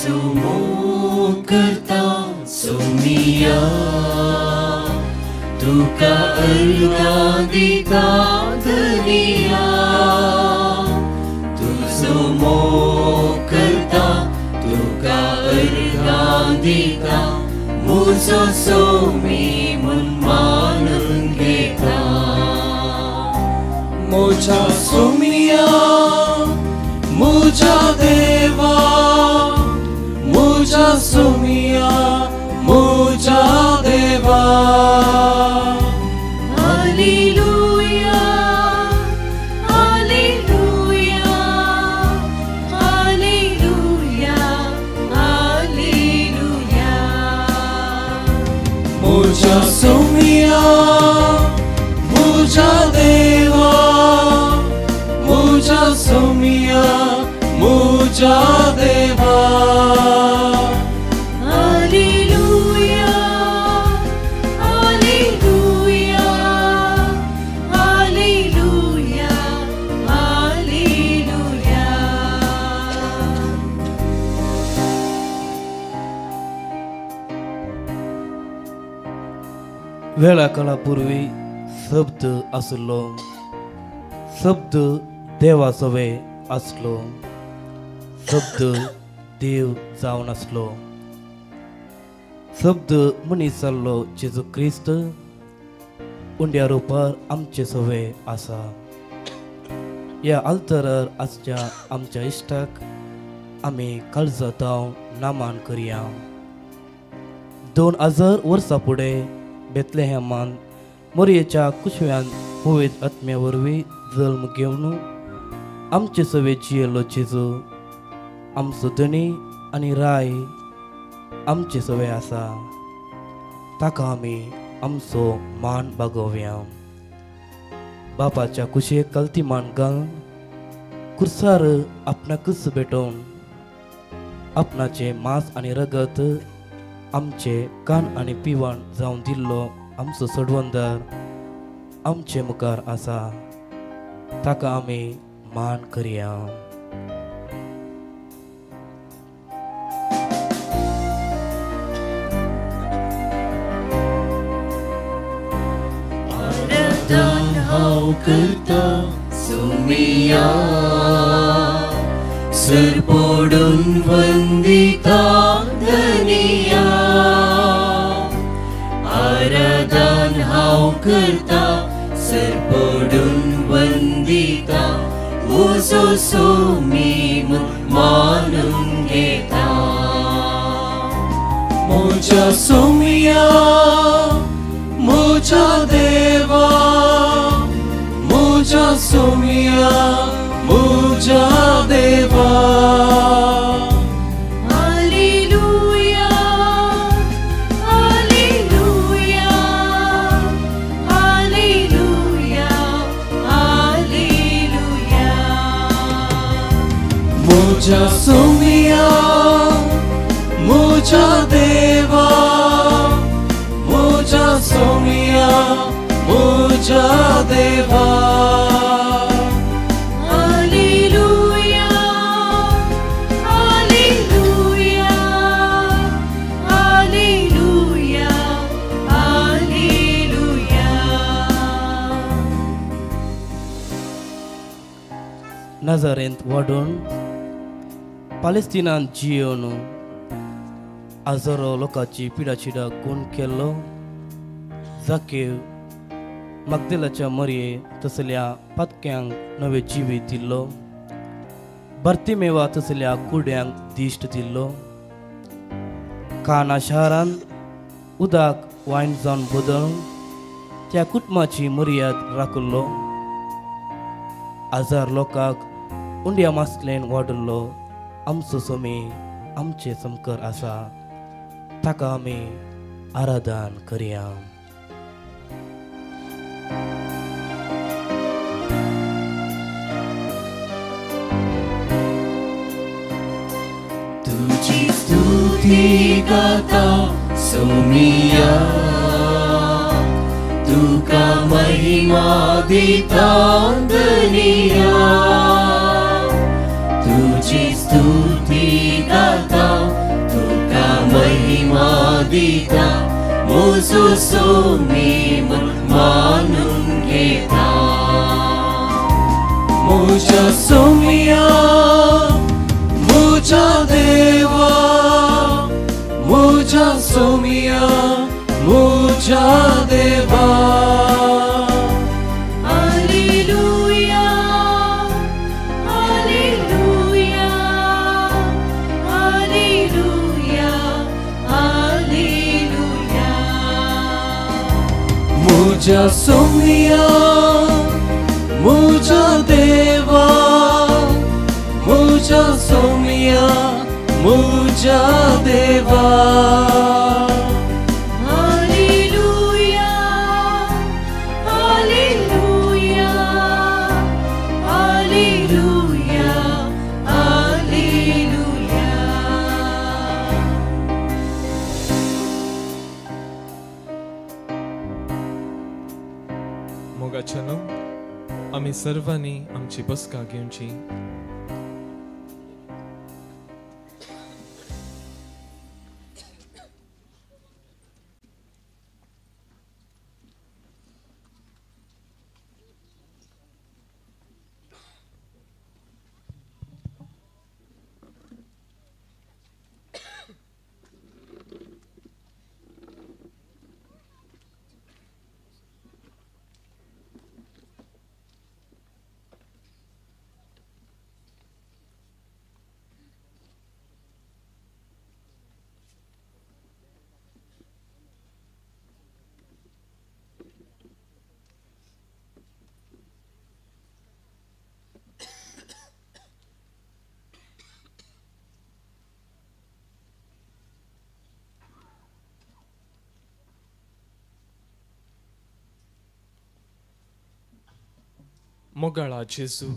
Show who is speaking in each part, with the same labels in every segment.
Speaker 1: तुजो मोग करता सोमिया, तुका अर्गां दिता धनिया। तुजो मोग करता तुका अर्गां दिता, म्हजो सोमी म्हूण मानून घेता।
Speaker 2: म्हज्या सोमिया म्हज्या देवा, म्हज्या सोमिया म्हज्या देवा।
Speaker 1: Hallelujah hallelujah hallelujah hallelujah.
Speaker 2: म्हज्या सोमिया म्हज्या देवा, म्हज्या सोमिया म्हज्या देवा।
Speaker 1: Hallelujah hallelujah hallelujah hallelujah.
Speaker 3: वेळा काळा पूर्वी शब्द आसलो, शब्द देवा सवे आसलो, शब्द देव जावन आसलो। शब्द मनीस जाल्लो जेजू क्रिस्त उंड्या रुपार आमचे सवे आसा। ह्या आल्तरार आसच्या आमच्या इश्टाक आमी काळजांत नामान करया। 2000 वर्सां फुडें बेतलेहमान मोरयेच्या कुशव्यान पवित्र आत्म्या वरवीं जल्म घेवन आमचे सवे जियेलो जेजू आमचो धनी आनी राय आमचे सवे आसा। ताका आमी आमचो मान बागोवया। बापाच्या कुशेक कलती मान घालून कुर्सार आपणाकच भेटोवन आपणाचें मांस आनी रगत आमचे कान आनी पिवण जावन दिल्लो आमचो सडवंदार आमचे मुखार आसा। ताका आमी मान करया।
Speaker 1: आराधन हांव करता सोमिया, सर पडून वंदिता धनिया। आराधन हांव करता सर पडून वंदिता, म्हजो सोमी म्हूण मानून घेता।
Speaker 2: म्हज्या सोमिया म्हज्या देवा, म्हज्या सोमिया म्हज्या देवा।
Speaker 1: Hallelujah hallelujah hallelujah hallelujah.
Speaker 2: म्हज्या सोमिया म्हज्या देवा, म्हज्या सोमिया म्हज्या देवा।
Speaker 1: Hallelujah hallelujah hallelujah hallelujah.
Speaker 3: नाजारेंत वाडून पालेस्तिनांत जियेवन हजारो लोकांची पिडाचिडा गुण केल्लो जाकेव मागदेलाच्या मरये तसल्या पातक्यांक नवें जिवीत दिल्लो, बर्तिमेवा तसल्या कुड्यांक दिश्ट दिल्लो, काना शारांत उदक वायन जावन बदलून त्या कुटुंबाची मर्याद राखल्लो, हजार लोकांक उंड्या मासलेन वाडल्लो आमचो सोमी आमचे समकर आसा। ताका आमी आराधन करया।
Speaker 1: तुजी स्तुती गाता सोमिया, तुका महिमा दिता धनिया। तुजी स्तुती गाता महिमा दिता मुजो सोमी म्हूण मानून घेता
Speaker 2: मुझा सोमिया मुझा देवा मुझा सोमिया मुझा देवा
Speaker 1: हालेलुया हालेलुया हालेलुया हालेलुया
Speaker 2: मुझा सोमिया मुझा देवा मुझा सोमिया मुझा देवा
Speaker 1: हालेलुया हालेलुया हालेलुया हालेलुया।
Speaker 2: मोगाच्यानो आमी सर्वांनी आमची बसका घेवची। मोगाळा जेजू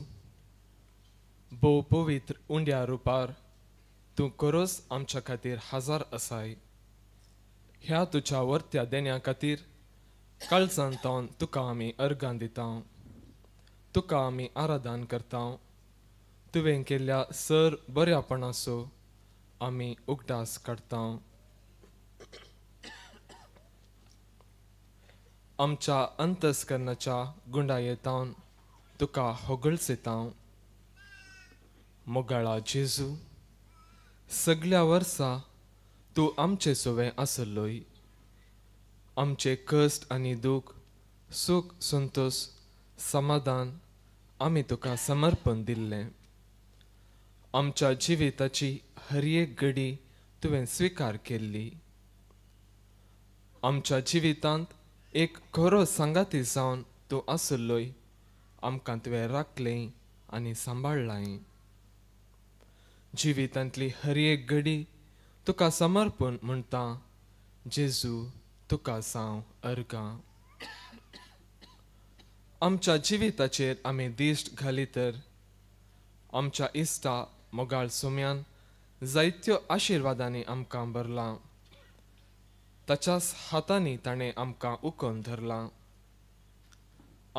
Speaker 2: भोव पवित्र उंड्या रुपार तूं खरोच आमच्या खातीर हाजार आसाय। ह्या तुज्या वर्त्या देण्या खातीर काळजांतावन तुका आमी अर्गां दिता, तुका आमी आराधन करता। तुवें केल्ल्या सर बऱ्यापणाचो आमी उगडास काडटा। आमच्या अंतस्करणाच्या गुंडायेतावन तुका होगळसेता। मोगाळा जेजू सगल्या वर्सा तूं आमचे सोवे आसलोय। आमचे कश्ट आनी दूख सूख संतोष समाधान आमी तुका समर्पण दिल्लें। आमच्या जिविताची हर एक घडी तुवें स्विकार केल्ली। आमच्या जिवितांत एक खरो सांगाती जावन तूं आसलोय। आमकां तुवें राखलें आनी सांबाळ्ळां। जिवितांतली हर एक घडी तुका समर्पण म्हणटा जेजू तुका जावं अर्गां। आमच्या जिविताचेर आमी दिश्ट घाली तर आमच्या इश्टा मोगाळ सोम्यान जायत्यो आशिर्वादांनी आमकां भरलां। ताच्याच हातांनी ताणें आमकां उखलून धरलां।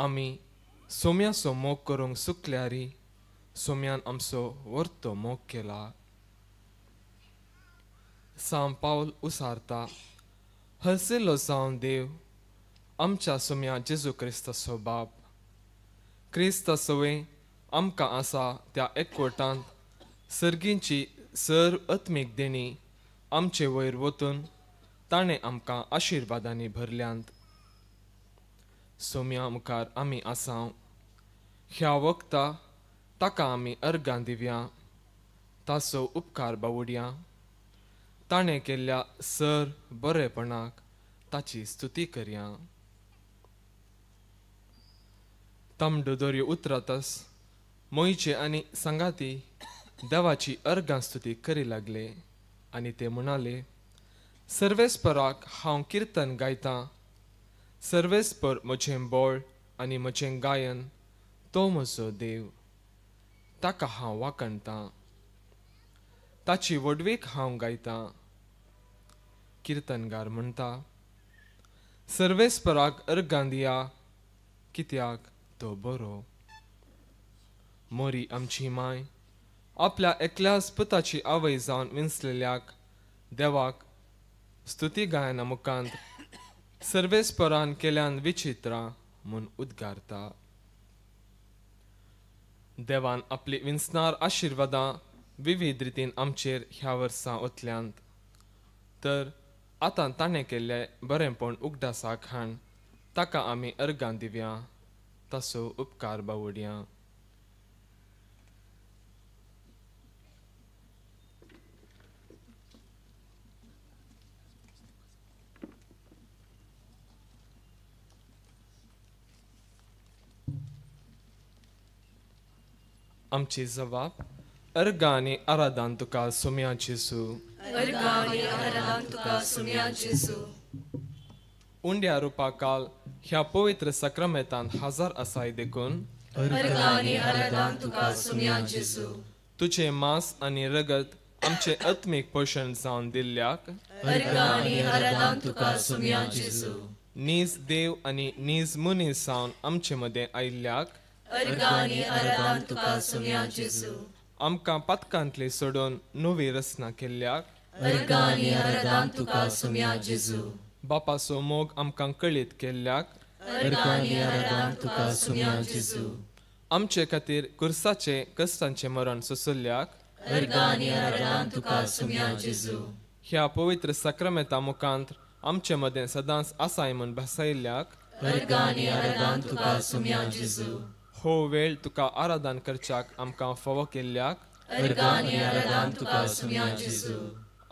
Speaker 2: आमी सोम्याचो मोग करूंक चुकल्यारी सोम्यान आमचो वर्तो मोग केला। सांव पावल उसारता हरसिल्लो जावन देव आमच्या सोम्या जेजू क्रिस्ताचो बाप क्रिस्ता सवे आमकां आसा त्या एकवटांत सर्गींची सर आत्मीक देणी आमचे वयर वतून ताणें आमकां आशिर्वादांनी भरल्यांत। सोम्या मुखार आमी आसाव ह्या वखता ताका आमी अर्गां दिवया, ताचो उपकार बावुडया। ताणें केल्ल्या सर बरेपणाक ताची स्तुती करया। तांबडो दोरयो उतरातस मोयचे आनी सांगाती देवाची अर्गां स्तुती करी लागले आनी ते म्हणाले, सर्वेस्पराक हांव किर्तन गायतां, सर्वेस्पर म्हजें बोळ आनी म्हजें गायन, तो म्हजो देव, ताका हांव वाखणतां, ताची व्हडवीक हांव गायतां। किर्तनगार म्हणटा, सर्वेस्पराक अर्गां दिया, कित्याक तो बरो। मोरी आमची माय आपल्या एकल्याच पुताची आवय जावन विंचलेल्याक देवाक स्तुती गायना मुखांत सर्वेस्परान केल्यान विचित्रां म्हूण उद्गारता. देवान आपली विंचणार आशिर्वादां विविध रितीन आमचेर ह्या वर्सां ओतल्यांत, तर आतां ताणें केल्लें बरेंपण उगडासाक हाण ताका आमी अर्गां दिवया, ताचो उपकार बावडया. आमची जबाब अर्गां आनी आराधान तुका सोम्या जेजू.
Speaker 1: अर्गां आनी आराधान तुका सोम्या जेजू.
Speaker 2: उंड्या रुपा काल ह्या पवित्र सक्रमेतान हजार आसाय देखून
Speaker 1: अर्गां आनी आराधान तुका सोम्या जेजू.
Speaker 2: तुझे मांस आनी रगत आमचे आत्मीक पोशण जावन दिल्ल्याक
Speaker 1: अर्गां आनी आराधान तुका सोम्या जेजू.
Speaker 2: नीज देव आनी नीज मनीस जावन आमचे मदें आयिल्ल्याक
Speaker 1: अर्गां आनी आराधान तुका सोम्या जेजू.
Speaker 2: आमकां पातकांतली सोडून नवी रचना केल्ल्याक
Speaker 1: अर्गां आनी आराधान तुका सोम्या जेजू.
Speaker 2: बापाचो मोग आमकां कळीत केल्ल्याक
Speaker 1: अर्गां आनी आराधान तुका सोम्या जेजू.
Speaker 2: आमचे खातीर कुर्साचे कश्टांचें मरण सोंसल्ल्याक
Speaker 1: अर्गां आनी आराधान तुका सोम्या जेजू.
Speaker 2: ह्या पवित्र सक्रमेता मुखांत आमचे मदें सदांच आसाय म्हूण भासायिल्ल्याक
Speaker 1: अर्गां आनी आराधान तुका सोम्या जेजू.
Speaker 2: हो वेळ तुका आराधन करच्याक आमकां फावो केल्ल्याक
Speaker 1: अर्गां आनी आराधान तुका सोम्या जेजू.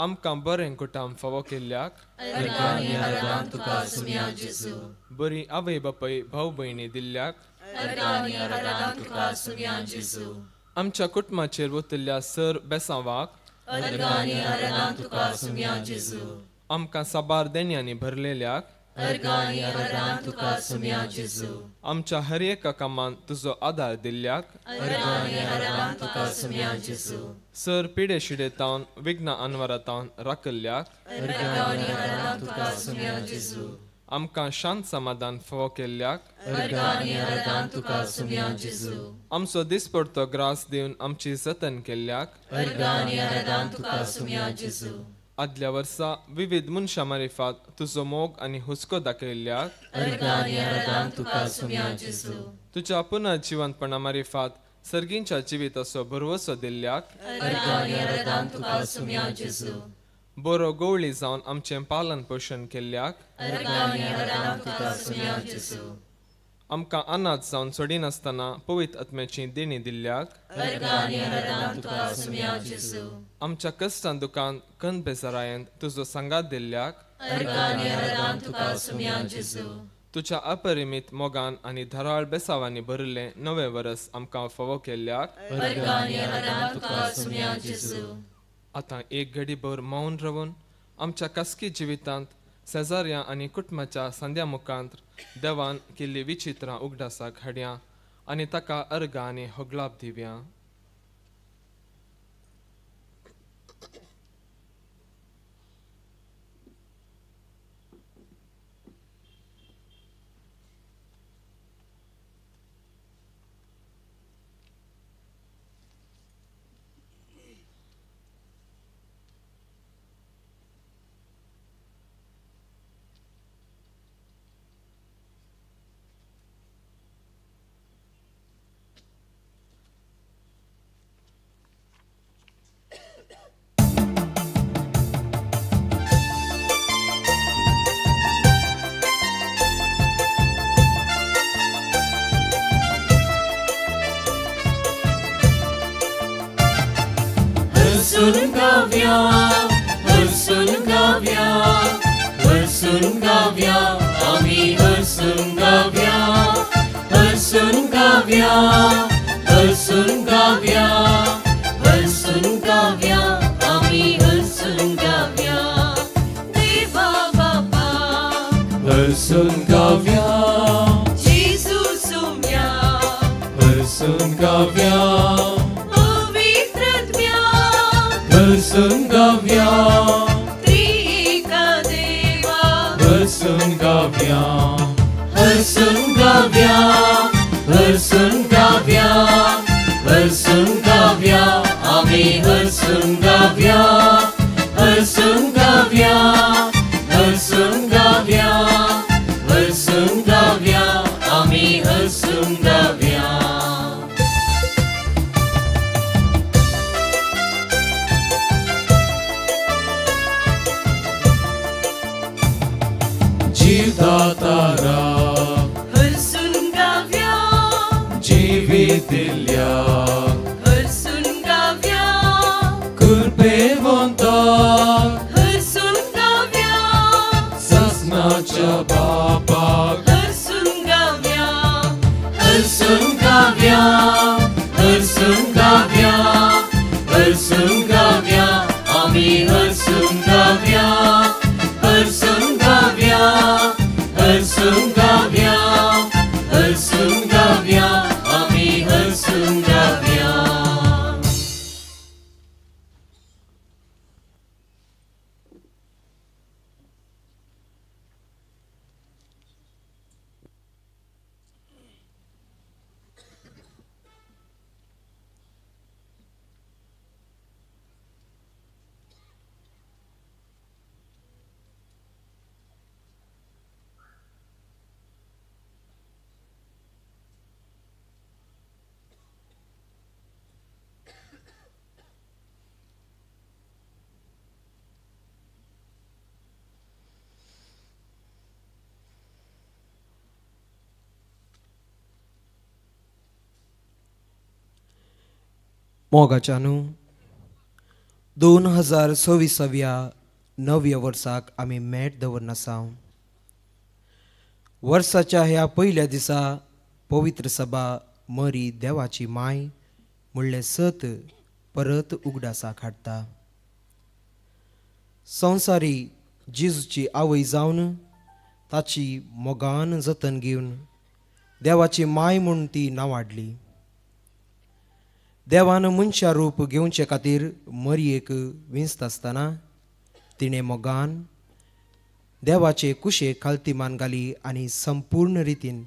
Speaker 2: आमकां बरें कुटाम फावो केल्ल्याक
Speaker 1: अर्गां आनी आराधान तुका सोम्या जेजू.
Speaker 2: बरी आवय बापाय भाव भयणी दिल्ल्याक
Speaker 1: अर्गां आनी आराधान तुका सोम्या जेजू.
Speaker 2: आमच्या कुटुंबाचेर वतिल्ल्या सर बेसांवाक
Speaker 1: अर्गां आनी आराधान तुका सोम्या जेजू.
Speaker 2: आमकां साबार देण्यांनी भरलेल्याक
Speaker 1: अर्गां आनी आराधान तुका सोम्या जेजू.
Speaker 2: आमच्या हर एका कामांत तुजो आदार दिल्ल्याक
Speaker 1: अर्गां आनी आराधान तुका सोम्या जेजू.
Speaker 2: सर पिडे शिडे तावन विघ्न अनवरा तावन राखल्ल्याक
Speaker 1: अर्गां आनी आराधान तुका सोम्या जेजू.
Speaker 2: आमकां शांत समाधान फावो केल्ल्याक
Speaker 1: अर्गां आनी आराधान तुका सोम्या जेजू.
Speaker 2: आमचो दिसपडतो ग्रास दिवन आमची जतन केल्ल्याक
Speaker 1: अर्गां आनी आराधान तुका सोम्या जेजू.
Speaker 2: आदल्या वर्सा विविध मनशां मारिफात तुजो मोग आनी हुस्को दाखयल्ल्याक
Speaker 1: अर्गां आनी आराधान तुका सोम्या जेजू.
Speaker 2: तुज्या पुनर्जिवंतपणा मारिफात सर्गींच्या जिविताचो भरवसो दिल्ल्याक
Speaker 1: अर्गां आनी आराधान तुका सोम्या जेजू.
Speaker 2: बरो गोवळी जावन आमचें पालन पोशण केल्ल्याक
Speaker 1: अर्गां आनी आराधान तुका सोम्या जेजू.
Speaker 2: आमकां अनाथ जावन सोडिनासतना पवित्र आत्म्याची देणी दिल्ल्याक
Speaker 1: अर्गां आनी आराधान तुका सोम्या जेजू.
Speaker 2: आमच्या कश्टां दुकान कन बेजारायेंत तुजो सांगात दिल्ल्याक
Speaker 1: अर्गां आनी आराधान तुका सोम्या जेजू.
Speaker 2: तुज्या अपरिमीत मोगान आनी धाराळ बेसावांनी भरिल्लें नवें वरस आमकां फावो केल्ल्याक
Speaker 1: अर्गां आनी आराधान तुका सोम्या जेजू.
Speaker 2: आतां एक घडीभर मौन रावन आमच्या खासगी जिवितांत शेजाऱ्यां आनी कुटुंबाच्या संद्या मुखांत देवान केल्ली विचित्रां उगडासाक हाडया आनी ताका अर्गां आनी होगलाप दिवया.
Speaker 1: हरसून गाव्या, हरसून गाव्या, हरसून गाव्या, आमी हरसून गाव्या, हरसून गाव्या, हरसून गाव्या, हरसून गाव्या, आमी हरसून गाव्या, देवा बापा
Speaker 2: हरसून गाव्या,
Speaker 1: जेजू सोम्या
Speaker 2: हरसून गाव्या,
Speaker 1: हरसून
Speaker 2: गाव्या,
Speaker 1: त्रिएका देवा
Speaker 2: हरसून गाव्या,
Speaker 1: हरसून गाव्या, हरसून गाव्या, हरसून गाव्या, आमी हरसून गाव्या, हरसून गाव्या,
Speaker 4: जीवदातारा
Speaker 1: हरसून गाव्या
Speaker 4: जिवीत दिल्या
Speaker 1: हरसून गाव्या
Speaker 4: कृपेवंता
Speaker 1: हरसून गाव्या
Speaker 4: ससनाच्या बापाक
Speaker 1: हरसून गाव्या हरसून गाव्या हरसून गाव्या हरसून गाव्या आमी हरसून गाव्या हरसून गाव्या हरसून गाव्या हरसून गाव्या आमी हरसून गाव्या.
Speaker 5: मोगाच्या न्हू 2026व्या नव्या वर्साक आमी मेट दवरना आसा. वर्साच्या ह्या पयल्या दिसा पवित्र सभा मरी देवाची माय म्हणलें सत परत उगडासाक हाडटा. संवसारी जेजूची आवय जावन ताची मोगान जतन घेवन देवाची माय म्हूण ती नांवाडली. देवान मनशा रूप घेवचे खातीर मरयेक विंचता आसतना तिणें मोगान देवाचे कुशेक खालती मान घाली आनी संपूर्ण रितीन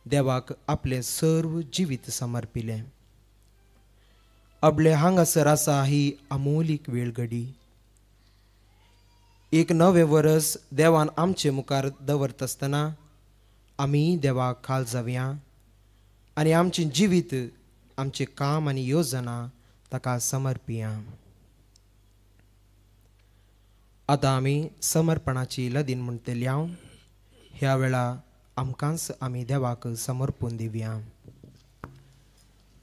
Speaker 5: देवाक आपलें सर्व जिवीत समर्पिलें. आपले हांगासर आसा ही अमोलीक वेळ घडी. एक नवें वरस देवान आमचे मुखार दवरता आसतना आमी देवाक खाल जावया आनी आमचें जिवीत आमचें काम आनी योजना ताका समर्पिया. आतां आमी समर्पणाची लदीन म्हणटली हांव. ह्या वेळा आमकांच आमी देवाक समर्पून दिवया.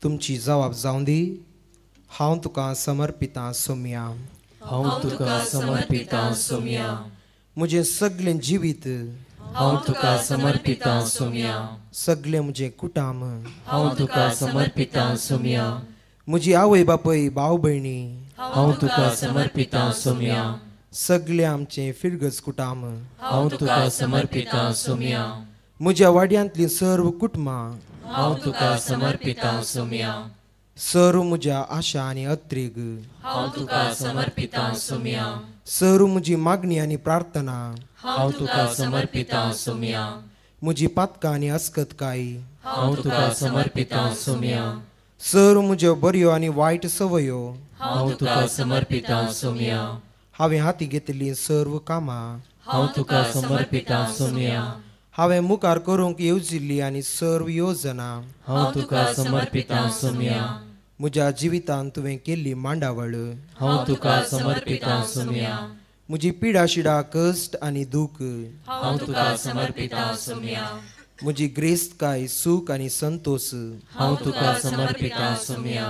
Speaker 5: तुमची जबाब जावं दी. हांव तुका समर्पितां सोम्या.
Speaker 4: हांव तुका समर्पितां सोम्या.
Speaker 5: म्हजें सगळें जिवीत
Speaker 4: हांव तुका समर्पितां सोम्या.
Speaker 5: सगळें म्हजें कुटाम
Speaker 4: हांव तुका समर्पितां सोम्या.
Speaker 5: म्हजी आवय बापूय भाव भयणी
Speaker 4: हांव तुका समर्पितां सोम्या.
Speaker 5: सगळें आमचें फिरगज कुटाम
Speaker 4: हांव तुका समर्पितां सोम्या.
Speaker 5: म्हज्या वाड्यांतलीं सर्व कुटुंबां
Speaker 4: हांव तुका समर्पितां सोम्या.
Speaker 5: सर्व म्हज्या आशा आनी अत्रेग
Speaker 4: हांव तुका समर्पितां सोम्या.
Speaker 5: सर्व म्हजी मागणी आनी प्रार्थना
Speaker 4: हांव तुका समर्पितां सोम्या.
Speaker 5: म्हजी पातकां आनी अस्कतकाय
Speaker 4: हांव तुका समर्पितां सोम्या.
Speaker 5: सर्व म्हज्यो बऱ्यो आनी वायट संवयो
Speaker 4: हांव तुका समर्पितां सोम्या.
Speaker 5: हांवें हाती घेतिल्लीं सर्व कामां
Speaker 4: हांव तुका समर्पितां सोम्या.
Speaker 5: हांवें मुखार करूंक येवजिल्ली आनी सर्व योजना
Speaker 4: हांव तुका समर्पितां सोम्या.
Speaker 5: म्हज्या जिवितांत तुवें केल्ली मांडावळ
Speaker 4: हांव तुका समर्पितां सोम्या.
Speaker 5: म्हजी पिडा शिडा कश्ट आनी दूख
Speaker 4: हांव तुका समर्पितां सोम्या.
Speaker 5: म्हजी ग्रेस्तकाय सूख आनी संतोश
Speaker 4: हांव तुका समर्पितां सोम्या.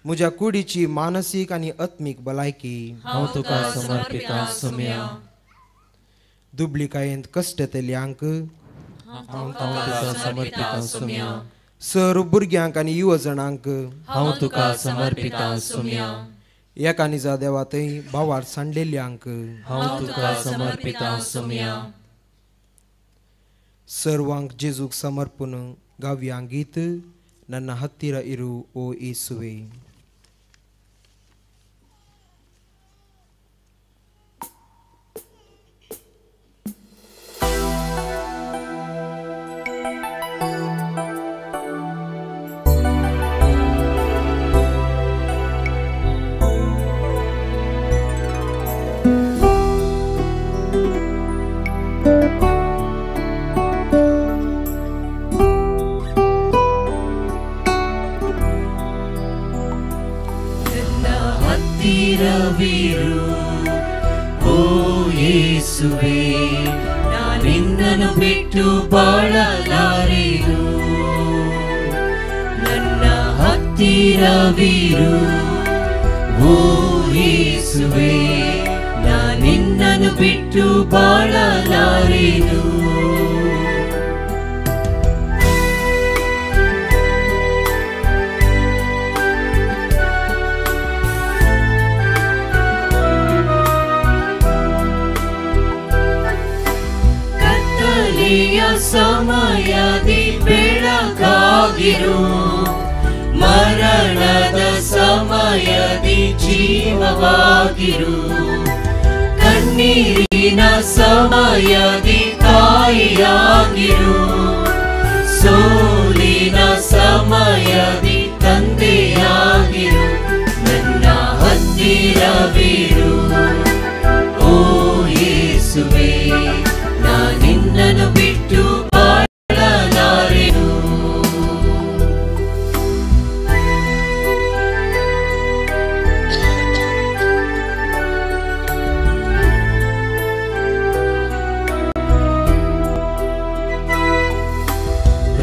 Speaker 5: म्हज्या कुडीची मानसीक आनी आत्मीक भलायकी
Speaker 4: हांव तुका समर्पितां सोम्या.
Speaker 5: दुबळिकायेंत कश्टतल्यांक
Speaker 4: हांव तुका समर्पितां सोम्या.
Speaker 5: सर्व भुरग्यांक आनी युवजणांक
Speaker 4: हांव तुका समर्पितां सोम्या.
Speaker 5: एका निजा देवा थंय भावार सांडलेल्यांक
Speaker 4: हांव तुका समर्पितां सोम्या.
Speaker 5: सर्वांक जेजूक समर्पून गावया गीत नन्ना हत्तीर इरू ओ येसुवे.
Speaker 1: ನಿನ್ನನ್ನು ಬಿಟ್ಟು ಬಾಳಲಾರೆನು. ನನ್ನ ಹತ್ತಿರವಿರು ಓ ಯೇಸುವೇ, ನಾ ನಿನ್ನನ್ನು ಬಿಟ್ಟು ಬಾಳಲಾರೆನು. ಸಮಯದಿ ಬೆಳಕಾಗಿರು, ಮರಣದ ಸಮಯದಿ ಜೀವವಾಗಿರು, ಕಣ್ಣೀರಿನ ಸಮಯದಿ ತಾಯಿಯಾಗಿರು, ಸೋಲಿನ ಸಮಯದಿ ತಂದೆಯಾಗಿರು. ನನ್ನ ಹತ್ತಿರವಿರು ಓ ಯೇಸುವೇ, ನಾ ನಿನ್ನನ್ನು ಬಿಟ್ಟು ಬಾಳಲಾರೆನು.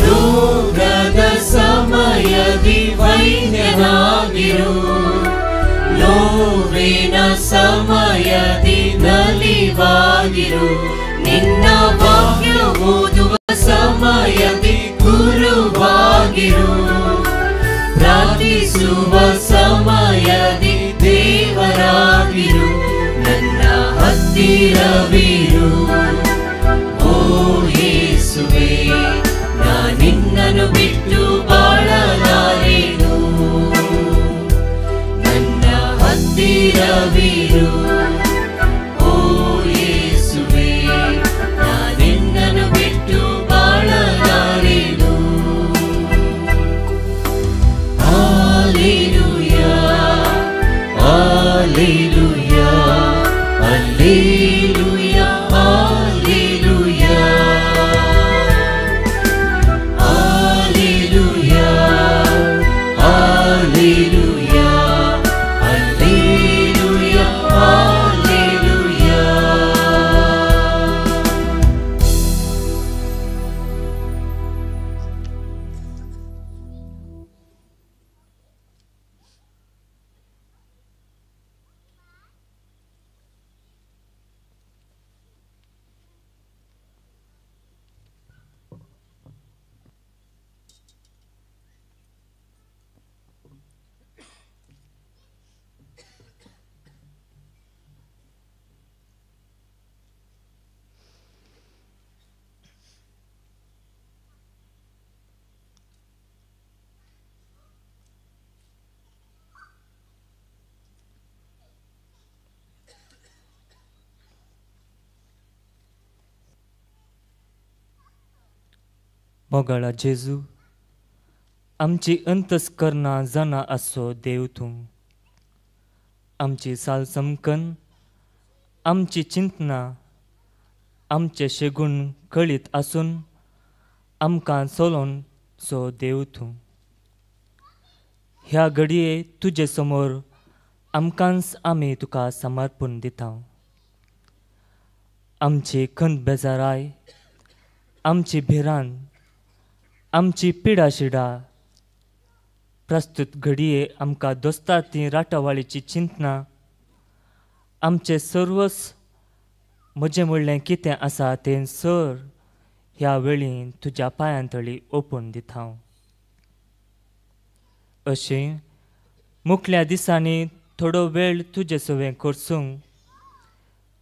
Speaker 1: ರೋಗದ ಸಮಯದಿ ವೈದ್ಯನಾಗಿರು, ನೋವಿನ ಸಮಯದಿ ನಲಿವಾಗಿರು, ನಿನ್ನ ವಾಕ್ಯ ಓದುವ ಸಮಯದಿ ಗುರುವಾಗಿರು, ಪ್ರಾರ್ಥಿಸುವ ಸಮಯದಿ ದೇವರಾಗಿರು. ನನ್ನ ಹತ್ತಿರವಿರು ಓ ಯೇಸುವೇ, ನಾ ನಿನ್ನನ್ನು ಬಿಟ್ಟು ಬಾಳಲಾರೆನು. ನನ್ನ ಹತ್ತಿರವಿರು ಓ ಯೇಸುವೇ, ನಾ ನಿನ್ನನ್ನು ಬಿಟ್ಟು ಬಾಳಲಾರೆನು. Hallelujah, hallelujah, hallelujah, hallelujah, hallelujah, hallelujah, hallelujah, hallelujah.
Speaker 4: मोगाळा जेजू, आमची अंतस्करणां जाणा आसचो देव तूं. आमची सालसमकन, आमची चिंतनां, आमचे शेगूण कळीत आसून आमकां चलोवचो देव तूं. ह्या घडये तुजे समोर आमकांच आमी तुका समर्पण दिता. आमची खंत बेजाराय, आमची भिरांत, आमची पिडाशिडा, प्रस्तुत घडये आमकां दोस्ता ती राटावळीची चिंतनां, आमचें सर्वस म्हजें म्हणलें कितें आसा तें सर ह्या वेळी तुज्या पांयां तळी ओपून दिता हांव. अशें मुखल्या दिसांनी थोडो वेळ तुजे सवें करसूंक,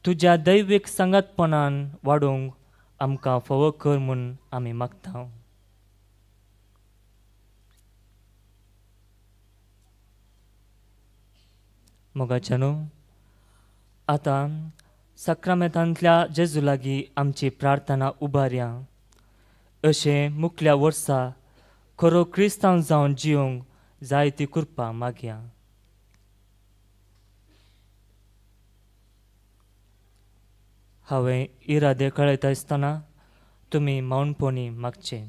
Speaker 4: तुज्या दैवीक सांगातपणान वाडोवंक आमकां फावो कर म्हूण आमी मागता. मोगाच्यानो, आतां साक्रामेंतांतल्या जेजू लागीं आमची प्रार्थना उबारया. अशें मुखल्या वर्सा खरो क्रिस्तांव जावन जिवंक जायती कृपा मागया. हांवें इरादे कळयता आसतना तुमी मौनपणी मागचें.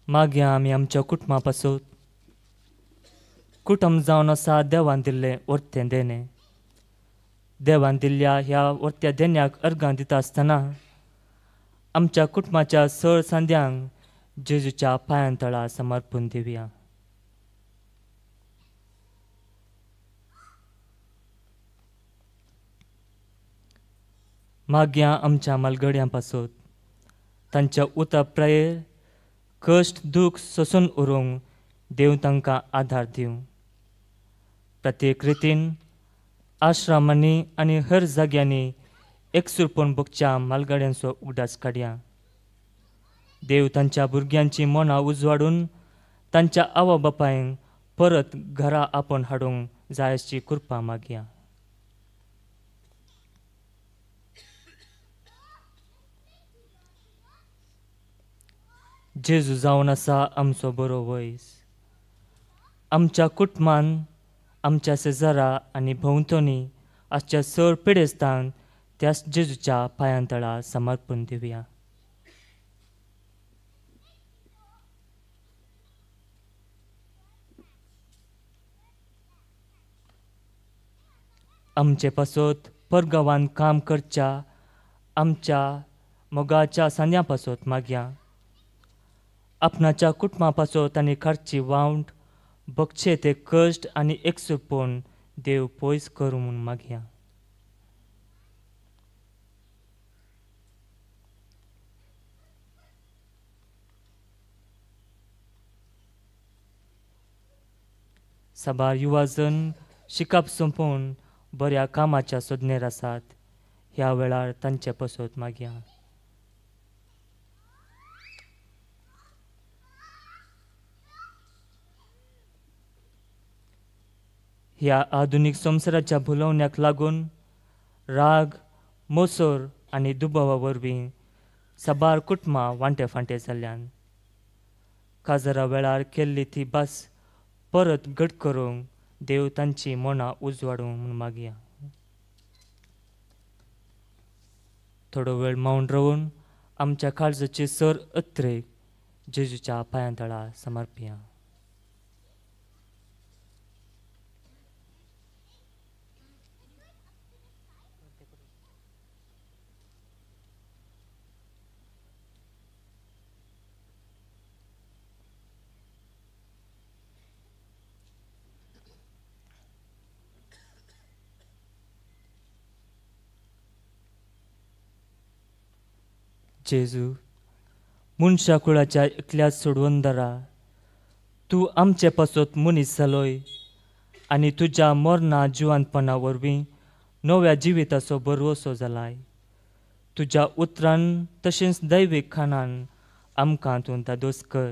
Speaker 4: मागया आमी आमच्या कुटुंबा पासत, कुटुंब जावन आसा देवान दिल्लें वर्तें देणें. देवान दिल्ल्या ह्या वर्त्या देण्याक अर्गां दिता आसतना आमच्या कुटुंबाच्या सळ सांद्यांक जेजूच्या पांयां तळा समर्पून दिवया. मागया आमच्या मालगड्यां पासत तांच्या उता प्रायेर कश्ट दूख सोसून उरूंक देव तांकां आदार दिवं. प्रत्येक रितीन आश्रमांनी आनी हर जाग्यांनी एकसूरपण भोगच्या मालगाड्यांचो उगडास काडया. देव तांच्या भुरग्यांची मनां उजवाडून तांच्या आवय बापायंक परत घरा आपोवन हाडूंक जाय अशी कृपा मागया. जेजू जावन आसा आमचो बरो वयस. आमच्या कुटुंबान आमच्या शेजारा आनी भोंवतणी आजच्या सर पिडेस्तांक त्याच जेजूच्या पांयां तळा समर्पण दिवया. आमचे पासत परगांवान काम करच्या आमच्या मोगाच्या सांद्या पासत मागया. आपणाच्या कुटुंबा पासत आनी खर्ची वावंट बगचे ते कश्ट आनी एकसूरपण देव पयस करूं म्हूण मागया. साबार युवाजन शिकप सोंपोवन बऱ्या कामाच्या सोदनेर आसात. ह्या वेळार तांचे पासत मागया. ह्या आधुनीक संवसाराच्या भुलोवण्याक लागून राग, मोसोर आनी दुबावा वरवीं साबार कुटुंबां वांटे फांटे जाल्ल्यान काजारा वेळार केल्ली ती भास परत घट करूंक देव तांची मनां उजवाडूंक म्हूण मागया. थोडो वेळ मौन रावून आमच्या काळजाची सर अत्रेक जेजूच्या पांयां तळा समर्पया. जेजू मनशा कुळाच्या एकल्या सोडवणदारा, तूं आमचे पासत मनीस जालोय आनी तुज्या मरणा जिवानपणा वरवीं नव्या जिविताचो भरवसो जालाय. तुज्या उतरान तशेंच दैवीक खाणान आमकां तूं दादोस कर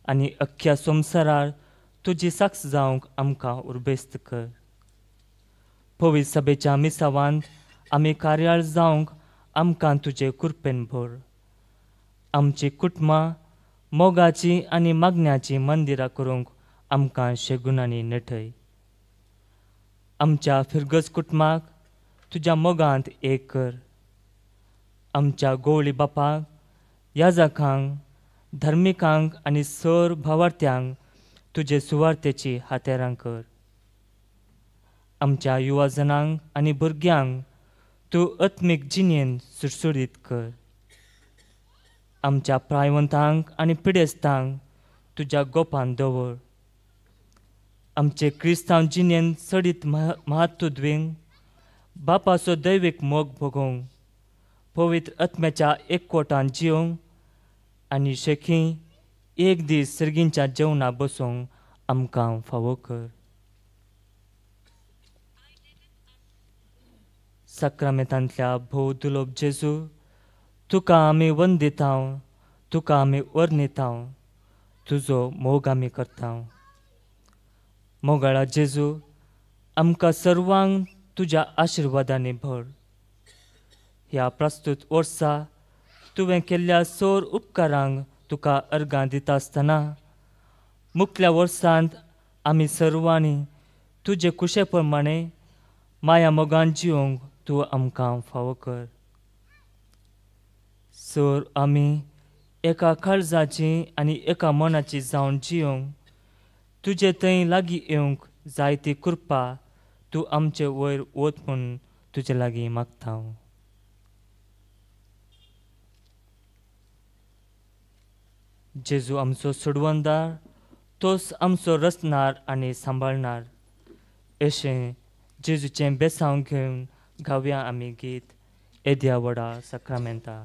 Speaker 4: आनी अख्ख्या संवसारार तुजी साक्ष जावंक आमकां उर्बेस्त कर. पवित्र सभेच्या मिसावांत आमी कार्याळ जावंक आमकां तुजे कृपेन भर. आमची कुटुंबां मोगाची आनी मागण्याची मंदिरां करूंक आमकां शेगुणांनी नटय. आमच्या फिरगज कुटुंबाक तुज्या मोगांत एक कर. आमच्या गोवळी बापाक, याजकांक, धर्मिकांक आनी सर भावार्थ्यांक तुजे सुवार्थेची हातेरां कर. आमच्या युवाजनांक आनी भुरग्यांक तूं आत्मीक जिणेन सुडसुडीत कर. आमच्या प्रायवंतांक आनी पिडेस्तांक तुज्या गोपान दवर. आमचे क्रिस्तांव जिणेन चडीत म्हत्व दिवंक, बापाचो दैवीक मोग भोगोवंक, पवित्र आत्म्याच्या एकवटान जिवंक आनी शेखी एक दीस सर्गींच्या जेवणा बसोवंक आमकां फावो कर. साक्रामेंतांतल्या भोव दुलोब जेजू, तुका आमी वंदितांव, तुका आमी वर्णितांव, तुजो मोग आमी करतांव. मोगाळा जेजू, आमकां सर्वांक तुज्या आशिर्वादांनी भर. ह्या प्रस्तुत वर्सा तुवें केल्ल्या सोर उपकारांक तुका अर्गां दिता आसतना मुखल्या वर्सांत आमी सर्वांनी तुजे कुशे प्रमाणे माया मोगान जिवंक तूं आमकां फावो कर. सर आमी एका काळजाची आनी एका मनाची जावन जिवंक तुजे थंय लागीं येवंक जायती कृपा तूं आमचे वयर वत म्हूण तुजे लागीं मागता. जेजू आमचो सोडवणदार, तोच आमचो रचणार आनी सांबाळणार. अशें जेजूचें बेसांव घेवन गावया आमी गीत येद्या व्हडा साक्रामेंता.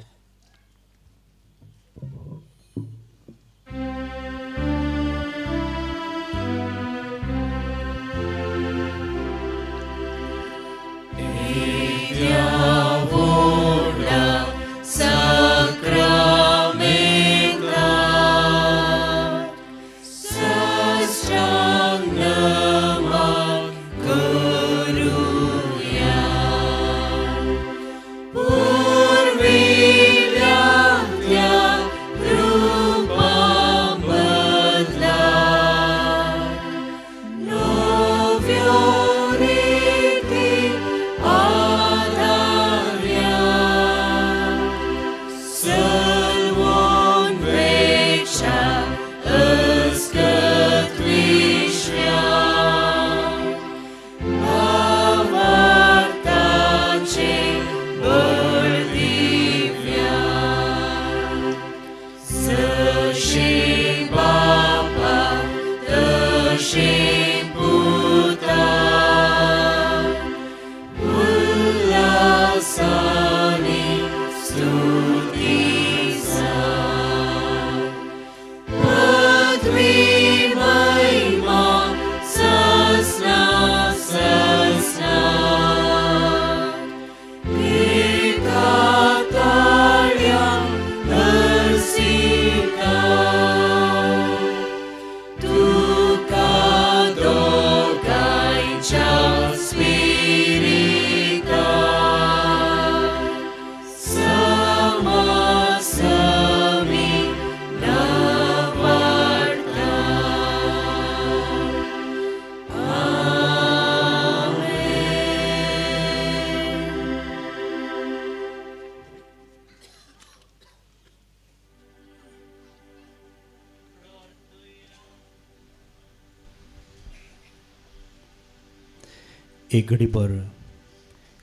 Speaker 6: एक घडीभर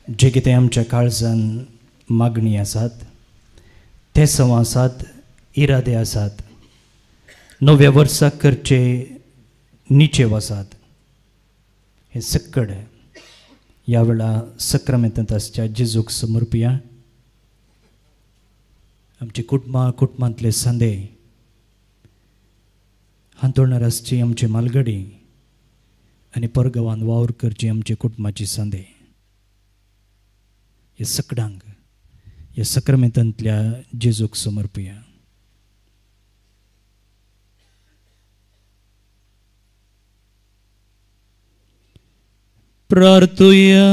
Speaker 6: जे कितें आमच्या काळजान मागणी आसात, ते सव आसात, इरादे आसात, नव्या वर्साक करचे निचेव आसात, हे सक्कड ह्या वेळा सक्रामेंतांत आसच्या जेजूक समर्पिया. आमची कुटुंबां, कुटुंबांतले संदे हांतोणार आसची आमची मालगडी आनी परगांवान वावर करची आमची कुटुंबाची संदे, हे सकडांक ह्या सक्रामेंतांतल्या जेजूक समर्पिया. प्रार्थुया.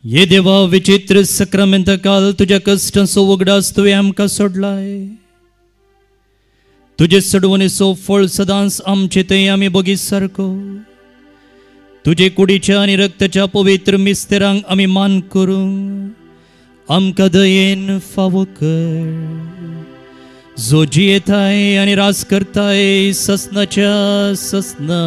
Speaker 6: ये देवा, विचित्र सक्रामेंता काल तुज्या कश्टांचो उगडास तुवें आमकां सोडलाय. तुजे सडवणेचो फळ सदांच आमचे थंय आमी बगीत सारको. तुजे कुडीच्या आनी रक्ताच्या पवित्र मिस्तेरांक आमी मान करूंक आमकां दयेन फावो कर. जो जियेताय आनी राज करताय ससनाच्या ससना.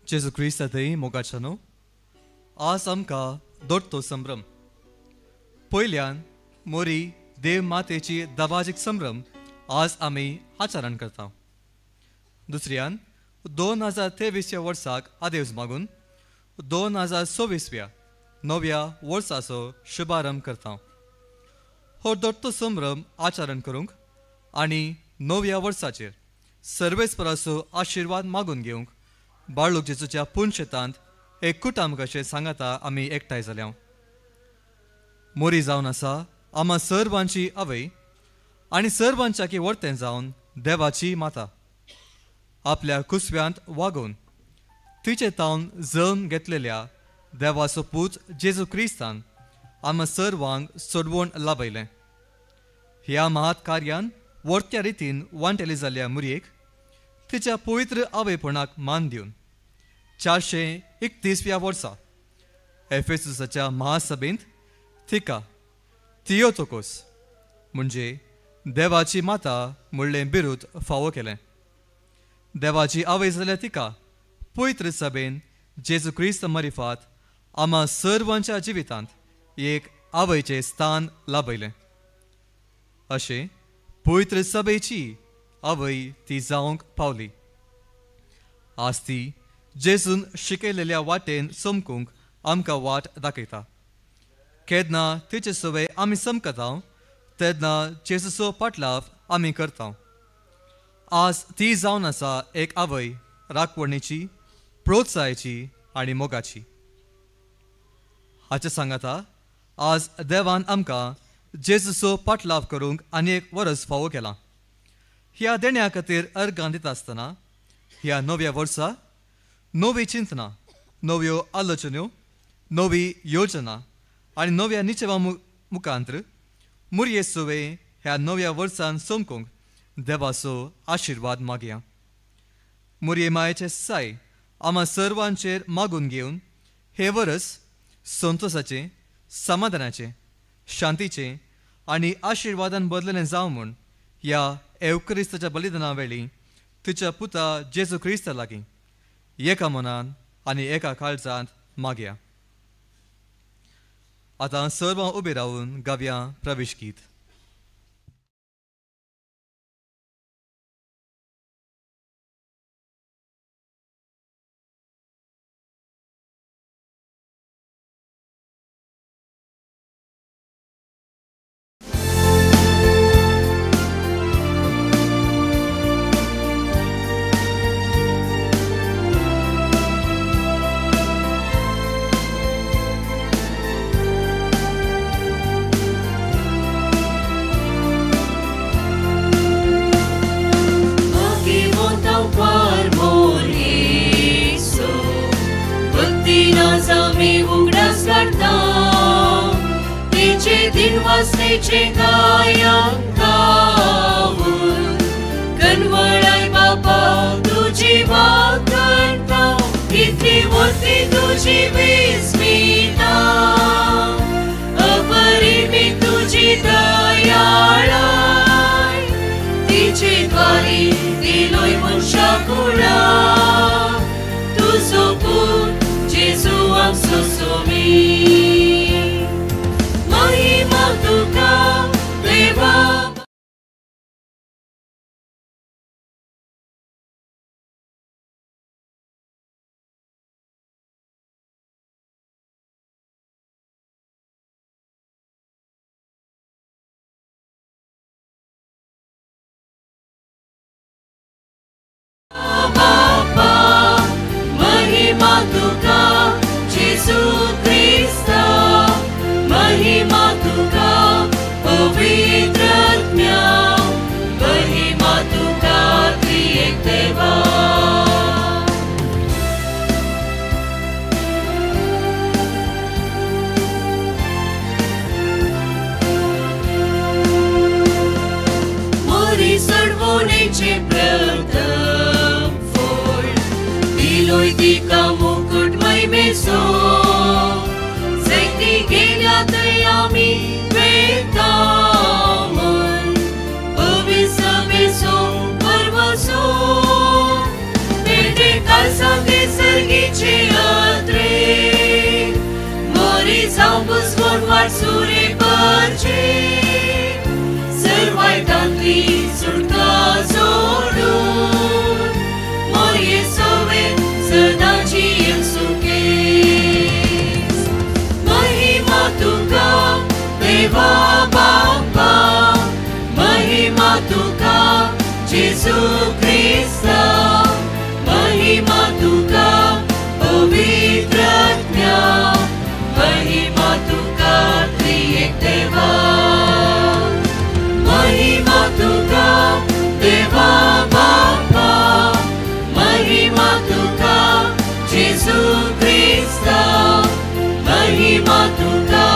Speaker 7: जेजू क्रिस्ता थंय मोगाच्या न्हू आज आमकां दोट्टो संभ्रम पयल्यान मोरी देव मातेची दबाजीक संभ्रम आज आमी आचरण करता. दुसऱ्यान 2023 वर्साक आदेस मागून 2024 नव्या वर्साचो शुभारंभ करता. हो दोट्टो संभ्रम आचरण करूंक आनी नव्या वर्साचेर सर्वेस्पराचो आशिर्वाद मागून घेवंक बाळूक जेजूच्या पुनशेतांत एक कुटाम कशें सांगाता आमी एकठांय जाल्या. मोरी जावन आसा आमा सर्वांची आवय आनी सर्वांच्या की वर्तें जावन देवाची माता आपल्या कुसव्यांत वागोवन तिचे तावन जल्म घेतलेल्या देवाचो पूत जेजू क्रिस्तान आमा सर्वांक सोडवण लाभयलें. ह्या महात कार्यान वर्त्या रितीन वांटेली जाल्ल्या मुरयेक तिच्या पवित्र आवयपणाक मान दिवन 431व्या वर्सा एफेसुसाच्या महासभेंत तिका थियोतोकोस म्हणजे देवाची माता म्हणलें बिरूद फावो केलें. देवाची आवय जाल्यार तिका पवित्र सभेन जेजू क्रिस्त मरिफात आमा सर्वांच्या जिवितांत एक आवयचें स्थान लाभयलें. अशें पवित्र सभेची आवय ती जावंक पावली. आज ती जेजून शिकयलेल्या वाटेन चमकूंक आमकां वाट दाखयता. केन्ना तिचे सवय आमी चमकता तेन्ना जेजूचो पाटलाव आमी करता. आज ती जावन आसा एक आवय राखवणेची, प्रोत्साहाची आनी मोगाची. हाचे सांगाता आज देवान आमकां जेजूचो पाटलाव करूंक आनी एक वरस फावो केलां. ह्या देण्या खातीर अर्गां दिता आसतना ह्या नव्या वर्सा नवी चिंतना, नव्यो आलोचन्यो, नवी योजना आनी नव्या निचेवा मुखांत्र मुरये सुवे ह्या नव्या वर्सान चमकूंक देवाचो आशिर्वाद मागया. मुरये मायेचे साय आमा सर्वांचेर मागून घेवन हे वरस संतोसाचें, समाधानाचें, शांतीचें आनी आशिर्वादान बदललें जावं म्हूण ह्या एवक्रिस्ताच्या बलिदाना वेळी तिच्या पुता जेजू क्रिस्ता लागीं एका मनान आनी एका काळजांत मागया. आतां सर्वां उबे रावन गावया प्रवेश गीत.
Speaker 1: दिनवासेचे गायन गाऊन कनवळाय बापा तुझी वाकरता इतली मोठी तुझी विस्मिता अपरिमित तुझी दयाळाय तिचे द्वारी दिलोय मनशा कुळा तुजो पूत जेजू आमचो सोमी. महिमा तुका देवा. बापा महिमा तुका जेजू क्रिस्ता महिमा तुका पवित्र आत्म्या महिमा तुका त्रिएक देवा. मोरी सडवणेचे प्रथम फळ दिलोय तिका मुकुट महिमेचो. वाट सुरे करची सर्वायतांतली सुटका जोडून मोरये सोवे सदांची सुके महिमा तुका देवा बापा महिमा तुका जेजू क्रिस्ता महिमा तुका पवित्र आत्म्या महिमा तुका त्रिएक देवा महिमा तुका देवा बापा महिमा तुका जेजू क्रिस्ता महिमा तुका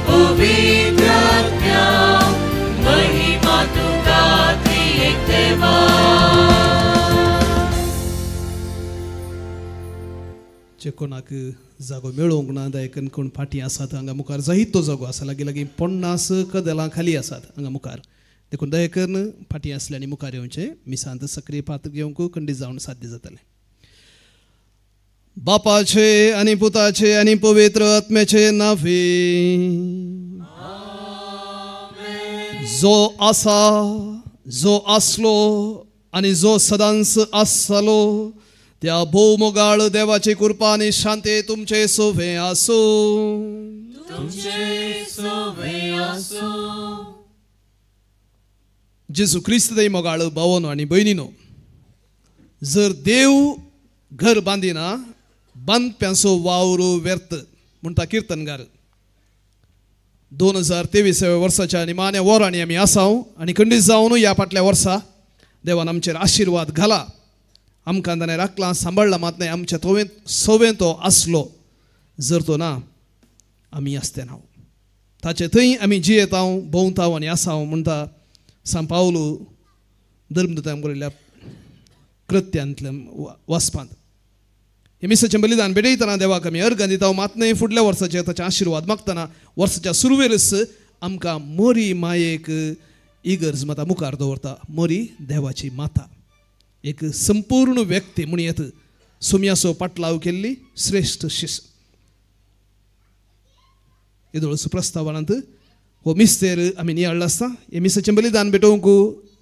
Speaker 1: पवित्र आत्म्या महिमा तुका त्रिएक देवा.
Speaker 8: जे कोणाक जागो मेळोवंक ना दयकन कोण फाटीं आसात हांगा मुखार जायतो जागो आसा लागीं लागीं 50 कदेलां खाली आसात हांगा मुखार देखून दयकन फाटीं आसले आनी मुखार येवचें मिसांत सक्रीय पात्र घेवंक खंडीत जावन साध्य जातलें. बापाचे आनी पुताचे आनी पवित्र आत्म्याचे नांवे जो आसा जो आसलो आनी जो सदांच आसलो त्या भोवमोगाळ देवाची कृपा आनी शांती तुमचे सोवे आसूं.
Speaker 1: तुमचे सोवे आसूं.
Speaker 8: जेजू क्रिस्त दे मोगाळ भावनो आनी भयणीनो, जर देव घर बांदिना बांदप्यांचो वावर व्यर्थ म्हणटा किर्तनगार. 2023 वर्साच्या निमाण्या वरांनी आमी आसाव आनी खंडीत जावन ह्या फाटल्या वर्सा देवान आमचेर आशिर्वाद घाला. आमकां ताणें राखला सांबाळ्ळा मात न्हय आमच्या तोवेंत सोवें तो आसलो जर तो ना आमी आसते ना ताचे थंय आमी जियेताव भोंवताव आनी आसाव म्हणटा सांग पावलो धर्मदूतान बरयल्ल्या कृत्यांतल्या वाचपांत. हे मिसाचें बलिदान भेटयतना देवाक आमी अर्गां दिता मात न्हय फुडल्या वर्साचे ताचे आशिर्वाद मागतना वर्साच्या सुरवेरच आमकां मोरी मायेक इगर्ज माता मुखार दवरता. मोरी देवाची माता एक संपूर्ण व्यक्ती म्हूण येत सुम्यासो पाटलाव केल्ली श्रेश्ठ शिस. येदोळसो प्रस्तावनांत हो मिस्तेर आमी नियाळ्ळो आसता. हे मिसाचें बलिदान भेटोवंक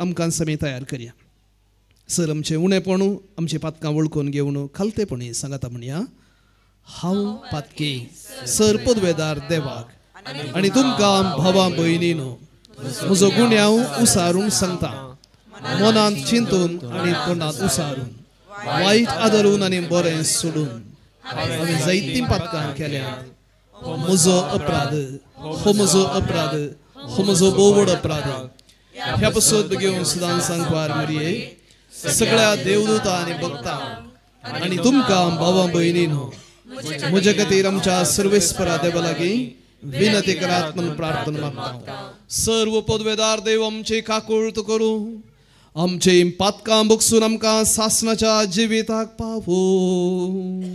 Speaker 8: आमकां समी तयार करया. सर आमचें उणेपण आमचें पातकां वळखून घेवन खालतेपणी सांगाता म्हणया हांव पातकी सर पदवेदार देवाक आनी तुमकां भावा भयणीनो म्हजो गुन्यांव उसारून सांगता. मनांत चिंतून आनी तोंडांत उसारून वायट आदरून आनी बरें सोडून हांवें जायतीं पातकां केल्यांत. म्हजो अपराध हो म्हजो अपराध हो म्हजो भोव व्हड अपराध. ह्या पसत घेवन सदां सांगपार मरये सगळ्या देवदूता आनी भक्तां आनी तुमकां भावा भयणीनो म्हज्या खातीर आमच्या सर्वेस्परा देवा लागीं विनती करात म्हूण प्रार्थना मागता. सर्व पदवेदार देव आमची काकूळत करूं आमचे पातकां बगसून आमकां सासणाच्या जिविताक पावूं.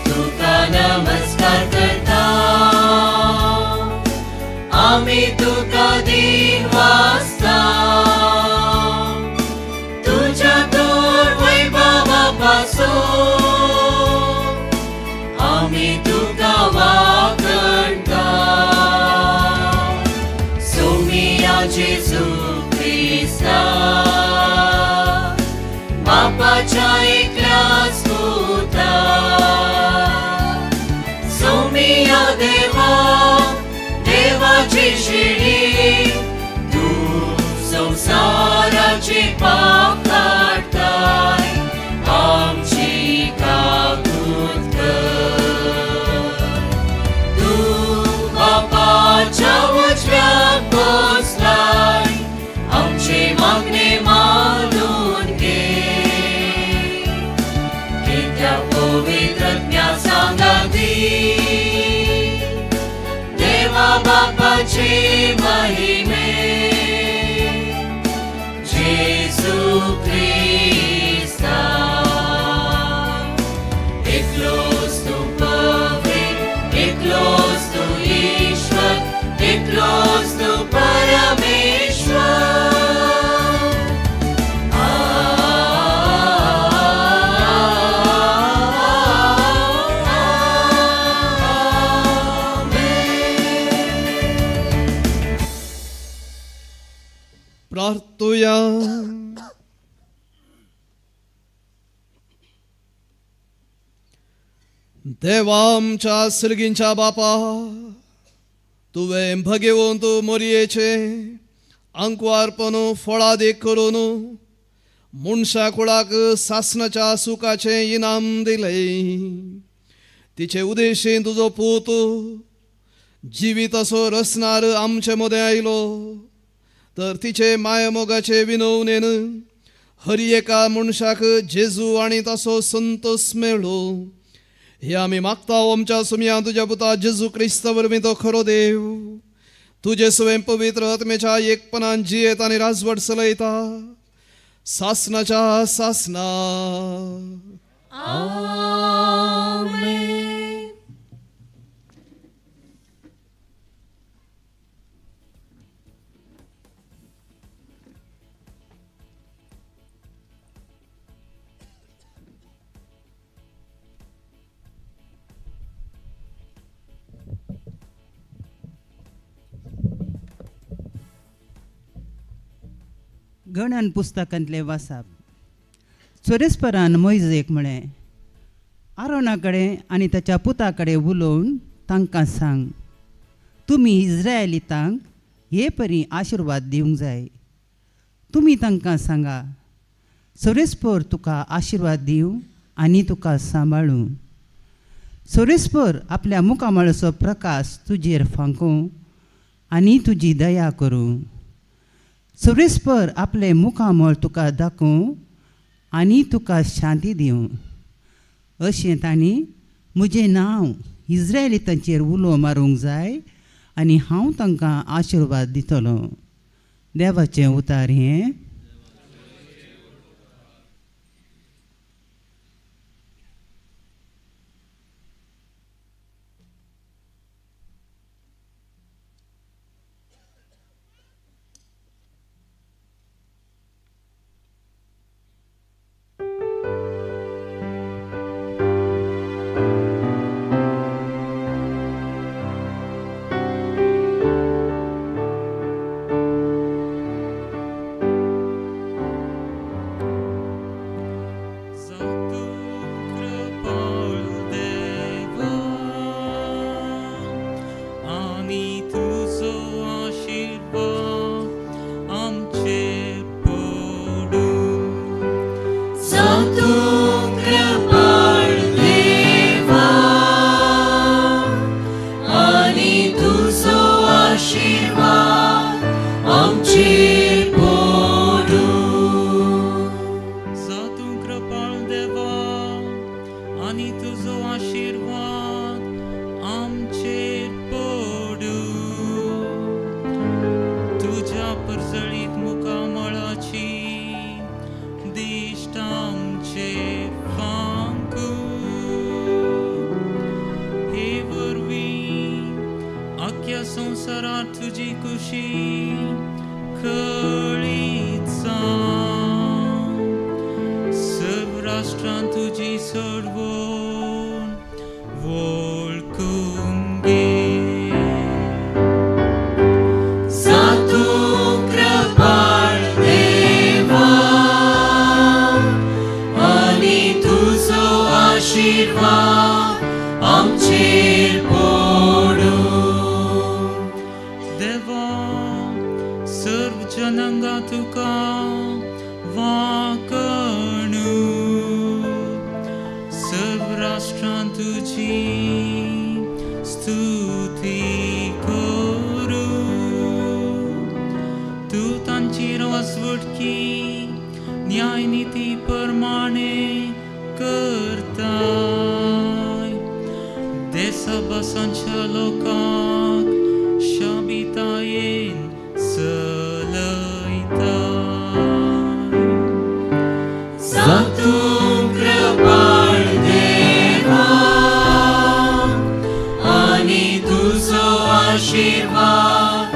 Speaker 1: तुका नमस्कार करता, आमी तुका दिन वाचता, तुज्या तोर वैभवा पासून आमी तुका वाकणता। सोमिया जेजू क्रिस्ता बापाच्या एकल्याच पुता, सोमिया देवा देवाची शिडी, तूं संवसाराची पाप काडटाय, आमची काकूत कर। तूं बापाच्या उजव्याक बसलाय, आमचे मागणे मानून घे, कित्याक पवित्रज्ञा सांगाती देवा बापाचे महिमे, जेजू क्रिस्ता। एकलोच तूं पवित्र, एकलोच तूं ईश्वर, एकलोच तूं परमेश्वर।
Speaker 8: प्रार्थुया। देवा आमच्या सर्गींच्या बापा, तुवें भगेवन तूं मोरयेचें आंकवारपण फळादीक करून मनशा कुळाक सासणाच्या सुखाचें इनाम दिलें। तिचे उदेशीन तुजो पूत जिवीत असो रसनार आमचे मदें आयलो, तर तिचे मायमोगाचे विनवणेन हर एका मनशाक जेजू आनी ताचो संतोस मेळ्ळो। हे आमी मागता आमच्या सुमया तुज्या पुता जेजू क्रिस्ता वरवीं तो खरो देव तुजे स्वयं पवित्र आत्म्याच्या एकपणान जियेत आनी राजवट चलयता सासनाच्या सासना।
Speaker 1: आमेन।
Speaker 9: गणन पुस्तकांतले वासाप। चोरेस्परान मोयजेक म्हळें, आरोना कडेन आनी ताच्या पुता कडेन उलोवन तांकां सांग, तुमी इस्रायलितांक हे परी आशिर्वाद दिवंक जाय। तुमी तांकां सांगा, सोरेस्पर तुका आशिर्वाद दिवं आनी तुका सांबाळूं, सोरेस्पर आपल्या मुखामळाचो प्रकाश तुजेर फांकूं आनी तुजी दया करूं, सोरेस्पर आपलें मुखामळ तुका दाखोवं आनी तुका शांती दिवं। अशें तांणी म्हजें नांव इस्रायलितांचेर उलो मारूंक जाय आनी हांव तांकां आशिर्वाद दितलो। देवाचें उतार हें।
Speaker 10: कुशी कळीचा सर्व राष्ट्रां तुजी सोडवून वळखूंक घे.
Speaker 1: जातूं कृपाळ देवा आनी तुजो आशिर्वाद आमचेर पडूं.
Speaker 10: देवा सर्व जनांगा तुका वाकणू, सर्व राष्ट्रां तुजी स्तुती करूं. तूं तांची वसवटकी न्यायनिती प्रमाणे करताय. देसाभासांच्या लोकांक शाबितायेन चलयताय.
Speaker 1: जातूं कृपाळ देवा आनी तुजो आशिर्वाद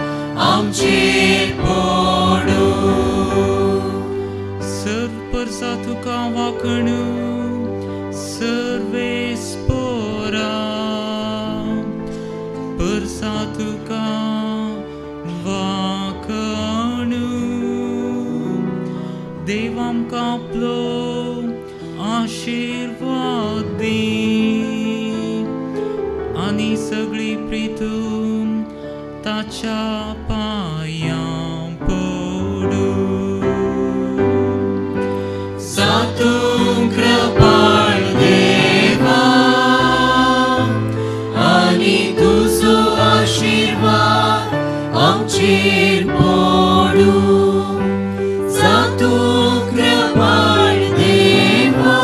Speaker 1: आमचेर पडूं.
Speaker 10: सर्व परसा तुका वाकणू, सर्वेस्पोरा परसा तुका वाकणू. देव आमकां आपलो आशिर्वाद दी आनी सगळी प्रितूम ताच्या पांयां पडूं.
Speaker 1: जातूं कृपाळ देवा आनी तुजो आशिर्वाद आमचेर पडूं. जातूं कृपाळ देवा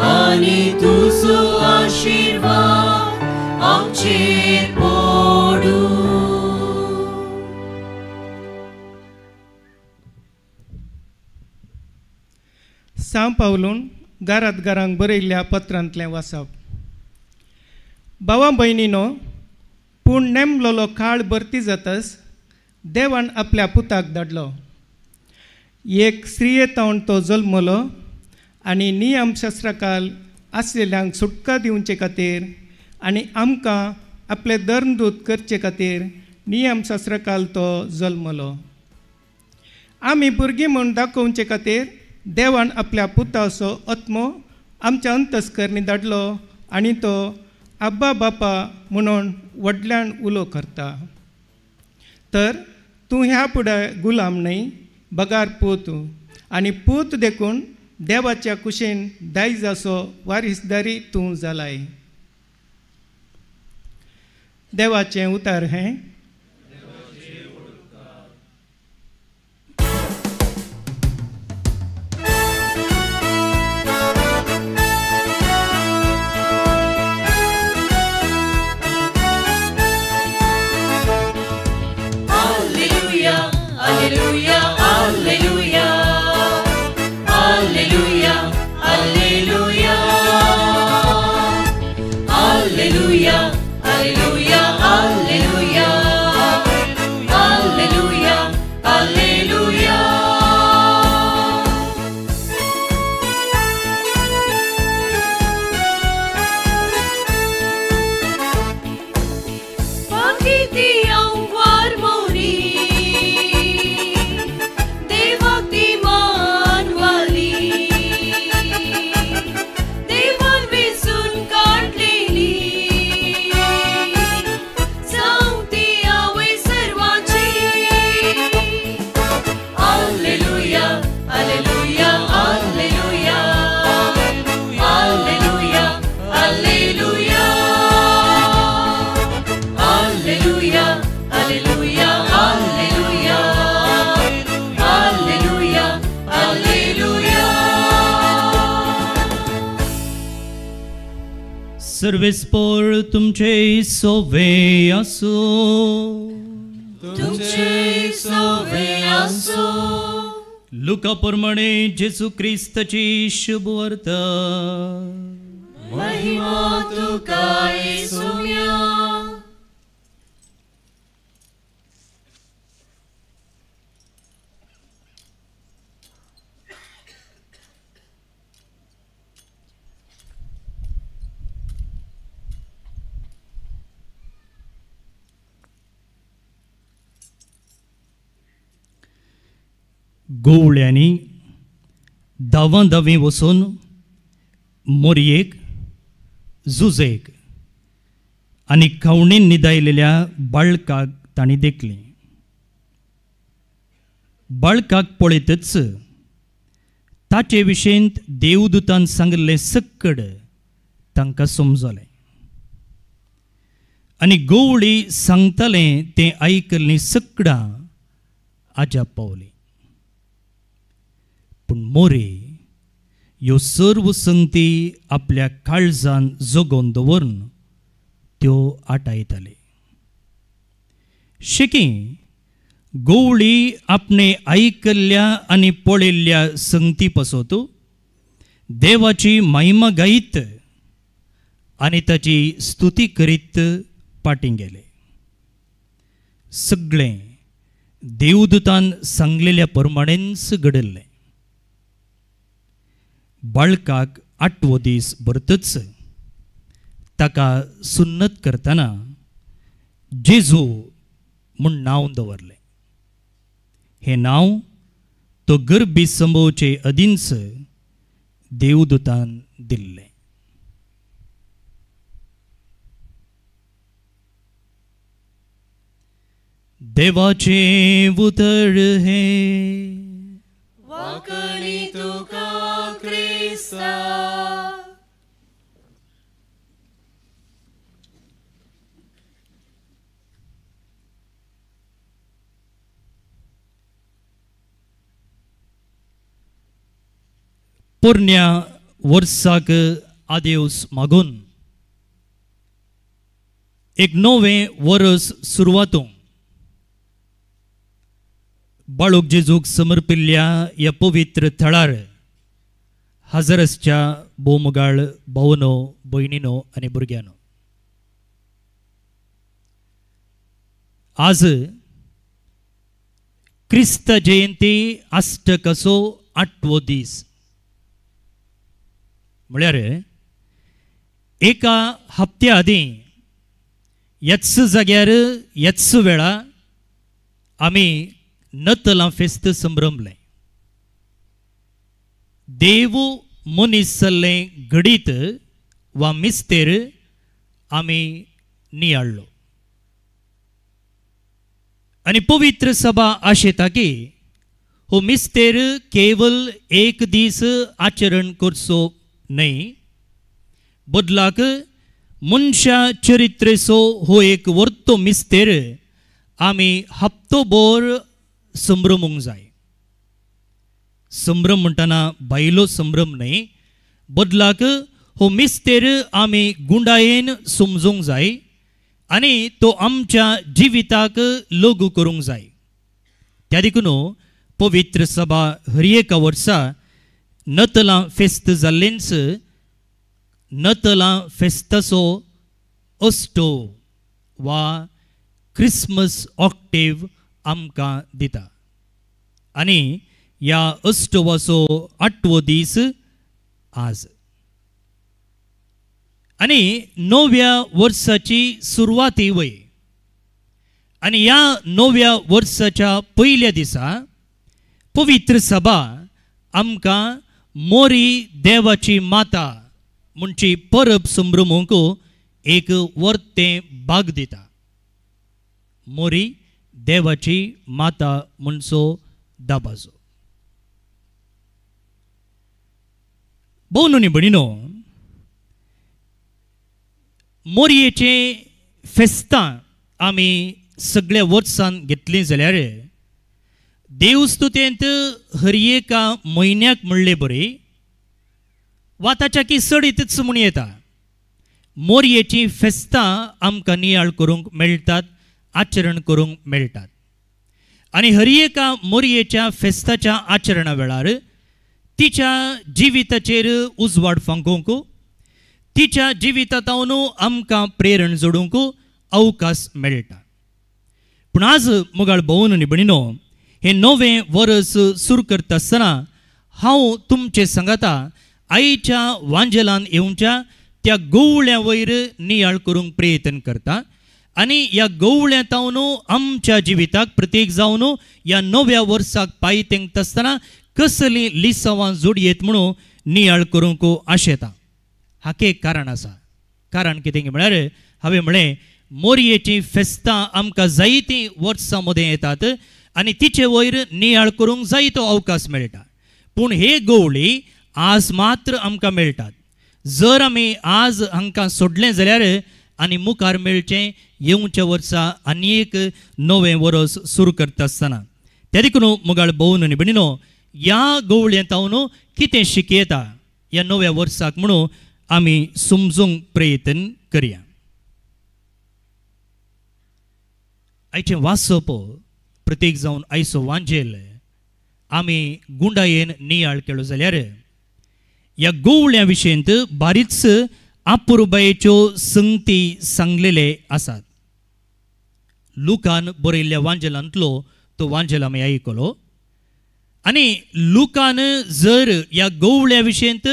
Speaker 1: आनी तुजो आशिर्वाद आमचेर पडूं.
Speaker 11: सां पावलून घरात घरांक बरयल्ल्या पत्रांतलें वाचप. भावा भयणीनो, पूण नेमलोलो काळ भरती जातस देवान आपल्या पुताक धाडलो. एक स्त्रिये तावन तो जल्मलो आनी नियमशास्त्राकाल आसलेल्यांक सुटका दिवचे खातीर आनी आमकां आपले धर्मदूत करचे खातीर नियमशास्त्राकाल तो जल्मलो. आमी भुरगीं म्हूण दाखोवचे खातीर देवान आपल्या पुताचो आत्मो आमच्या अंतस्करणी धाडलो आनी तो आब्बा बापा म्हणून व्हडल्यान उलो करता. तर तूं ह्या फुडें गुलाम न्हय बगार पूत, आनी पूत देखून देवाच्या कुशीन दायजाचो वारीसदारी तूं जालाय. देवाचें उतार हें.
Speaker 1: Alleluia, alleluia, alleluia, alleluia, alleluia, alleluia, alleluia, alleluia, alleluia. Pakiti angwar mori
Speaker 6: सर्वेस्पोर तुमचे सोवे आसो,
Speaker 1: तुमचे सोवे आसो.
Speaker 6: लुका प्रमाणे जेजू क्रिस्ताची शुभवार्ता.
Speaker 1: महिमा तुका येसुम्या.
Speaker 6: गोवळ्यांनी धांवा धांवी वचून मोरयेक, जुजेक आनी खावणेन न्हिदायलेल्या बाळकाक तांणी देखलें. बाळकाक पळयतच ताचे विशयंत देवदूतान सांगिल्लें सक्कड तांकां समजलें आनी गोवळी सांगतालें तें आयकल्लीं सकडां आजाप पावलीं. पूण मोरी ह्यो सर्व संगती आपल्या काळजान जगोवन दवरून त्यो आटायताले. शेकी गोवळी आपणे आयकल्ल्या आनी पळयल्ल्या संगती पासत देवाची महिमा गायत आनी ताची स्तुती करीत पाटीं गेले. सगळें देवदूतान सांगलेल्या प्रमाणेंच घडिल्लें. बाळकाक आठवो दीस भरतच ताका सुन्नत करतना जेजू म्हूण नांव दवरलें. हें नांव तो गर्भी संभोवचे अदींच देवदूतान दिल्लें. देवाचें उतर हें
Speaker 1: वाकणी तुका क्रिस्ता.
Speaker 6: पोरण्या वर्साक आदेवस मागून एक नवें वर्स सुरवातूंक बाळूक जेजूक समर्पिल्ल्या ह्या पवित्र थळार हजर आसच्या भोवमोगाळ भावनो, भयणीनो आनी भुरग्यांनो, आज क्रिस्त जयंती अष्टकाचो आठवो दीस. म्हळ्यार एका हप्त्या आदीं ह्याच जाग्यार ह्याच वेळा आमी नतलां फेस्त संभ्रमलें. देव मनीस जाल्लें घडीत वा मिस्तेर आमी नियाळ्ळो आनी पवित्र सभा आशेता की हो मिस्तेर केवल एक दीस आचरण करचो न्हय, बदलाक मनशा चरित्रेचो हो एक वर्तो मिस्तेर आमी हप्तोभर संभ्रमूंक जाय. संभ्रम म्हणटना बायलो संभ्रम न्हय, बदलाक हो मिस्तेर आमी गुंडायेन समजूंक जाय आनी तो आमच्या जिविताक लागू करूंक जाय. त्या देखून पवित्र सभा हर एका वर्सा नतलां फेस्त जाल्लेंच नतलां फेस्ताचो अष्टो वा क्रिसमस ऑक्टेव आमकां दिता आनी ह्या अष्टवाचो आठवो दीस आज आनी नव्या वर्साची सुरवाती वय. आनी ह्या नव्या वर्साच्या पयल्या दिसा पवित्र सभा आमकां मोरी देवाची माता म्हणची परब संभ्रमूंक एक वर्तें भाग दिता. मोरी देवाची माता म्हणचो दाबाजो. भोवनो भणिनो, मोरयेचें फेस्तां आमी सगळ्या वर्सान घेतलीं जाल्यार देवस्तुतेंत हर एका म्हयन्याक म्हणले बरी वा ताच्या की चडीतच म्हूण येता. मोरयेचीं फेस्तां आमकां नियाळ करूंक मेळटात, आचरण करूंक मेळटात आनी हर एका मोरयेच्या फेस्ताच्या आचरणा वेळार तिच्या जिविताचेर उजवाड फांकोवंक, तिच्या जिवितांतून आमकां प्रेरण जोडूंक अवकाश मेळटा. पूण आज मोगाळ भोवन आनी भयणीनो, हें नवें वर्स सुरू करता आसतना हांव तुमचे सांगाता आयच्या वांजेलान येवच्या त्या गोवळ्या वयर नियाळ करूंक प्रयत्न करता आनी ह्या गवळ्या तावन आमच्या जिविताक प्रत्येक जावन ह्या नव्या वर्साक पांय तेंकता आसतना कसलीं लिसांवां जोडयेत म्हणून नियाळ करूंक आशेता. हाका एक कारण आसा. कारण कितें म्हळ्यार हांवें म्हळें मोरयेचीं फेस्तां आमकां जायतीं वर्सां मदें येतात आनी तिचे वयर नियाळ करूंक जायतो अवकाश मेळटा. पूण हे गवळी आज मात्र आमकां मेळटात. जर आमी आज हांकां सोडलें जाल्यार आनी मुखार मेळचें येवच्या वर्सा आनी एक नवें वर्स सुरू करता आसतना त्या देखून मुगाळ भोवन आनी भयणीनो ह्या गवळयेंत हांव कितें शिकयता ह्या नव्या वर्साक म्हणून आमी समजूंक प्रयत्न करया. आयचें वाचप प्रत्येक जावन आयचो वांजेल आमी गुंडायेन नियाळ केलो जाल्यार ह्या गवळ्या विशयंत बारीच आपुरबायेच्यो संगती सांगलेले आसात. लुकान बरयल्ल्या वांजेलांतलो तो वांजेल आमी आयकलो आनी लुकान जर ह्या गवळ्या विशयंत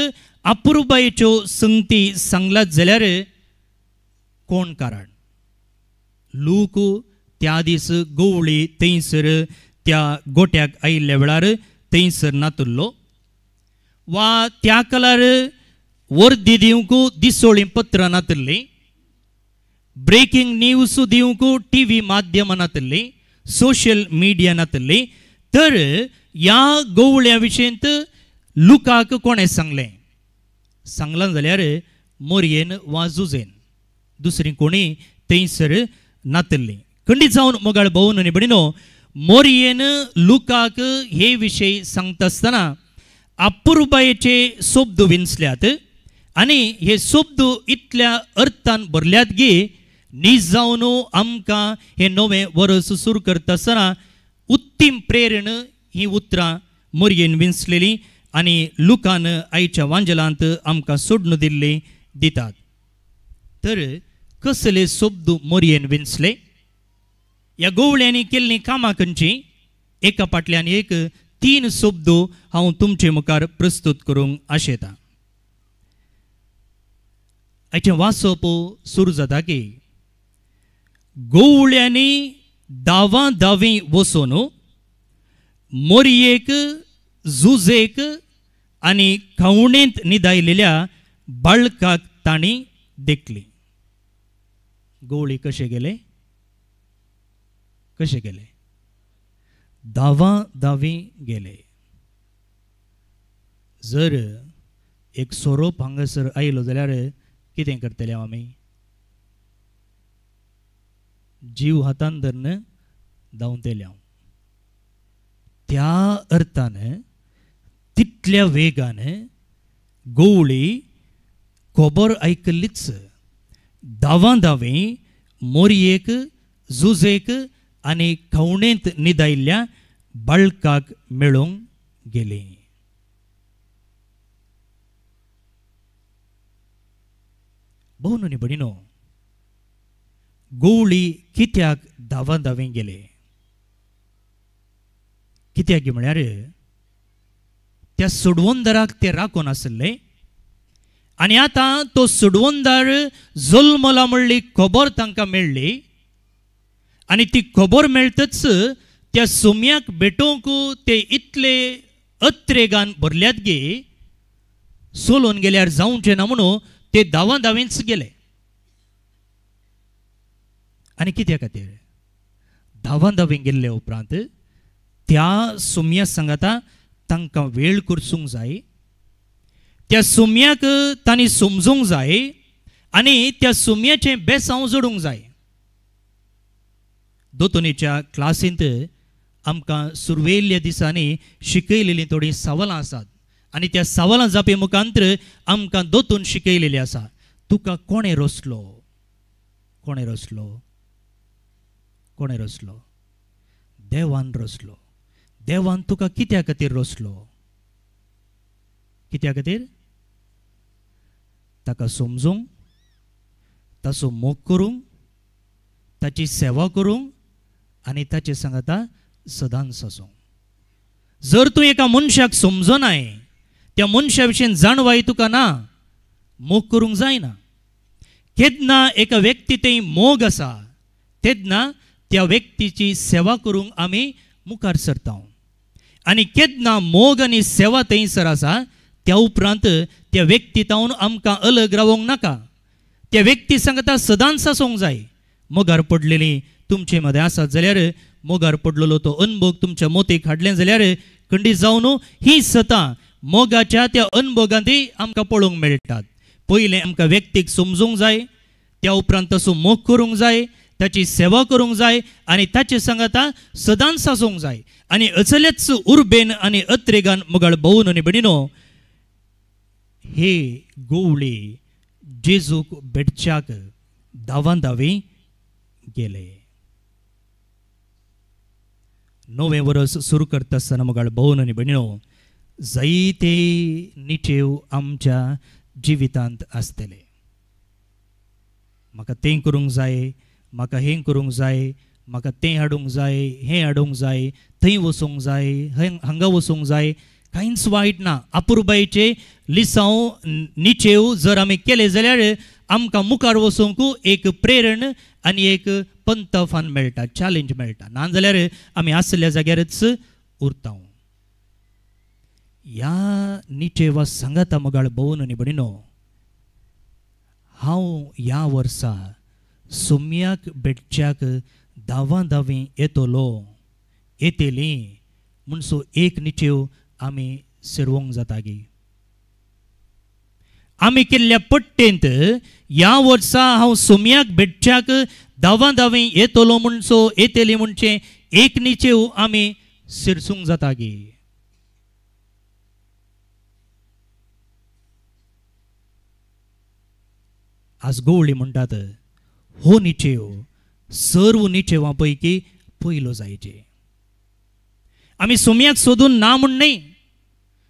Speaker 6: आपुरबायेच्यो संगती सांगलात जाल्यार कोण कारण लूक त्या दीस गवळी थंयसर त्या गोट्याक आयिल्ल्या वेळार थंयसर नातुल्लो वा त्या काळार वर्दी दिवंक दिसोळीं पत्रां नातल्लीं, ब्रेकींग न्यूज दिवंक टी व्ही माध्यमां नातल्लीं, सोशल मिडिया नातल्ली, तर ह्या गवळ्या विशयंत लुकाक कोणें सांगलें? सांगलां जाल्यार मोरयेन वा जुजेन, दुसरी कोणी थंयसर नातल्ली. खंडीत जावन मोगाळ भोवन आनी भयणीनो मोरयेन लुकाक हे विशय सांगता आसतना अपुरबायेचे शब्द विंचल्यात आनी हे शब्द इतल्या अर्थान भरल्यात गी नीज जावन आमकां हें नवें वर्स सुरू करता आसतना उत्तीम प्रेरण ही उतरां मोरयेन विंचलेली आनी लुकान आयच्या वांजेलांत आमकां सोडून दिल्ली दितात. तर कसले शब्द मोरयेन विंचले? ह्या गवळ्यांनी केल्लीं कामां खंयचीं? एका फाटल्यान एक तीन शब्द हांव तुमचे मुखार प्रस्तुत करूंक आशेतां. आयचें वाचप सुरू जाता की गवळ्यांनी दावां दावी वचून मोरयेक जुजेक आनी खवणेंत निदायलेल्या बाळकाक तांणी देखली. गवळी कशे गेले? कशे गेले? धांवा धावी गेले. जर एक सोरोप हांगासर आयलो जाल्यार कितें करतले आमी? जीव हातान धरून धांवतले हांव. त्या अर्थान तितल्या वेगान गवळी खबर आयकल्लीच धांवा धावी मोरयेक जुजेक आनी खवणेंत निदायल्ल्या बाळकाक मेळोवंक गेली. भोवन आनी भयणीनो गवळी कित्याक धांवा धावी गेले? कित्याक म्हळ्यार त्या सोडवंदराक ते राखून आसले आनी आतां तो सोडवंदर जल्मला म्हणली खबर तांकां मेळ्ळी आनी ती खबर मेळटच त्या सोम्याक भेटोवंक ते इतले अत्रेगान भरल्यात गे सोलून गेल्यार जावचें ना म्हणून ते धांवा धांवीच गेले. आनी कित्या खातीर धांवा धांवी गेल्ले उपरांत त्या सोम्या सांगाता तांकां वेळ करसूंक जाय, त्या सोम्याक तांणी समजूंक जाय आनी त्या सोम्याचें बेसांव जोडूंक जाय. दोतोनीच्या क्लासींत आमकां सुरवेल्ल्या दिसांनी शिकयलेलीं थोडीं सवालां आसात आनी त्या सवालां जापे मुखांतर आमकां दोतोन शिकयलेली आसा. तुका कोणें रचलो? कोणें रचलो? कोणें रचलो? देवान रचलो. देवान तुका कित्या खातीर रचलो? कित्या खातीर? ताका समजूंक, ताचो मोग करूंक, ताची सेवा करूंक आनी ताचे सांगाता सदांच आसूंक. जर तूं एका मनशाक समजनाय, त्या मनशा विशीं जाणवाय तुका ना, मोग करूंक जायना. केन्ना एका व्यक्ती थंय मोग आसा, तेन्ना त्या व्यक्तीची सेवा करूंक आमी मुखार सरता. आनी केन्ना मोग आनी सेवा थंयसर आसा त्या उपरांत त्या व्यक्ती तावन आमकां अलग रावोंक नाका. त्या व्यक्ती सांगता सदांच आसूंक जाय. मोगार पडलेली तुमचे मदें आसात जाल्यार मोगार पडलेलो तो अनभोग तुमच्या मोतीक हाडलें जाल्यार खंडीत जावन ही सतां मोगाच्या त्या अनभोगांतय आमकां पळोवंक मेळटात. पयलें आमकां व्यक्तीक समजूंक जाय, त्या उपरांत तसो मोग करूंक जाय, ताची सेवा करूंक जाय आनी ताचे सांगाता सदांच आसूंक जाय. आनी अचलेच उर्बेन आनी अत्रेगान मोगाळ भोवन आनी भयणीनो हे गोवळी जेजूक भेटच्याक धांवान धांवी गेले. नवें वर्स सुरू करता आसतना मोगाळ भोवन आनी भयणीनो जायते निचेव आमच्या जिवितांत आसतले. म्हाका तें करूंक जाय, म्हाका हें करूंक जाय, म्हाका तें हाडूंक जाय, हें हाडूंक जाय, थंय वचूंक जाय, हांगा वचूंक जाय. कांयच वायट ना. अपुरबायेचे लिसांव निचेव जर आमी केले जाल्यार आमकां मुखार वचूंक एक प्रेरण आनी एक पंतफान मेळटा, चॅलेंज मेळटा. ना जाल्यार आमी आसल्या जाग्यारच उरता. ह्या निचेवा सांगाता मोगाळ भोवन आनी भयणीनो हांव ह्या वर्सा सोम्याक भेटच्याक धांवा धांवी येतलो येतली म्हूण सो एक निचेव आमी सेरवंक जाता गी. आमी केल्ल्या पट्टेंत ह्या वर्सा हांव सोम्याक भेटच्याक धांवा धांवी येतलो म्हणचो येतली म्हणचें एक निचेव आमी सिरसूंक जाता गी. आज गोवळी म्हणटात हो निचेव सर्व निचेवां पैकी पयलो जायचे. आमी सोम्याक सोदून ना म्हूण न्हय,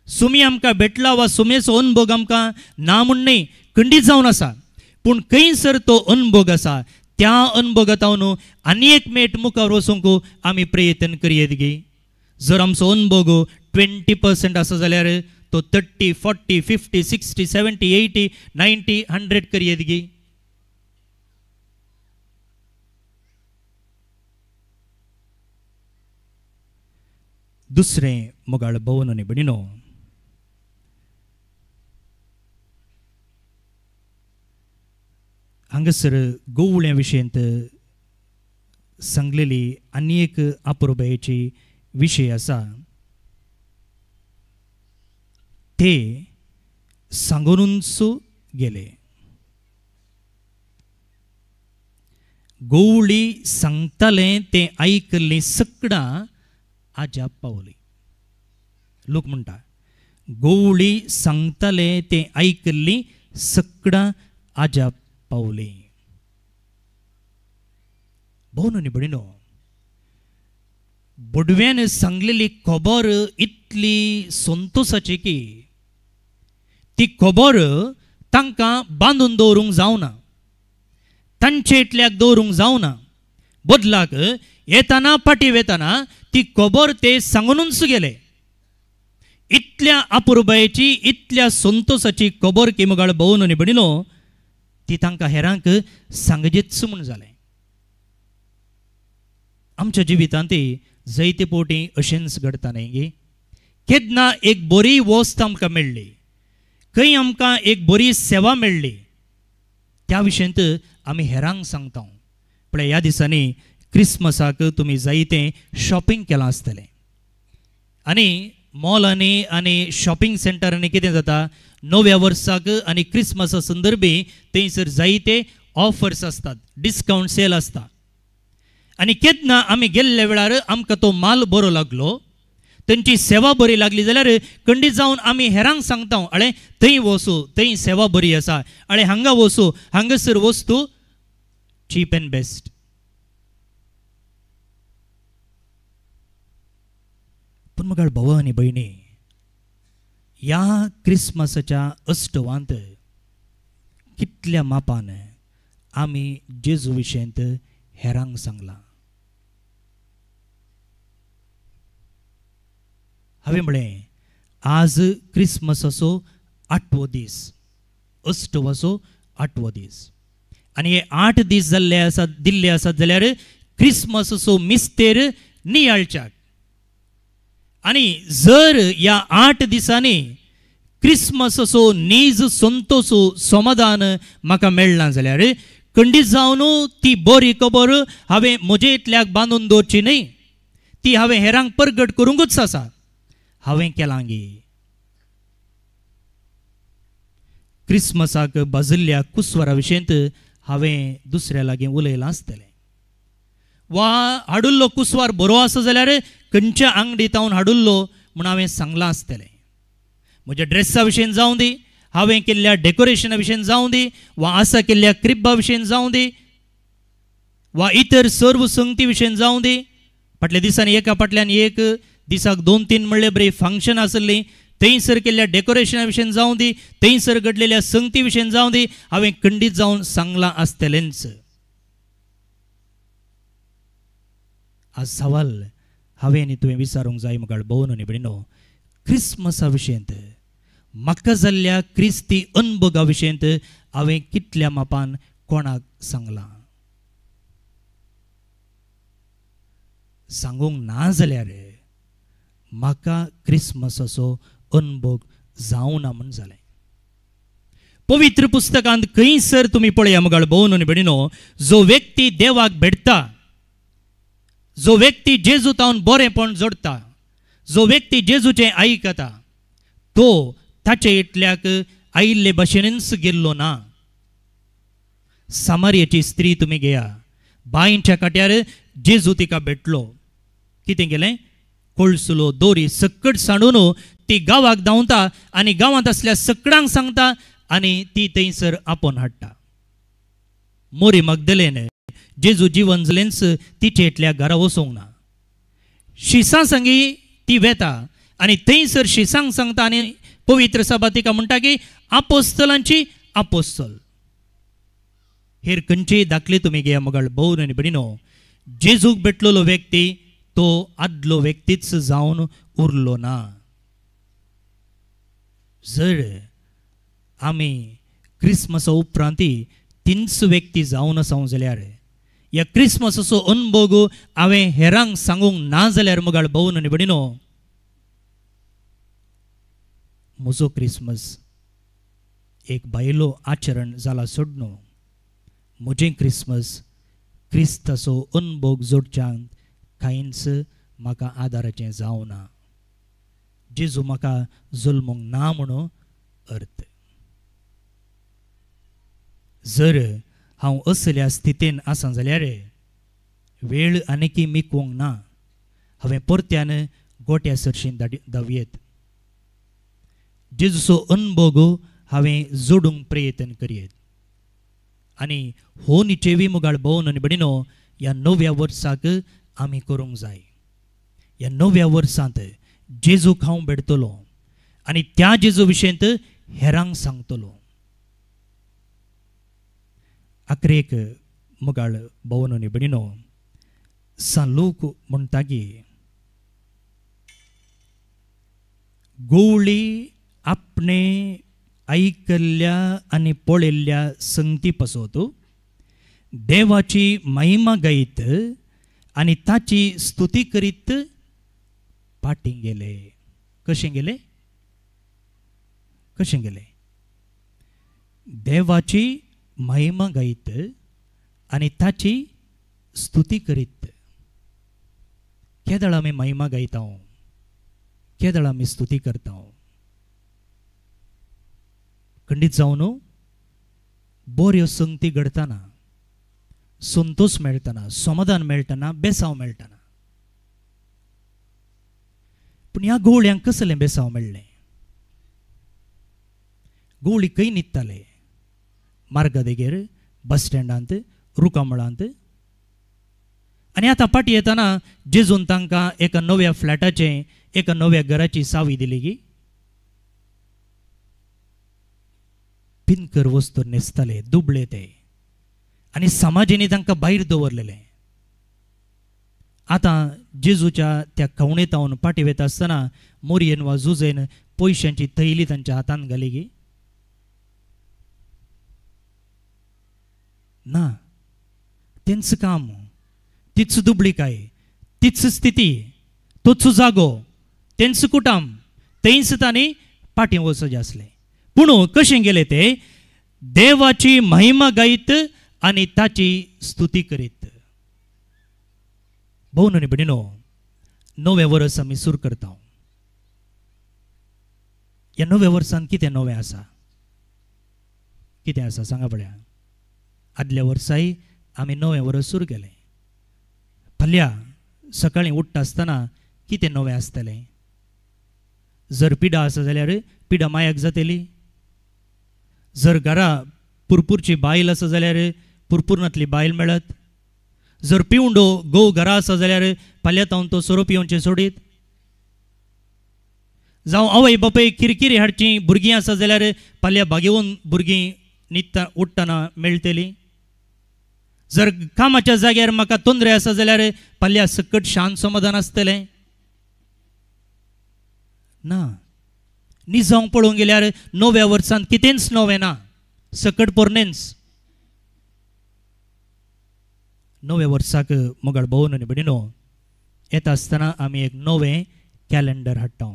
Speaker 6: सुमी आमकां भेटला वा सुमेचो अनभोग आमकां ना म्हूण न्हय, खंडीत जावन आसा. पूण खंयसर तो अनभोग आसा त्या अनभोगांत आनी एक मेट मुखार वचूंक आमी प्रयत्न करयेत गी. जर आमचो अनभोग 20% आसा जाल्यार तो 30, 40, 50, 60, 70, 80, 90, 100 करयेत गी. दुसरें मोगाळ भोवन आनी भयणीनो हांगासर गोवळ्या विशयंत सांगलेली आनी एक अपुरबायेची विशय आसा. ते सांगूनच गेले. गोवळी सांगताले तें आयकल्लीं सगळां आजाप पावली. लोक म्हणटा गोवळी सांगताले तें आयकल्लीं सगळां आजाप पावली. भोवन आनी भयणीनो बोडव्यान सांगलेली खबर इतली संतोसाची की ती खबर तांकां बांदून दवरूंक जावना, तांचे इतल्याक दवरूंक जावना. बदलाक येताना फाटीं वेताना ती खबर ते सांगूनच गेले. इतल्या अपुरबायेची इतल्या संतोसाची खबर की मोगाळ भोवन आनी भयणीनो ती तांकां हेरांक सांगचीच म्हूण जालें. आमच्या जिवितांत जायते पोटी अशेंच घडटा न्हय गे. केन्ना एक बरी वस्त आमकां मेळ्ळी, खंय आमकां एक बरी सेवा मेळ्ळी, त्या विशयंत आमी हेरांक सांगता. पळय ह्या दिसांनी क्रिसमसाक तुमी जायतें शॉपिंग केलां आसतलें आनी मॉलांनी आनी शॉपिंग सेंटरांनी कितें जाता, नव्या वर्साक आनी क्रिसमसा संदर्भी थंयसर जायते ऑफर्स आसतात, डिस्कावंट सेल आसता. आनी केन्ना आमी गेल्ल्या वेळार आमकां तो माल बरो लागलो, तांची सेवा बरी लागली जाल्यार खंडीत जावन आमी हेरांक सांगता, अळे थंय वचूं, थंय सेवा बरी आसा, अळे हांगा वचूं, हांगासर वस्तू चीप एंड बेस्ट. पूण मगाळ भाव आनी भयणी ह्या क्रिसमसाच्या अष्टवांत कितल्या मापान आमी जेजू विशयंत हेरांक सांगलां. हांवें म्हळें आज क्रिसमसाचो आठवो दीस, अष्टवाचो आठवो दीस. आनी हे 8 दीस जाल्ले आसात दिल्ले आसात जाल्यार क्रिसमसाचो मिस्तेर नियाळच्याक. आनी जर ह्या 8 दिसांनी क्रिसमसाचो नीज संतोष समाधान म्हाका मेळना जाल्यार खंडीत जावन ती बरी खबर हांवें म्हजे इतल्याक बांदून दवरची न्हय, ती हांवें हेरांक परगट करूंकूच आसा. हांवें केलां गे क्रिसमसाक भाजिल्ल्या कुसवारा विशयंत हांवें दुसऱ्या लागीं उलयलां आसतलें, वा हाडुल्लो कुसवार बरो आसा जाल्यार खंयच्या आंगडी तावन हाडुल्लो म्हूण हांवें सांगलां आसतलें. म्हज्या ड्रेसा विशयन जावं दी, हांवें केल्ल्या डेकोरेशना विशयन जावं दी, वा आसा केल्ल्या क्रिब्बा विशयन जावं दी, वा इतर सर्व संगती विशयन जावं दी. फाटल्या दिसांनी एका फाटल्यान एक दिसाक 2-3 म्हणले बरी फंक्शन आसली, थंयसर केल्ल्या डेकोरेशना विशयन जावं दी, थंयसर घडलेल्या संगती विशयन जावं दी, हांवें खंडीत जावन सांगलां आसतलेंच. आज सवाल हांवें आनी तुवें विचारूंक जाय मुखार भोवन आनी भयणीनो, क्रिसमसा विशयंत म्हाका जाल्ल्या क्रिस्ती अनभोगा विशयंत हांवें कितल्या मापान कोणाक सांगलां? सांगूंक ना जाल्यार म्हाका क्रिसमसाचो अनभोग जावना म्हूण जालें. पवित्र पुस्तकांत खंयसर तुमी पळया मुखार भोवन आनी भयणीनो, जो व्यक्ती देवाक भेटता, जो व्यक्ती जेजू तावन बरेंपण जोडटा, जो व्यक्ती जेजूचें आयकता, तो ताचे इतल्याक आयिल्ले भाशेनच गेल्लो ना. सामारियाची स्त्री तुमी घेया, बांयच्या काट्यार जेजू तिका भेटलो. कितें केलें? कोळसुलो दोरी सकट सांडून ती गांवाक धांवता आनी गांवांत आसल्या सकडांक सांगता आनी ती थंयसर आपोवन हाडटा. मोरी मगदलेन जेजू जिवन जालेंच तिचे इतल्या घरा वचूंक ना. शिसां संगी ती वेता आनी थंयसर शिसांक सांगता आनी पवित्र सभा तिका म्हणटा की आपोस्तलांची आपोस्तल. हेर खंयचेय दाखले तुमी घेया मगाळ भोवन आनी भयणीनो, जेजूक भेटलेलो व्यक्ती तो आदलो व्यक्तीच जावन उरलो ना. जर आमी क्रिसमसा उपरांत तीनच व्यक्ती जावन आसा जाल्यार ह्या क्रिसमसाचो अनभोग हांवें हेरांक सांगूंक ना जाल्यार मुगाळ भोवन आनी भयणीनो, म्हजो क्रिसमस एक बायलो आचरण जाला सोडनो, म्हजें क्रिसमस क्रिस्ताचो अनभोग जोडच्यांत कांयच म्हाका आदाराचें जावना. जेजू म्हाका जल्मूंक ना म्हणून अर्थ. जर हांव असल्या स्थितीन आसा जाल्यार वेळ आनीकी मिकवंक ना, हांवें परत्यान गोट्या सरशीं धांवयेत. जेजूचो अनभोग हांवें जोडूंक प्रयत्न करयेत. आनी हो निचेवी मुगाळ भोवन आनी भयणीनो, ह्या नव्या वर्साक आमी करूंक जाय. ह्या नव्या वर्सांत जेजूक हांव भेटतलो आनी त्या जेजू विशयंत हेरांक सांगतलो. आखरेक मुगाळ भोवन आनी भयणीनो, सान लूक म्हणटा की गोवळी आपणे आयकल्ल्या आनी पळयल्ल्या संगती पासत देवाची महिमा गायत आनी ताची स्तुती करीत फाटीं गेले. कशें गेले? कशें गेले? देवाची महिमा गायत आनी ताची स्तुती करीत. केदळ आमी महिमा गायता, केदळ आमी स्तुती करता? खंडीत जावन बऱ्यो संगती घडटना, संतोष मेळटना, समाधान मेळटना, बेसांव मेळटना. पूण ह्या गवळ्यांक कसलें बेसांव मेळ्ळें? गवळी खंय न्हिदताले? मार्गा देगेर, बस स्टँडांत, रुखामळांत. आनी आतां फाटीं येतना जेजून तांकां एका नव्या फ्लॅटाचें, एका नव्या घराची सावी दिली की पिनकर वस्तू न्हेसताले, दुबळे ते, आनी समाजेनी तांकां भायर दवरलेले. आतां जेजूच्या त्या खवणेतावन फाटीं वता आसतना मोरयेन वा जुजेन पयशांची थैली तांच्या हातांत घाली की ना, तेंच काम, तीच दुबळीकाय, तीच स्थिती, तोच जागो, तेंच कुटाम, तेंच तांणी फाटीं वचचें आसलें. पूण कशें गेले ते? देवाची महिमा गायत आनी ताची स्तुती करीत. भोव न्हय भयणीनो, नवें वर्स आमी सुरू करता. ह्या नव्या वर्सान कितें नवें आसा? कितें आसा सांगा पळया. आदल्या वर्साय आमी नवें वर्स सुरू केलें. फाल्यां सकाळीं उठ्ठा आसतना कितें नवें आसतलें? जर पिडा आसा जाल्यार पिडा मायाक जातली. जर घरा पुरपुरची बायल आसा जाल्यार पुरपुरनातली बायल मेळत. जर पिवंडो घोव घरा आसा जाल्यार फाल्यां तावन तो सोरो पिवचें सोडीत. जावं आवय बापाय किरकिरी हाडची भुरगीं आसा जाल्यार फाल्यां बागेवन भुरगीं न्हिदता उठ्ठना मेळटलीं. जर कामाच्या जाग्यार म्हाका तोंदरे आसा जाल्यार फाल्यां सकट शांत समाधान आसतलें ना. निजावंक पळोवंक गेल्यार नव्या वर्सांत कितेंच नवें ना, सकट पोरणेंच. नव्या वर्साक मोगाळ भोवन आनी भयणीनो, येता आसतना आमी एक नवें कॅलेंडर हाडटा.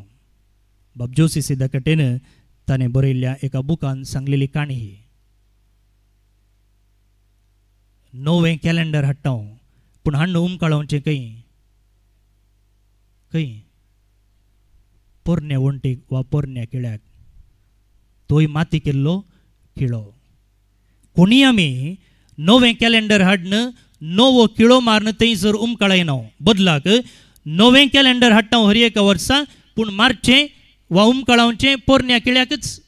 Speaker 6: बाब जोसी सिद्धा कटेन ताणें बरयल्ल्या एका बुकान सांगलेली काणी ही. नवें कॅलेंडर हाडटा, पूण हाडून उमकाळोवचें खंय? खंय? पोरण्या वण्टीक वा पोरण्या किळ्याक. तोय माती केल्लो किळो. कोणी आमी नवें कॅलेंडर हाडून नवो किळो मारून थंयसर उमकाळयना. बदलाक नवें कॅलेंडर हाडटा हर एका वर्सा, पूण मारचें वा उमकाळावचें पोरण्या किळ्याकच.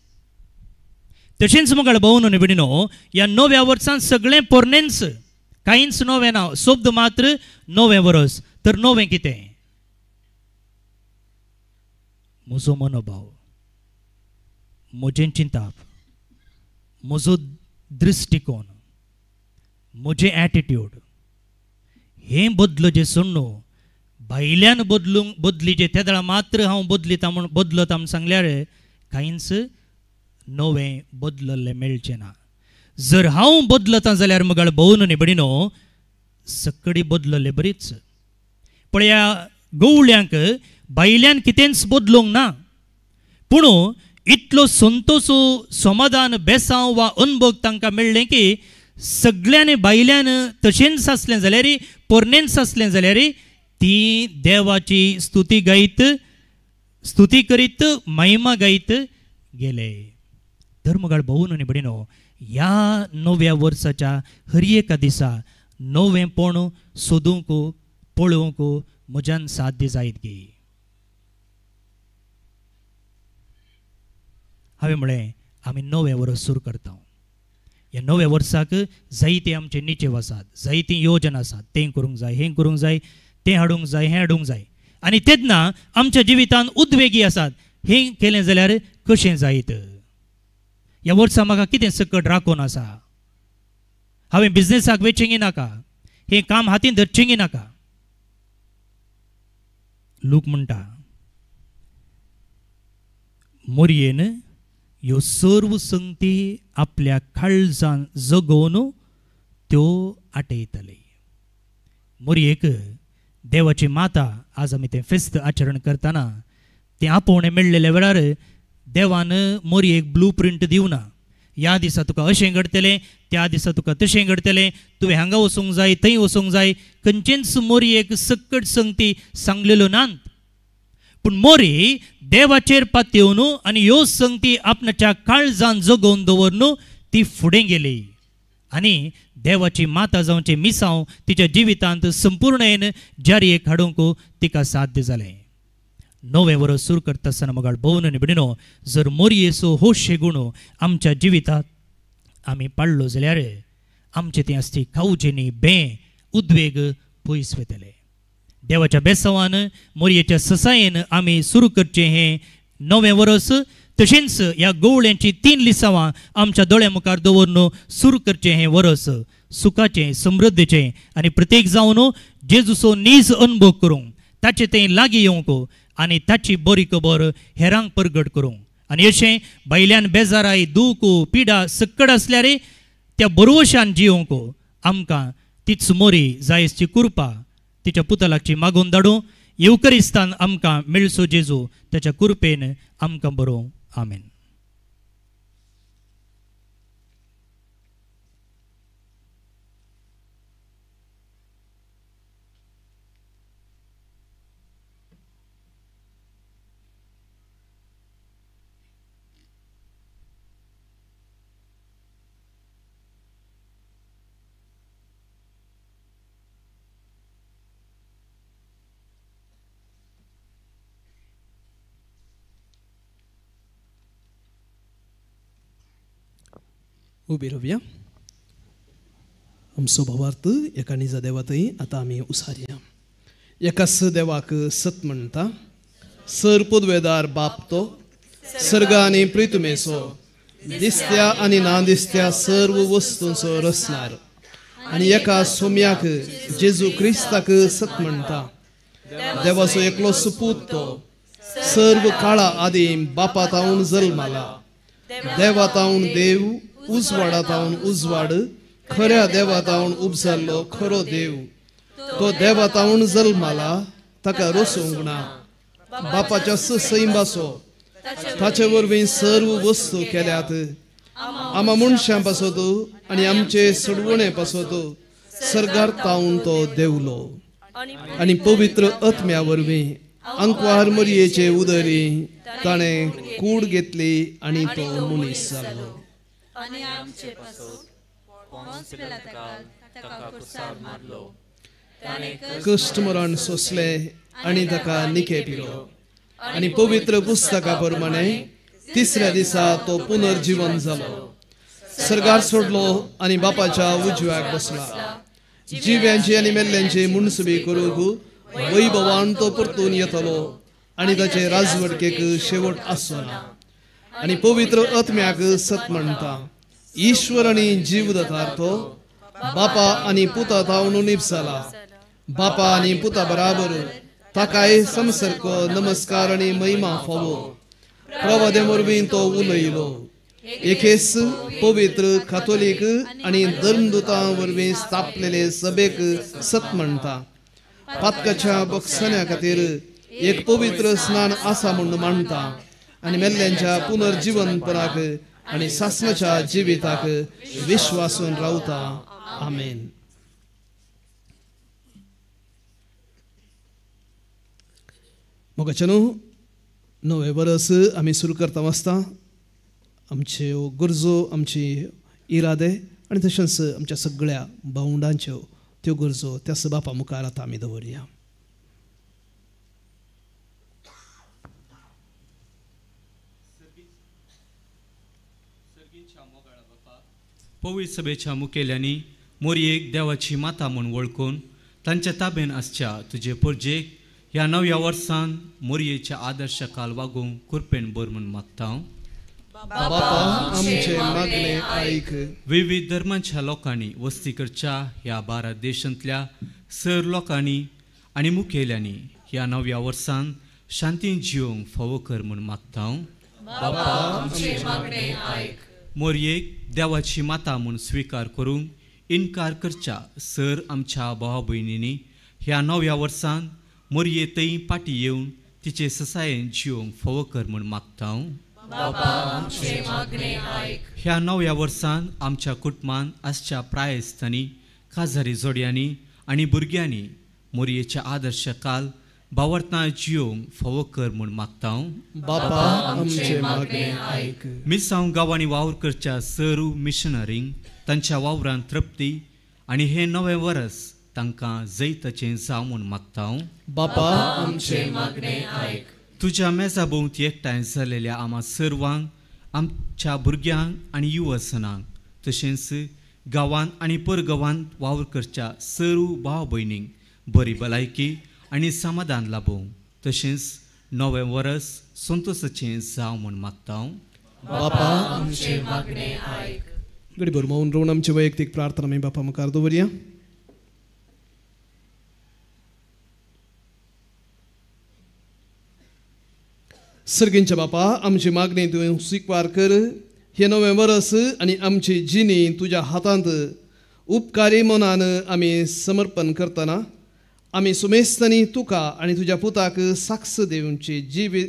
Speaker 6: तशेंच मोगाळ भोवन आनी भयणीनो, ह्या नव्या वर्सान सगळें पोरणेंच, कांयच नवें ना. शब्द मात्र नवें वर्स. तर नवें कितें? म्हजो मनोभाव, म्हजें चिंताप, म्हजो दृश्टिकोन, म्हजें एटिट्यूड, हें बदलचें सोडून भायल्यान बदलूंक बदलीचें तेदळा मात्र हांव बदलिता म्हूण बदलता म्हूण सांगल्यार कांयच नवें बदलल्लें मेळचें ना. जर हांव बदलता जाल्यार मोगाळ भोवन आनी भयणीनो, सकडी बदलल्ले बरीच. पळया गवळ्यांक भायल्यान कितेंच बदलूंक ना, पूण इतलो संतोसो समाधान बेसांव वा अनभोग तांकां मेळ्ळें की सगळ्यांनी भायल्यान तशेंच आसलें जाल्यार, पोरणेंच आसलें जाल्यार ती देवाची स्तुती गायत, स्तुती करीत, महिमा गायत गेले. तर मोगाळ भोवन आनी भयणीनो, ह्या नव्या वर्साच्या हर एका दिसा नवेंपण सोदूंक पळोवंक म्हज्यान साध्य जायत गे. हांवें म्हळें आमी नवें वर्स सुरू करता. ह्या नव्या वर्साक जायते आमचे निचेव आसात, जायती योजना आसात, तें करूंक जाय, हें करूंक जाय, तें हाडूंक जाय, हें हाडूंक जाय. आनी तेन्ना आमच्या जिवितांत उद्वेगी आसात, हें केलें जाल्यार कशें जायत? ह्या वर्सा म्हाका कितें सकट राखून आसा? हांवें बिजनेसाक वेचेंगी नाका, हें काम हातीन धरचेंगी नाका. लोक म्हणटा मोरयेन ह्यो सर्व संगती आपल्या काळजान जगोवन त्यो आटयतले. मोरयेक देवाची माता आज आमी तें फेस्त आचरण करतना तें आपोवणें मेळ्ळेल्या वेळार देवान मोरयेक ब्लू प्रिंट दिवना. ह्या दिसा तुका अशें घडटलें, त्या दिसा तुका तशें घडटलें, तुवें हांगा वचूंक जाय, थंय वचूंक जाय, खंयचेंच मोरयेक सकट संगती सांगलेल्यो नात. पूण मोरी देवाचेर पातयेवन आनी ह्यो संगती आपणाच्या काळजान जगोवन दवरून ती फुडें गेली आनी देवाची माता जावचें मिसांव तिच्या जिवितांत संपूर्णेन जारयेक हाडूंक तिका साध्य जालें. नवें वर्स सुरू करता आसतना मोगाळ भोवन आनी भयणीनो, जर मोरयेचो हो शेगुण आमच्या जिवितांत आमी पाळ्ळो जाल्यार आमचे तें आसती खावजेनी बें उद्वेग पयस वतले. देवाच्या बेसावान मोरयेच्या ससायेन आमी सुरू करचें हें नवें वर्स. तशेंच ह्या गवळ्यांची 3 लिसांवां आमच्या दोळ्या मुखार दवरून सुरू करचें हें वर्स सुखाचें, समृद्धीचें आनी प्रत्येक जावन जेजूचो नीज अनुभव करूंक, ताचे तें लागीं येवंक आनी ताची बरी खबर हेरांक परगट करूंक. आनी अशें भायल्यान बेजाराय, दूख, पिडा सकट आसल्यार त्या बरवशान जिवंक आमकां तीच मोरी जायसची कृपा तिच्या पुतलाची मागून धाडूं. येवकरिस्तान आमकां मेळसो जेजू त्याच्या कृपेन आमकां बरोवं. आमेन.
Speaker 8: उबी रावया. आमचो भावार्थ एका निजा देवातय आतां आमी उसारया. एकाच देवाक सत म्हणटा, सर पदवेदार बाप तो सर्ग आनी प्रितुमेचो दिसत्या आनी ना दिसत्या सर्व वस्तूंचो रचणार, आनी एका सोम्याक जेजू क्रिस्ताक सत म्हणटा, देवाचो एकलो सुपूत तो सर्व काळा आदीं बापा तावन जल्माला, देवा तावन देव, उजवाडा तावन उजवाड, खऱ्या देवा तावन उपजाल्लो खरो देव, तो देवा तावन जल्माला, ताका रोसूंक ना, बापाच्या सैंबाचो, ताचे वरवीं सर्व वस्तू केल्यात, आमा मनशां पासत आनी आमचे सोडवणे पासत सर्गार तावन तो देवलो, आनी पवित्र आत्म्या वरवीं आंकवार मरयेचे उदरी ताणें कूड घेतली आनी तो मनीस जालो. कश्ट मरण सोंसलें आनी ताका निके पिलो, आनी पवित्र पुस्तका प्रमाणे तिसऱ्या दिसा तो पुनर्जीवन जालो, सर्गार सोडलो आनी बापाच्या उजव्याक बसला, जिव्यांची आनी मेल्ल्यांची मुनसुबी करूंक वैभवान तो परतून येतलो आनी ताचे राजवटकेक शेवट आसचो ना. आनी पवित्र आत्म्याक सत म्हणटा, ईश्वर आनी जीव दातार तो बापा आनी पुता तावन निपसाला, बापा आनी पुता बराबर ताकाय संसर्ग नमस्कार आनी महिमा फावो. प्रवादे वरवीं तो उलयलो, एकेच पवित्र कातोलीक आनी धर्मदूतां वरवीं स्थापलेले सभेक सत म्हणटा, पातकाच्या बक्षण्या खातीर एक पवित्र स्नान आसा म्हूण मानता, आनी मेल्ल्यांच्या पुनर्जीवनपणाक आनी सासणाच्या जिविताक विश्वासून रावता. आमेन. मोगाच्यानो, नवें वरस आमी सुरू करता वाचता आमच्यो गरजो, आमची इरादे आनी तशेंच आमच्या सगळ्या भावंडांच्यो त्यो गरजो त्या बापा मुखार आतां आमी दवरया.
Speaker 12: पवित्र सभेच्या मुखेल्यांनी मोरयेक देवाची माता म्हूण वळखून तांच्या ताबेन आसच्या तुजे परजेक ह्या नव्या वर्सान मोरयेच्या आदर्श काल वागूंक कुरपेन बर म्हूण मागता. विविध धर्मांच्या लोकांनी वस्ती करच्या ह्या भारत देशांतल्या सर लोकांनी आनी मुखेल्यांनी ह्या नव्या वर्सान शांतीन जिवंक फावो कर म्हूण मागता. मोरयेक देवाची माता म्हूण स्विकार करूंक इनकार करच्या सर आमच्या भावा भयणींनी ह्या नव्या वर्सान मोरये थंय पाटी येवन तिचे ससायेन जिवंक फावो कर म्हूण मागता. ह्या नव्या वर्सान आमच्या कुटुंबान आसच्या प्रायस्तांनी, काजारी जोडयांनी आनी भुरग्यांनी मोरयेच्या आदर्श काल बावरतना जिवंक फावो कर म्हूण मागता. मिसांव गांवांनी वावर करच्या सरू मिशनरींक तांच्या वावरान तृप्ती आनी हें नवें वरस तांकां जैताचें जावं म्हूण मागता.
Speaker 8: बापा आमचें मागणें आयक.
Speaker 12: तुज्या मेजा भोंवती एकठांय जाल्लेल्या आमा सर्वांक, आमच्या भुरग्यांक आनी युवसनांक, तशेंच गांवांत आनी परगांवांत वावर करच्या सरू भाव भयणींक बरी भलायकी आनी समाधान लाबूं, तशेंच नवें वरस संतोसाचें जावं म्हूण मागता.
Speaker 8: बापा आमचें मागणें आयक. गडीभर मौन रावन आमची वैयक्तीक प्रार्थना आमी बापा मुखार दवरया. सर्गींच्या बापा, आमची मागणी तुवें स्विकार कर, हे नवें वरस आनी आमची जिणी तुज्या हातांत उपकारी मनान आमी समर्पण करतना आमी सुमेस्तांनी तुका आनी तुज्या पुताक साक्ष दिवची जिवी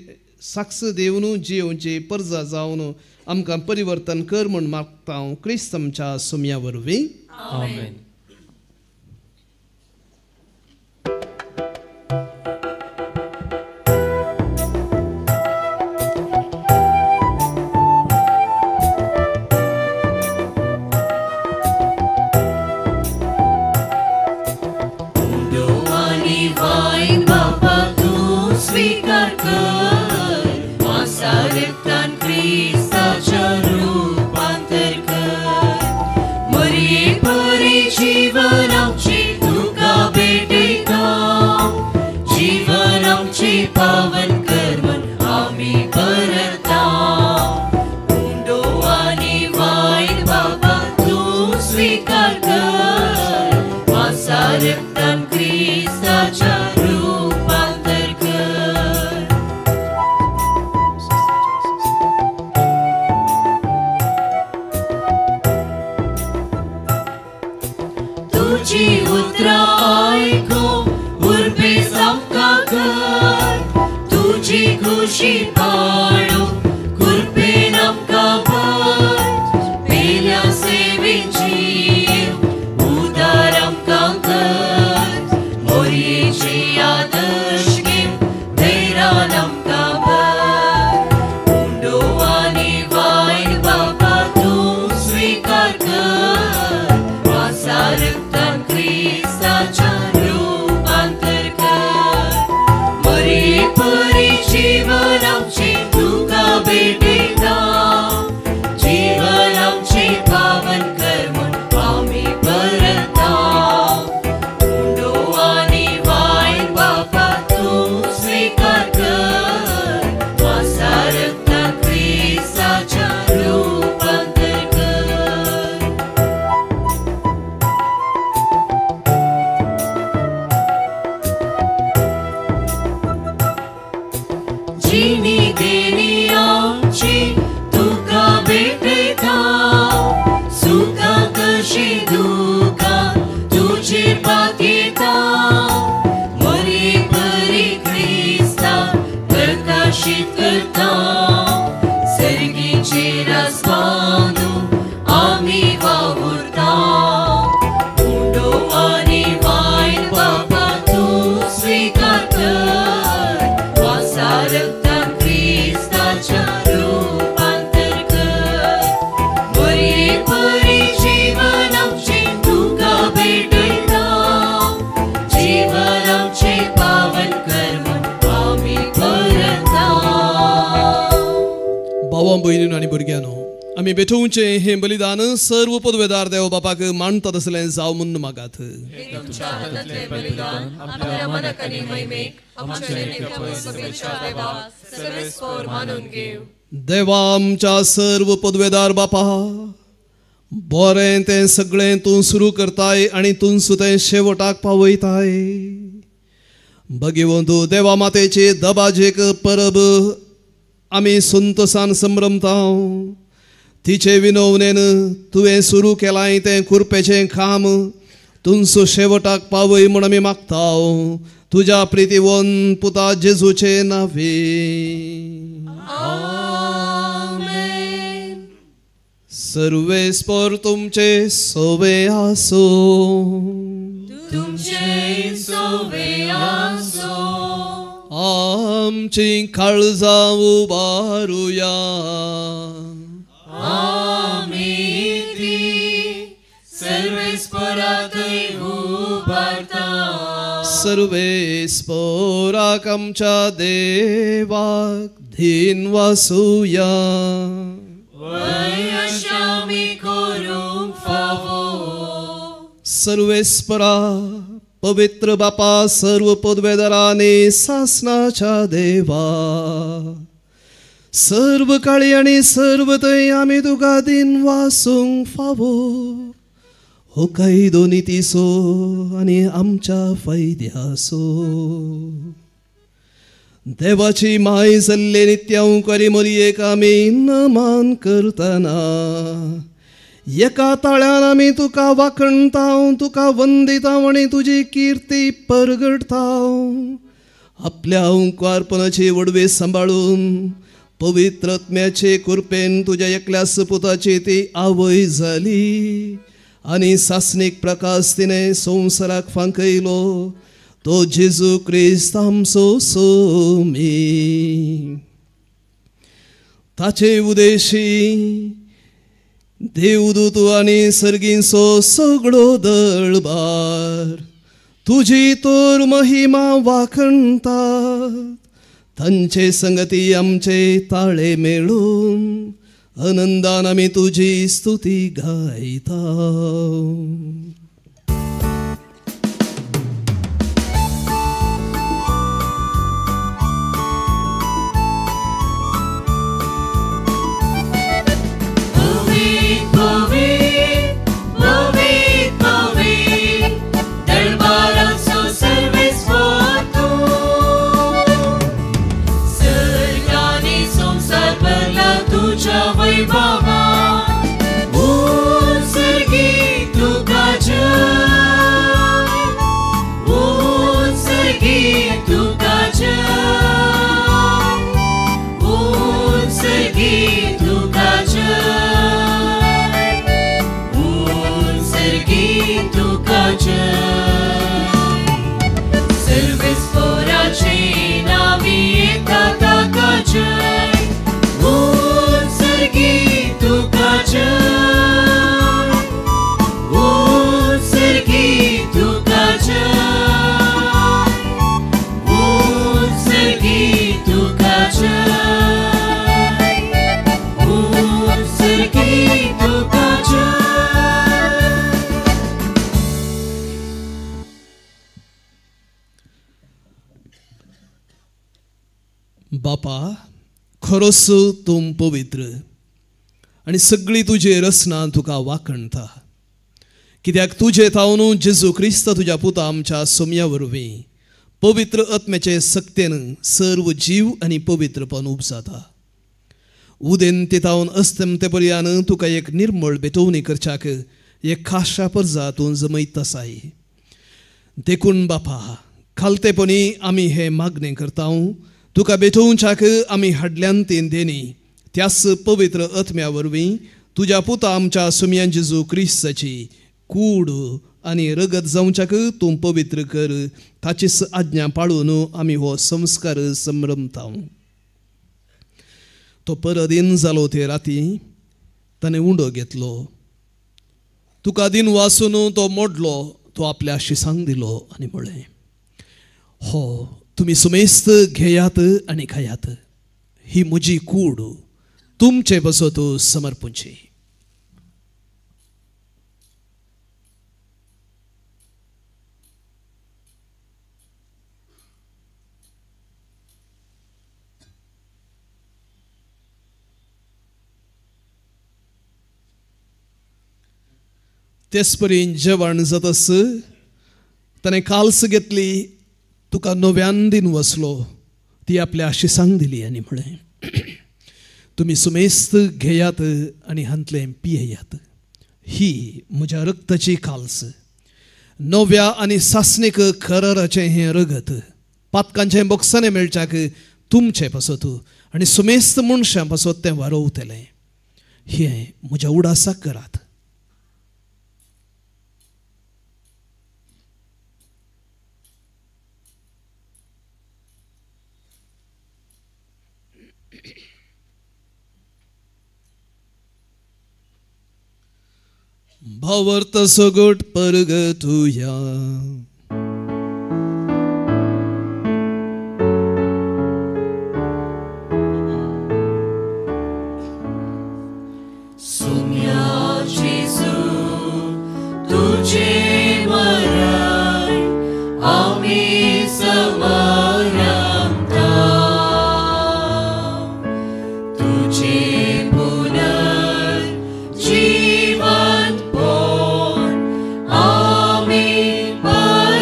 Speaker 8: साक्ष दिवन जियोवची परजा जावन आमकां परिवर्तन कर म्हूण मागता हांव क्रिस्त आमच्या सुम्या वरवीं.
Speaker 4: आमेन.
Speaker 1: पावन कर्मन आमी परता उंडो आनी वायन बाबा तूं स्वीकार कर मासा रक्तान क्रिस्ताच्या रूपांतर कर. तुजी उतरां आयकूंक उर्बे सामकां कर तुजी खुशी पाळो कृपेन आमकां भर पेल्या सेवेची उदार आमकां कर मोरयेची आदर्श घेवन धैर्यान आमकां भर उंडो आनी वायन बाबा तूं स्वीकार कर मासा रक्तान क्रिस्ताच्या रूपांतर कर मरये परी जीवन आमचें तुका भेटयता जीवन आमचें पावन कर म्हूण आमी परता उंडो आनी वायन बाबा तूं स्वीकार कर मासा रक्तान क्रिस्ताच्या रूपांतर कर. जिणी देणी आमची तुका भेटयता सुखां कशी दुखां तुजेर पातयेता मरये परी क्रिस्ता प्रकाशीत करता सर्गीचे रास बांदून आमी वावुरता उंडो आनी वायन बाबा तूं स्वीकार कर मासा रक्तान क्रिस्ताच्या रूपांतर कर मरये परी जीवन आमचें तुका भेटयता जीवन आमचें पावन कर म्हूण आमी परता.
Speaker 8: भावां भयणींनो आनी भुरग्यांनो आमी भेटोवचें हें बलिदान सर्व पदवेदार देव बापाक मानता तसलें जावं म्हूण मागात.
Speaker 1: तुमच्या हातांतलें बलिदान आपल्या मनाक आनी महिमेक आमच्या सभेच्या देवाक सर्वेस्पोर मानून घेव.
Speaker 8: देवा आमच्या सर्व पदवेदार बापा बरें तें सगळें तूं सुरू करताय आनी तूंच तें शेवटाक पावयताय. भगवंत देवा मातेचे दबाजेक परब आमी संतोसान संभ्रमता. तिचे विनवणेन तुवें सुरू केलाय तें कुरपेचें काम तुमचो शेवटाक पावय म्हूण आमी मागता तुज्या प्रितीवन पुता जेजूचे नावे.
Speaker 1: आमेन.
Speaker 8: सर्वेस्पर तुमचे सोवे आसूं
Speaker 1: तुमचे सोवे आसूं.
Speaker 8: आमची काळजां उबारुया
Speaker 1: आमी ती सर्वेस्पराकय उबारता.
Speaker 8: सर्वेस्पराक आमच्या देवाक धीन वासुया.
Speaker 1: वय अशें आमी करूंक फावो.
Speaker 8: सर्वेस्परा पवित्र बापा सर्व पदवेदारांनी सासनाच्या देवा सर्व काळी आनी सर्व थंय आमी तुका दिन वासूंक फावो हो कायदो नितीचो आनी आमच्या फायद्याचो. देवाची my जाल्ले नित्यांकारी मरयेक आमी नमान करतना एका ताळ्यान आमी तुका वाखणताव, तुका वंदिताव आनी तुजी किर्ती परगडताव. आपल्या हुंकारपणाची वडवी सांबाळून पवित्र आत्म्याचे कृपेन तुज्या एकल्या सपुताची ती आवय जाली आनी सासणीक प्रकाश तिणें संवसाराक फांकयलो, तो जेजू क्रिस्त आमचो सोमी. ताचे उदेशी देवदूत आनी सर्गींचो सगळो दळबार तुजी तर महिमा वाखणतात. तांचे संगती आमचे ताळे मेळून आनंदान आमी तुजी स्तुती गायता. बापा, खरोच तूं पवित्र आनी सगळी तुजी रचना तुका वाखणता, कित्याक तुजे थावन जेजू क्रिस्त तुज्या पुता आमच्या सोम्या वरवीं पवित्र आत्म्याचे सक्तेन सर्व जीव आनी पवित्रपण उपजाता. उदेंते थावन अस्तमते पर्यान तुका एक निर्मळ भेटवणी करच्याक एक खाशा परजा तूं जमयत आसाय. देखून बापा, खालतेपणी आमी हें मागणें करता, तुका भेटोवच्याक आमी हाडल्यान तीन देणी त्याच पवित्र आत्म्या वरवीं तुज्या पुता आमच्या सुम्यान जेजू क्रिस्ताची कूड आनी रगत जावच्याक तूं पवित्र कर, ताचीच आज्ञा पाळून आमी हो संस्कार संभ्रमता. तो परदीन जालो ते राती ताणें उंडो घेतलो, तुका दिन वासून तो मोडलो, तो आपल्या शिसांक दिलो आनी म्हळें, हो तुमी सुमेस्त घेयात आनी खायात, ही म्हजी कूड तुमचे बसत समर्पूची. तेच परीन जेवण जातस ताणें काल्स घेतली, तुका नव्यान दिन वसलो, ती आपल्या शिसांक दिली आनी म्हळें, तुमी सुमेस्त घेयात आनी हांतलें पियेयात, ही म्हज्या रक्ताची काल्स, नव्या आनी सासणीक कराराचें हें रगत, पातकांचें बोक्साणें मेळच्याक तुमचें पासत आनी सुमेस्त मनशां पासत तें वारोवतलें, हें म्हज्या उडासाक करात. भावार्थ सगट परगतुया.
Speaker 10: सुम्या जेजू तुझे मरण आमी समरमता, तुझे पुनर्जीवनपण आमी परगडता.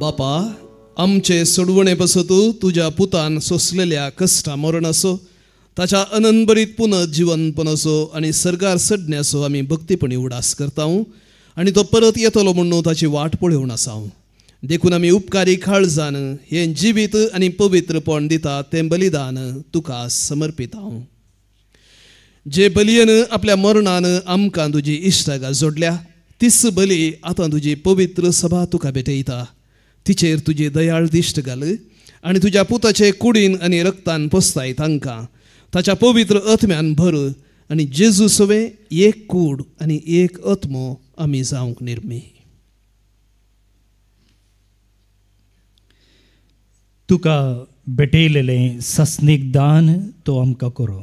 Speaker 8: बापा, आमचे सोडवणे पासत तुज्या पुतान सोंसलेल्या कश्टा मरणाचो, ताच्या अनंतभरीत पुनर्जिवनपणाचो आनी सर्गार सडण्याचो आमी भक्तीपणी उडास करता आनी तो परत येतलो म्हणून ताची वाट पळोवन आसा. देखून आमी उपकारी काळजान हें जिवीत आनी पवित्रपण दिता तें बलिदान तुका समर्पिता. जे बलयेन आपल्या मरणान आमकां तुजी इश्टागां जोडल्या तीच बली आतां तुजी पवित्र सभा तुका भेटयता. तिचेर तुजी दयाळ दिश्ट घाल आनी तुज्या पुताचे कुडीन आनी रक्तान पोसताय तांकां ताच्या पवित्र आत्म्यान भर आनी जेजू सवे एक कूड आनी एक आत्मो आमी जावंक निर्मी.
Speaker 6: तुका भेटयलेलें सासणीक दान तो आमकां करो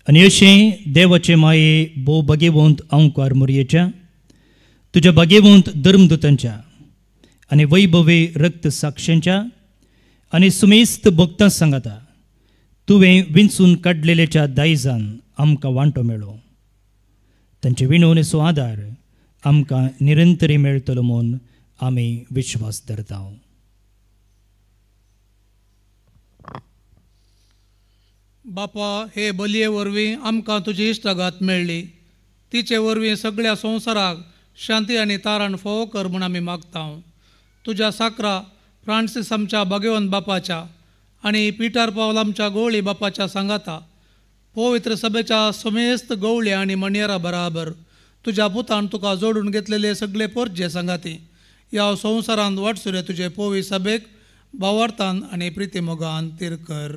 Speaker 6: आनी अशें देवाचे माये भोव भाग्यवंत अंकार मोरयेच्या तुज्या भाग्यवंत धर्मदूतांच्या आनी वैभवी रक्त साक्षांच्या आनी सुमेस्त भक्तां सांगाता तुवें विंचून काडलेल्याच्या दायजान आमकां वांटो मेळो. तांचे विणवणेचो आदार आमकां निरंतरी मेळटलो म्हूण आमी विश्वास धरता.
Speaker 13: बापा, हे बलये वरवीं आमकां तुजी इश्टागात मेळ्ळी. तिचे वरवीं सगळ्या संवसाराक शांती आनी तारण फावो कर म्हूण आमी मागता. तुज्या साकरा फ्रांसीस आमच्या भाग्यवंत बापाच्या आनी पिटर पावल आमच्या गवळी बापाच्या सांगाता पवित्र सभेच्या समेस्त गवळी आनी मणयेरा बराबर तुज्या पुतान तुका जोडून घेतलेले सगळे पोरजे सांगाती ह्या संवसारांत वाटसुरे तुजे पोवी सभेक भावार्थान आनी प्रितीमोगान तीर कर.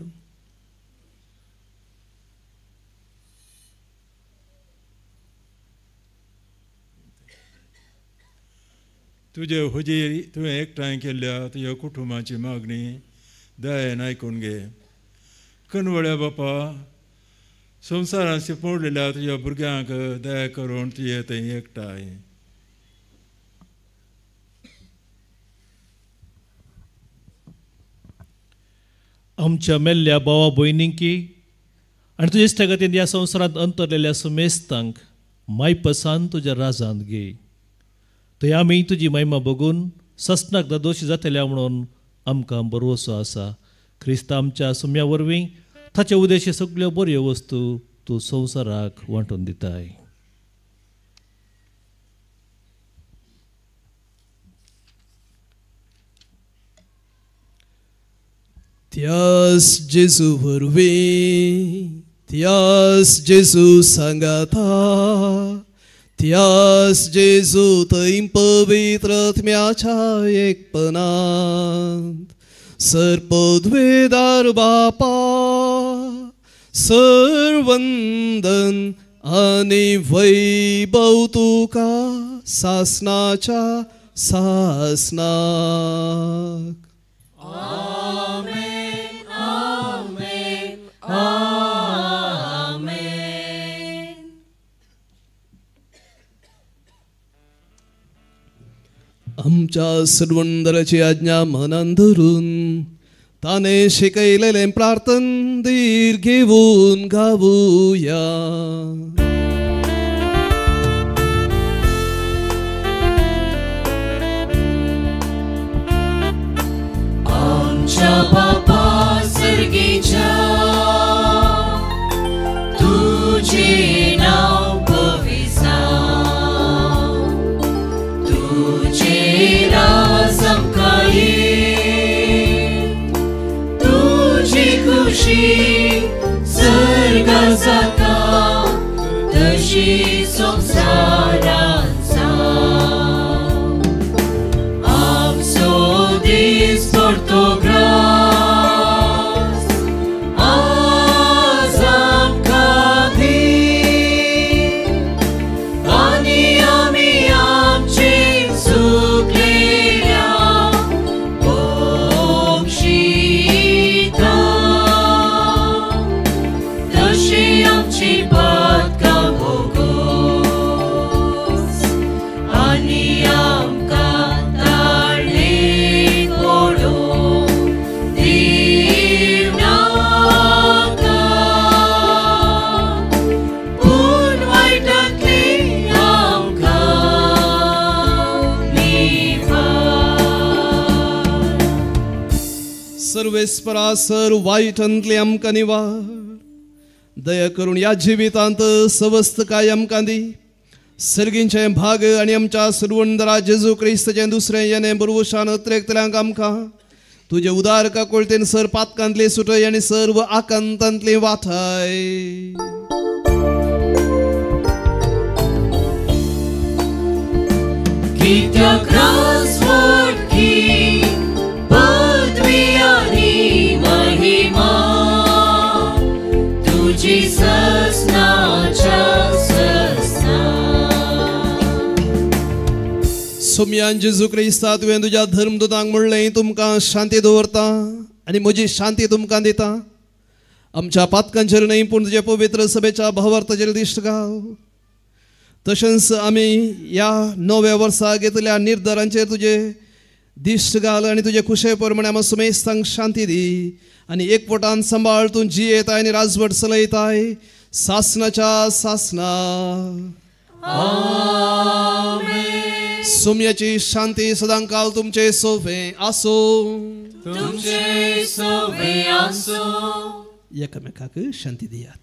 Speaker 14: तुजे हुजीर तुवें एकठांय केल्ल्या तुज्या कुटुंबाची मागणी दयेन आयकून घे. कनवळ्या बापा, संवसारांत शिंपडलेल्या तुज्या भुरग्यांक दया करून तुजे थंय एकठांय.
Speaker 15: आमच्या मेल्ल्या भावा भयणींकी आनी तुज्या इश्टागतीन ह्या संवसारांत अंतरलेल्या सुमेस्तांक मायपसान तुज्या राजांत घे. थंय आमी तुजी महिमा बघून ससनाक दोशी जातल्या म्हणून आमकां भरवसो आसा. क्रिस्त आमच्या सुम्या वरवीं ताचे उद्देशी सगळ्यो बऱ्यो वस्तू तूं संवसाराक वांटून दिताय.
Speaker 8: त्यास जेजू वरवीं, त्यास जेजू सांगाता, त्यास जेजू थंय पवित्र आत्म्याच्या एकपणांत सर्पद्वेदार बापा सर्वंदन आनी वैभव तुका सासनाच्या सासनाक.
Speaker 10: आमेन, आमेन, आमेन.
Speaker 8: आमच्या सर्वंदराची आज्ञा मनान धरून ताणे शिकयलेलें प्रार्थन धीर घेवन गावुया.
Speaker 10: आमच्या बापा सर्गीच्या तुझे नाव पवित्र, तुझे राज आमकां ये, तुजी खुशी सर्गा जाता तशी संवसारांत जावं. आमचो दीस पडतो ग्रास आज आमकां दी आनी आमी आमचे चुकलेल्या बक्षिता तशी आमची पातकां भोगोस आनी आमकां ताळेक ओडूंक दिवं नाका, पूण वायटांतलें आमकां निवार.
Speaker 8: सर्वेस्परा सर वायटांतली आमकां निवार. दया करून ह्या जिवितांत सवस्तकाय आमकां दी. सर्गींचें भाग आनी आमच्या सुरवंदरा जेजू क्रिस्ताचें दुसरें येणें बरवशान अत्रेकतल्यांक आमकां तुजे उदार काकुळतेन सर पातकांतली सुटय आनी सर्व आकांतांतली वाठाय.
Speaker 10: कित्याक राजवटकी पदवी आनी महिमा तुजी ससनाच्या ससना.
Speaker 8: सोमयान जेजू क्रिस्ता तुवें तुज्या धर्मदूतांक म्हणलें तुमकां शांती दवरता आनी म्हजी शांती तुमकां दिता. आमच्या पातकांचेर न्हय पूण तुज्या पवित्र सभेच्या भावार्थाचेर दिश्ट घाल. तशेंच आमी ह्या नव्या वर्सा घेतल्या निर्धारांचेर तुजे दिश्ट घाल आनी तुजे खुशे प्रमाणे आमकां सुमेस्तांक शांती दी आनी एकवटान सांबाळ तूं जियेताय आनी राजवट चलयताय सासनाच्या सासना. सोम्याची शांती सदांकाल तुमचे सोफे आसो.
Speaker 10: तुमचे सोफे आसो.
Speaker 8: एकामेकाक शांती दियात.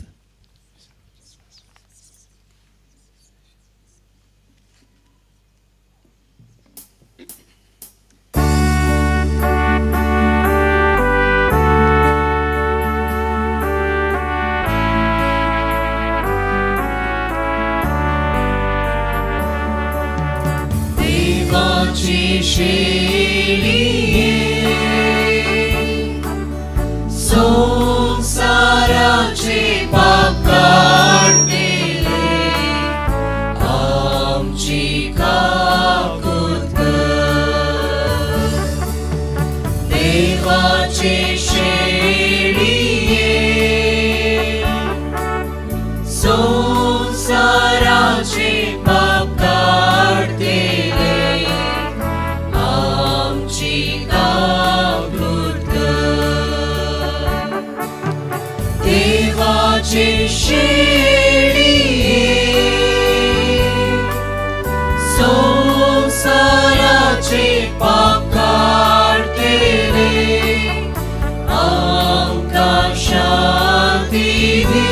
Speaker 10: देवाची शेळये संसाराचे पाप काडटले आमची काकूत कर. देवाची शेळये संसाराचे पाप काडटले आमची काकूत कर. देवाची शेळये संसाराचे पाप काडटले आमकां शांती दी.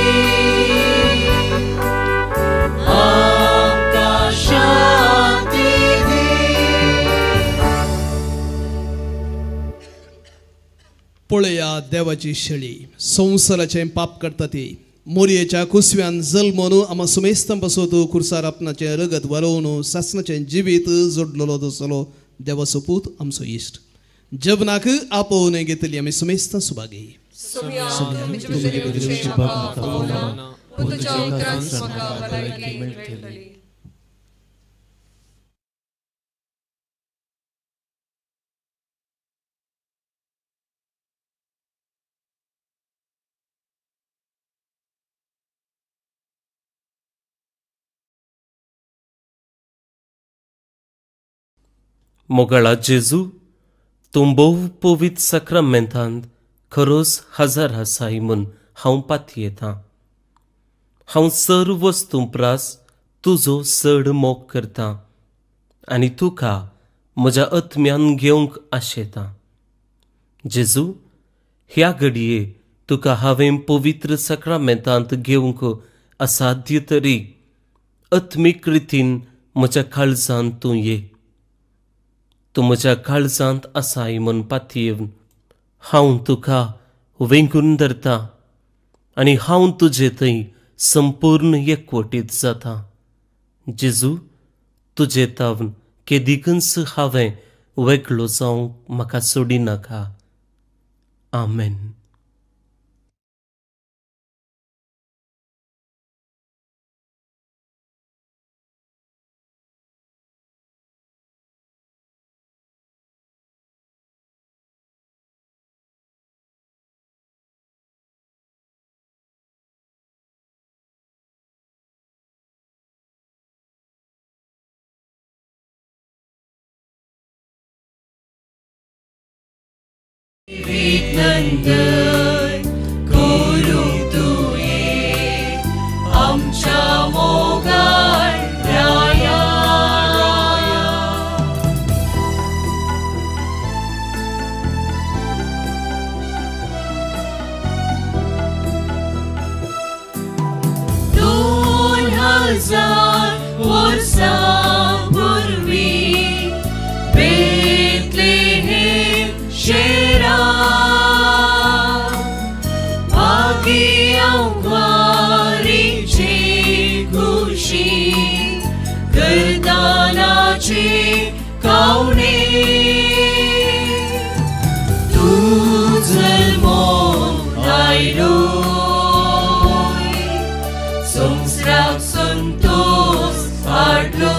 Speaker 10: आमकां शांती दी.
Speaker 8: पळया देवाची शेळी संवसाराचें पाप करता ती मोरयेच्या कुसव्यान जल्मोन आमा सुमेस्तां पासत खुर्सार आपणाचें रगत वरोवन सासनाचें जिवीत जोडलेलो दसलो देवाचो पूत आमचो इश्ट जेवणाक आपोवन घेतली आमी सुमेस्तां सुभागी.
Speaker 16: मोगाळा जेजू तूं भोव पवित्र साक्रामेंतांत खरोच हजार आसाय म्हूण हांव पातयेतां. हांव सर्व वस्तूं प्रास तुजो चड मोग करतां आनी तुका म्हज्या आत्म्यान घेवंक आशेतां. जेजू ह्या घडये तुका हांवें पवित्र साक्रामेंतांत घेवंक असाध्य तरी आत्मीक रितीन म्हज्या काळजांत तूं ये. तूं म्हज्या काळजांत आसाय म्हूण पातयेवन हांव तुका वेंगून धरता आनी हांव तुजे थंय संपूर्ण एकवटीत जाता. जेजू तुजे तावन केदिकूच हांवें वेगळो जावंक म्हाका सोडिनाका. आमेन.
Speaker 10: नंदन करूं तुवें आमच्या मोगाळ राया. 2000 वर्सां पूर्वी बेथलेहेम शेरा भाग्यांवारीचे खुशी गर्दानाचे कावणे तूं जल्मोन आयलो संवसाराक संतोष हाडलो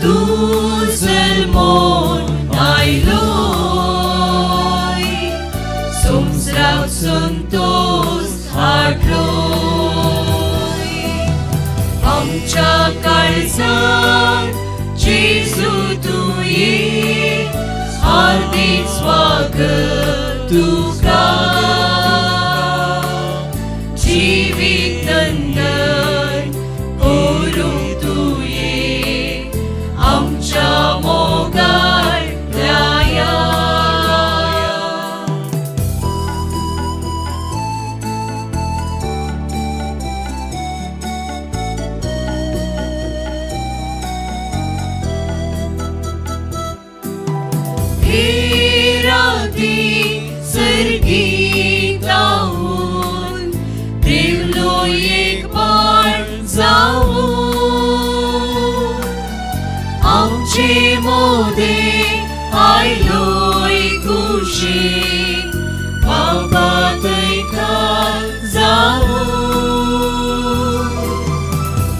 Speaker 10: तूं जल्मोन आयलो संवसाराक संतोष हाडलो आमच्या काळजांत जेजू तूं ये हार्दिक स्वागत तुका जिवीत नंदन करूंक तूं ये आमच्या मोगाळ राया. हे राती सर्गीतावून देवलो एक बाळ जावून आमचे मोदे आयलोय खुशीन बाबा थंयकार जावून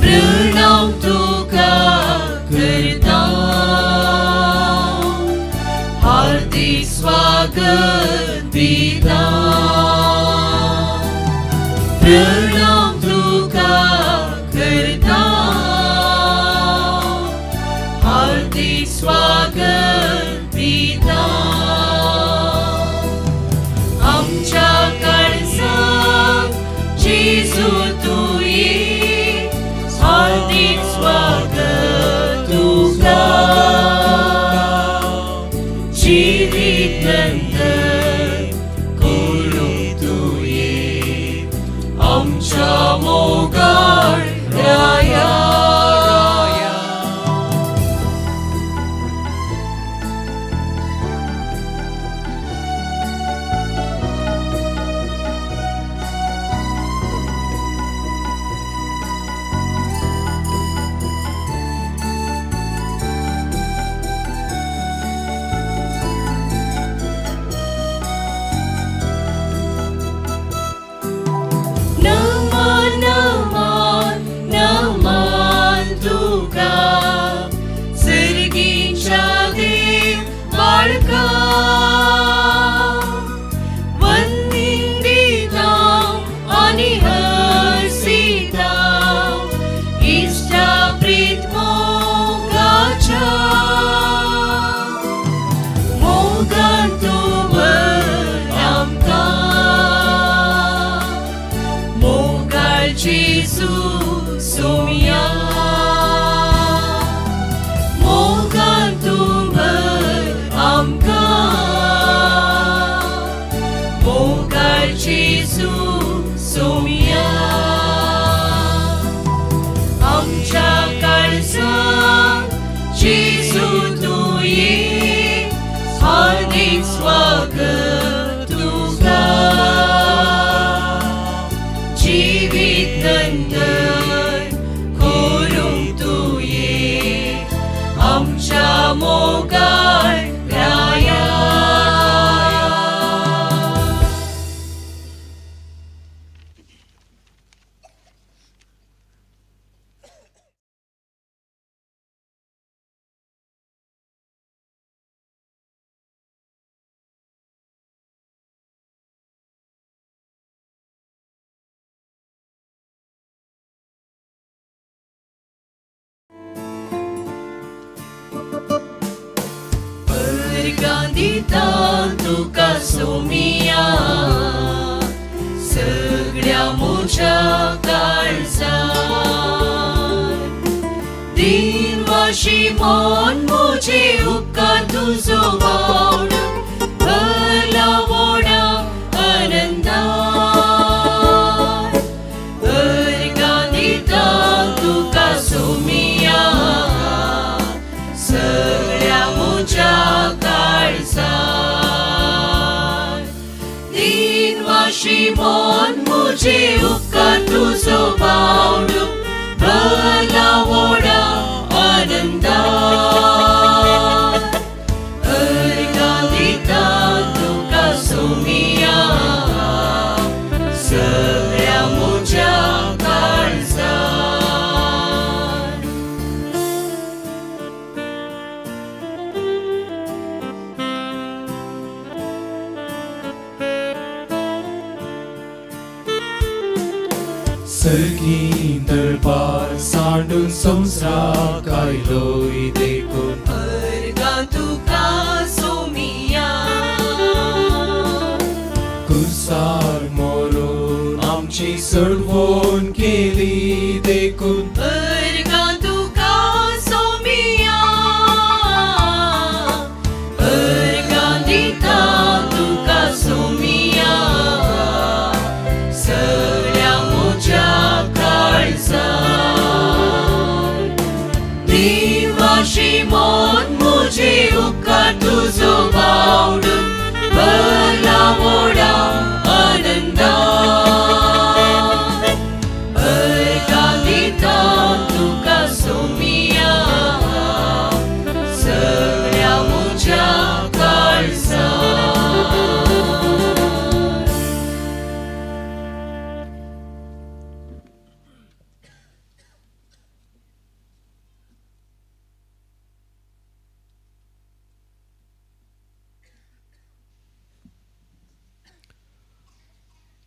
Speaker 10: प्रणाम तुका करता हार्दिक स्वागत दिता प्रणाम तुका करता हार्दिक स्वागत दिता आमच्या काळजांत जेजू तूं ये हार्दिक स्वागत तुका जिवीत नंदन करूंक तूं ये आमच्या मोगाळ राया. नमन नमन नमन तुका सर्गीच्या देव बाळका वंदिता आनी हर्षिता इश्टा प्रीत मोगाच्या मोगान तूं भर आमकां मोगाळ जेजू सोम्या मोगान तूं भर आमकां मोगाळ जेजू सोम्या आमच्या काळजांत जेजू तूं ये हार्दिक स्वागत तुका जिवीत नंदन करूंक तूं ये आमच्या मोगाळ राया. दिता तुका सोमिया सगळ्या म्हज्या काळजान दिनवाशी मन म्हजे उपकार तुजो वावड भरला वोडा आनंदान. अर्गां शिमोन मुझे उपकार तुझो बावडू भरला वोडा आनंदा अर्घां दिता तुका सोमिया सगळ्या म्हज्या काळजान.
Speaker 17: सर्गी दरबार सांडून संवसाराक आयलोय देखून
Speaker 10: अर्घां तुका सोमिया
Speaker 17: कुसार मोरून आमची सडवण केली देखून
Speaker 10: अर्घां तुका सोमिया अर्घां दिता तुका सोमिया सगळ्या म्हज्या काळजान. देवा शिमोन मुझे उपकार तुझो बावडून भरला वोडा आनंदा अर्घां दिता तुका सोमिया सगळ्या म्हज्या काळजान.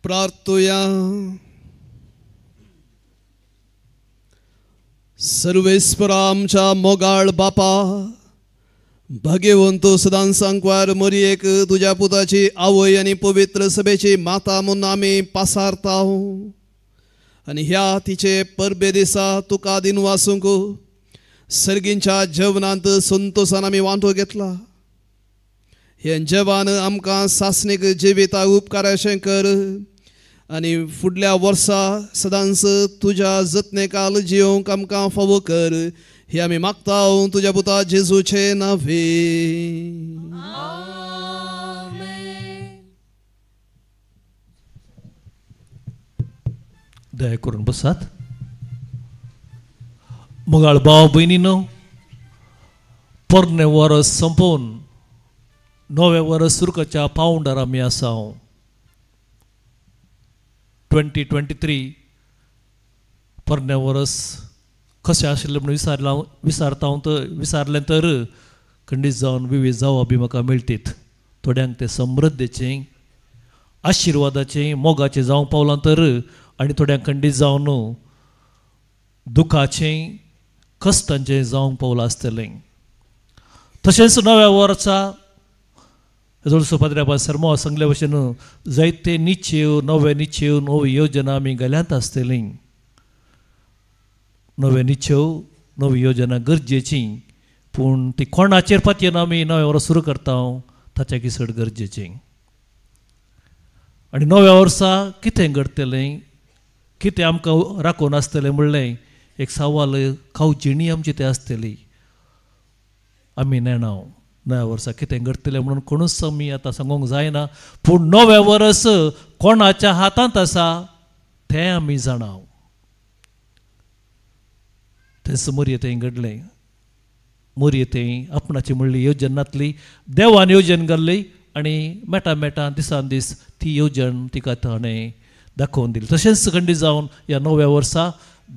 Speaker 8: प्रार्थुया. सर्वेस्परा आमच्या मोगाळ बापा भाग्यवंत सदांच सांकवार मरयेक तुज्या पुताची आवय आनी पवित्र सभेची माता म्हूण आमी पासारता आनी ह्या तिचे परबे दिसा तुका दिनवासूंक सर्गींच्या जेवणांत संतोसान आमी वांटो घेतला. हें जेवण आमकां सासणीक जिविता उपकाराशें कर आनी फुडल्या वर्सा सदांच तुज्या जतनेकाल जियोंक आमकां फावो कर. हे आमी मागता तुज्या पुता जेजूचे नांवे.
Speaker 15: दया करून बसात. मोगाळ भाव भयणीनो, पोरणें वरस संपोवन नवें वरस सुरकाच्या पावंडार आमी आसा. 2023 पोरणें वरस कशें आशिल्लें म्हणून विसारता हांव तर विसारलें तर खंडीत जावन विवीध जावप बी म्हाका मेळटीत. थोड्यांक तें समृद्धेचें, आशिर्वादाचें, मोगाचें जावंक पावलां तर आनी थोड्यांक खंडीत जावन दुखाचें, कश्टांचें जावंक पावलां आसतलें. तशेंच नव्या वर्सा जळसो पाद्र्याबा सरमो सांगल्या भशेन जायते निश्चेव, नवे निश्चेव, नवी योजना आमी घाल्यांत आसतली. नवे निश्चेव, नवी योजना गरजेची, पूण ती कोणाचेर पातयेन आमी नवें वर्स सुरू करता ताच्या चड गरजेचें. आनी नव्या वर्सा कितें घडटलें, कितें आमकां राखून आसतलें म्हणलें एक सवाल खावजिणी आमची तें आसतली. आमी नेणाव नव्या वर्सा कितें घडटलें म्हणून कोणूच आमी आतां सांगूंक जायना, पूण नवें वर्स कोणाच्या हातांत आसा तें आमी जाणाव. तेंच मोरये थंय घडलें. मोरये थंय आपणाची म्हणली येवजण नातली, देवान येवजण घाल्ली आनी मेटा मेटा दिसान दीस ती येवजण तिका ताणें दाखोवन दिली. तशेंच खंडीत जावन ह्या नव्या वर्सा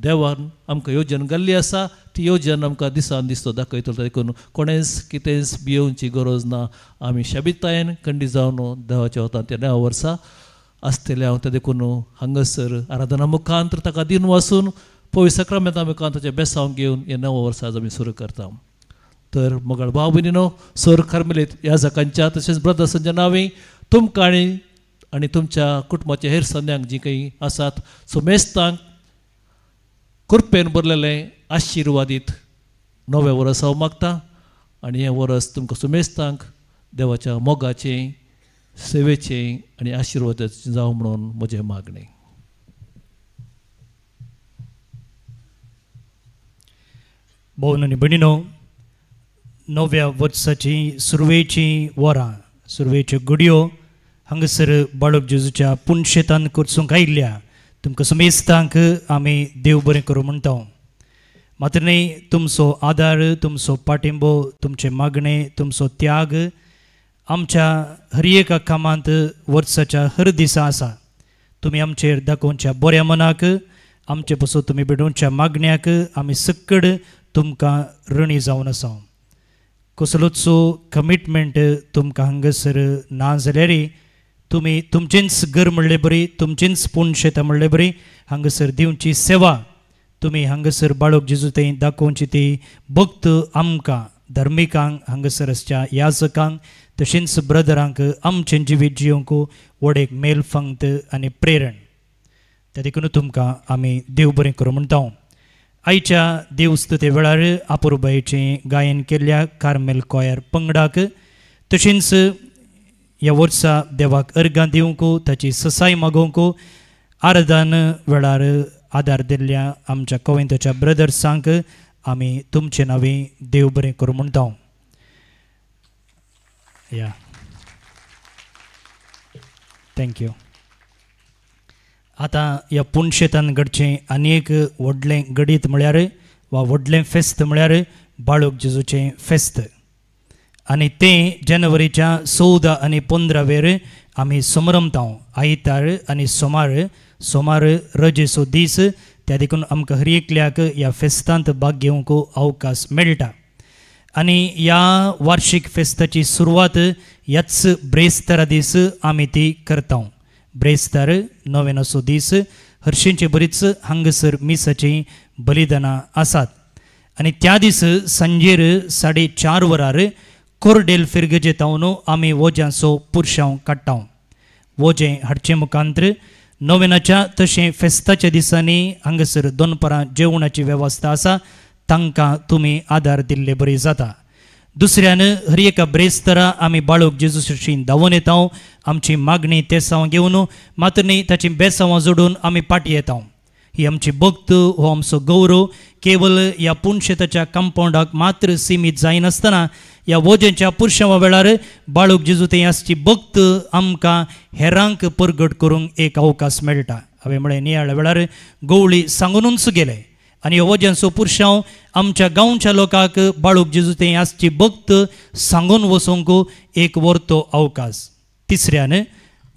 Speaker 15: देवान आमकां येवजण घाल्ली आसा, ती येवजण आमकां दिसान दीस तो दाखयतलो. देखून कोणेंच कितेंच भियोवची गरज ना. आमी शाबितायेन खंडीत जावन देवाच्या वतान त्या नव्या वर्सा आसतलें हांव तें. देखून हांगासर आराधना मुखांत ताका दिन वासून पवित्र साक्रामेंता मुखांत ताचें बेसांव घेवन हें नवो वर्सा आज आमी सुरू करता. तर मोगाळ भाव भयणीनो, सोर कार्मेलीत ह्या जाकांच्या तशेंच ब्रदर्सांच्या नांवी तुमकां आनी तुमच्या कुटुंबाच्या हेर संद्यांक जीं काही आसात सुमेस्तांक कृपेन भरलेलें आशिर्वादीत नवें वर्स हांव मागता. आनी हें वर्स तुमकां सुमेस्तांक देवाच्या मोगाचें, सेवेचें आनी आशिर्वादाचें जावं म्हणून म्हजें मागणें.
Speaker 6: भोवन आनी भयणीनो, नव्या वर्साची सुरवेची वरां, सुरवेच्यो घडयो हांगासर बाळक जेजूच्या पुनशेतान करचूंक आयिल्ल्या तुमकां समेस्तांक आमी देव बरें करूं म्हणटा. मात्र न्ही, तुमचो आदार, तुमचो पाठिंबो, तुमचें मागणें, तुमचो त्याग आमच्या हर एका कामांत वर्साच्या हर दिसा आसा. तुमी आमचेर दाखोवच्या बऱ्या मनाक, आमचे पसून तुमी भेटोवच्या मागण्याक आमी सक्कड तुमकां ऋणी जावन आसा. कसलोच कमिटमेंट तुमकां हांगासर ना जाल्यार तुमी तुमचेंच घर म्हणले बरी, तुमचेंच पुनशेतां म्हणले बरी हांगासर दिवची सेवा तुमी हांगासर बाळक जेजू थंय दाखोवची ती भक्त आमकां धार्मिकांक, हांगासर आसच्या याजकांक तशेंच ब्रदरांक आमचें जिवीत जिवंक व्हड एक मेल फांगत आनी प्रेरण. त्या देखून तुमकां आमी देव बरें करूं म्हणटा. आयच्या देवस्तुते वेळार आपुरबायेचें गायन केल्ल्या कार्मेल कॉयर पंगडाक तशेंच ह्या वर्सा देवाक अर्गां दिवंक, ताची ससाय मागोवंक आराधन वेळार आदार दिल्ल्या आमच्या कोवेंताच्या ब्रदर्सांक आमी तुमचे नांवे देव बरें करूं म्हणटा. या, thank you. आतां ह्या पुनशेतान घडचें आनी एक व्हडलें गडीत म्हळ्यार वा व्हडलें फेस्त म्हळ्यार बाळक जेजूचें फेस्त, आनी तें जानेवारीच्या 14 आनी 15 वेर आमी समरमता. आयतार आनी सोमार, सोमार रजेचो दीस, त्या देखून आमकां हर एकल्याक ह्या फेस्तांत भाग घेवंक अवकाश मेळटा. आनी ह्या वार्षीक फेस्ताची सुरवात ह्याच ब्रेस्तारा दीस आमी ती करता. ब्रेस्तार नोवेनाचो दीस, हरशींचे बरीच हांगासर मिसाचीं बलिदानां आसात. आनी त्या दीस सांजेर 4:30 वरार कोरडेल फिरगजे तावन आमी वोज्यांचो पुरशांव काडटा. वोजें हाडचें मुखांत्र नोवेनाच्या तशें फेस्ताच्या दिसांनी हांगासर दनपरां जेवणाची वेवस्था आसा, तांकां तुमी आदार दिल्ले बरी जाता. दुसऱ्यान हर एका ब्रेस्तारा आमी बाळक जेजू सरशीं धांवून येता, आमची मागणी तेसांव घेवन मात्र न्ही ताची बेसांवां जोडून आमी पाटी येता. ही आमची भक्त, हो आमचो गौरव केवल ह्या पुनशेताच्या कंपावंडाक मात्र सिमीत जायनासतना ह्या वोजेंच्या पुरशांवा वेळार बाळक जेजू थंय आसची भक्त आमकां हेरांक परगट करूंक एक अवकाश मेळटा. हांवें म्हळें नियाळ्या वेळार गवळी सांगुनूच गेले आनी ह्यो वोज्यांचो पुरशांव आमच्या गांवच्या लोकांक बाळक जेजू थंय आसची भक्त सांगून वचूंक एक वर्तो अवकाश. तिसऱ्यान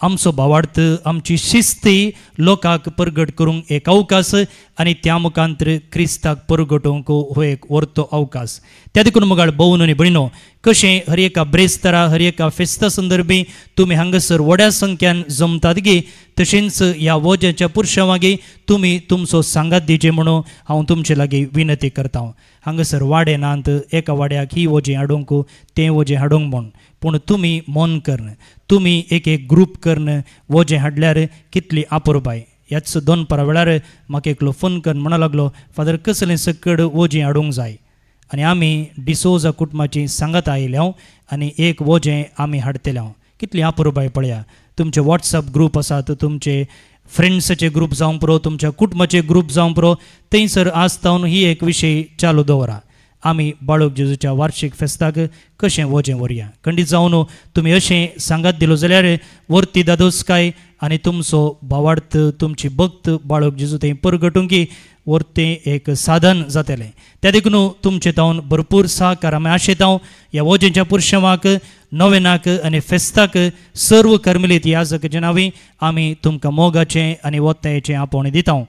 Speaker 6: आमचो भावार्थ, आमची शिस्ती लोकांक परगट करूंक एक अवकाश आनी त्या मुखांतर क्रिस्ताक परगटोवंक हो एक वर्तो अवकाश. त्या देखून मुगाळ भोवन आनी भयणो कशें हर एका ब्रेस्तारा, हर एका फेस्ता संदर्भी तुमी हांगासर व्हड्या संख्यान जमतात गी, तशेंच ह्या वोज्याच्या पुरशां तुमी तुमचो सांगात दिवचे म्हणून हांव तुमचे लागीं विनंती करता. हांगासर वाडे नात, एका वाड्याक ही वोजें हाडूंक तें वोजें हाडूंक म्हूण, पूण तुमी मन करून तुमी एक एक ग्रूप करून वोजें हाडल्यार कितली आपुरबाय. ह्याच दोनपरा वेळार म्हाका एकलो फोन करून म्हणा लागलो, फादर कसलें सकड वोजें हाडूंक जाय, आनी आमी डिसोजा कुटुंबाची सांगात आयल्या आनी एक वोजें आमी हाडटले. कितली आपुरबाय पळया. तुमचे वॉट्सएप ग्रूप आसात, तुमचे फ्रेंड्साचे ग्रूप जावंक पुरो, तुमच्या कुटुंबाचे ग्रूप जावंक पुरो, थंयसर आज तावन ही एक विशय चालू दवरा. आमी बाळक जेजूच्या वार्षीक फेस्ताक कशें वोजें व्हरया. खंडीत जावन तुमी अशें सांगात दिलो जाल्यार वर्ती दादोसकाय आनी तुमचो भावार्थ, तुमची भक्त बाळक जेजू थंय परगटूंक वर्तें एक साधन जातलें. त्या देखून तुमचे तावन भरपूर सहकार आमी आशेता. ह्या वोजेंच्या पुरशेवाक, नोवेनाक आनी फेस्ताक सर्व कर्मलीत याजक जनावी आमी तुमकां मोगाचें आनी वत्तायेचें आपोवणें दिता.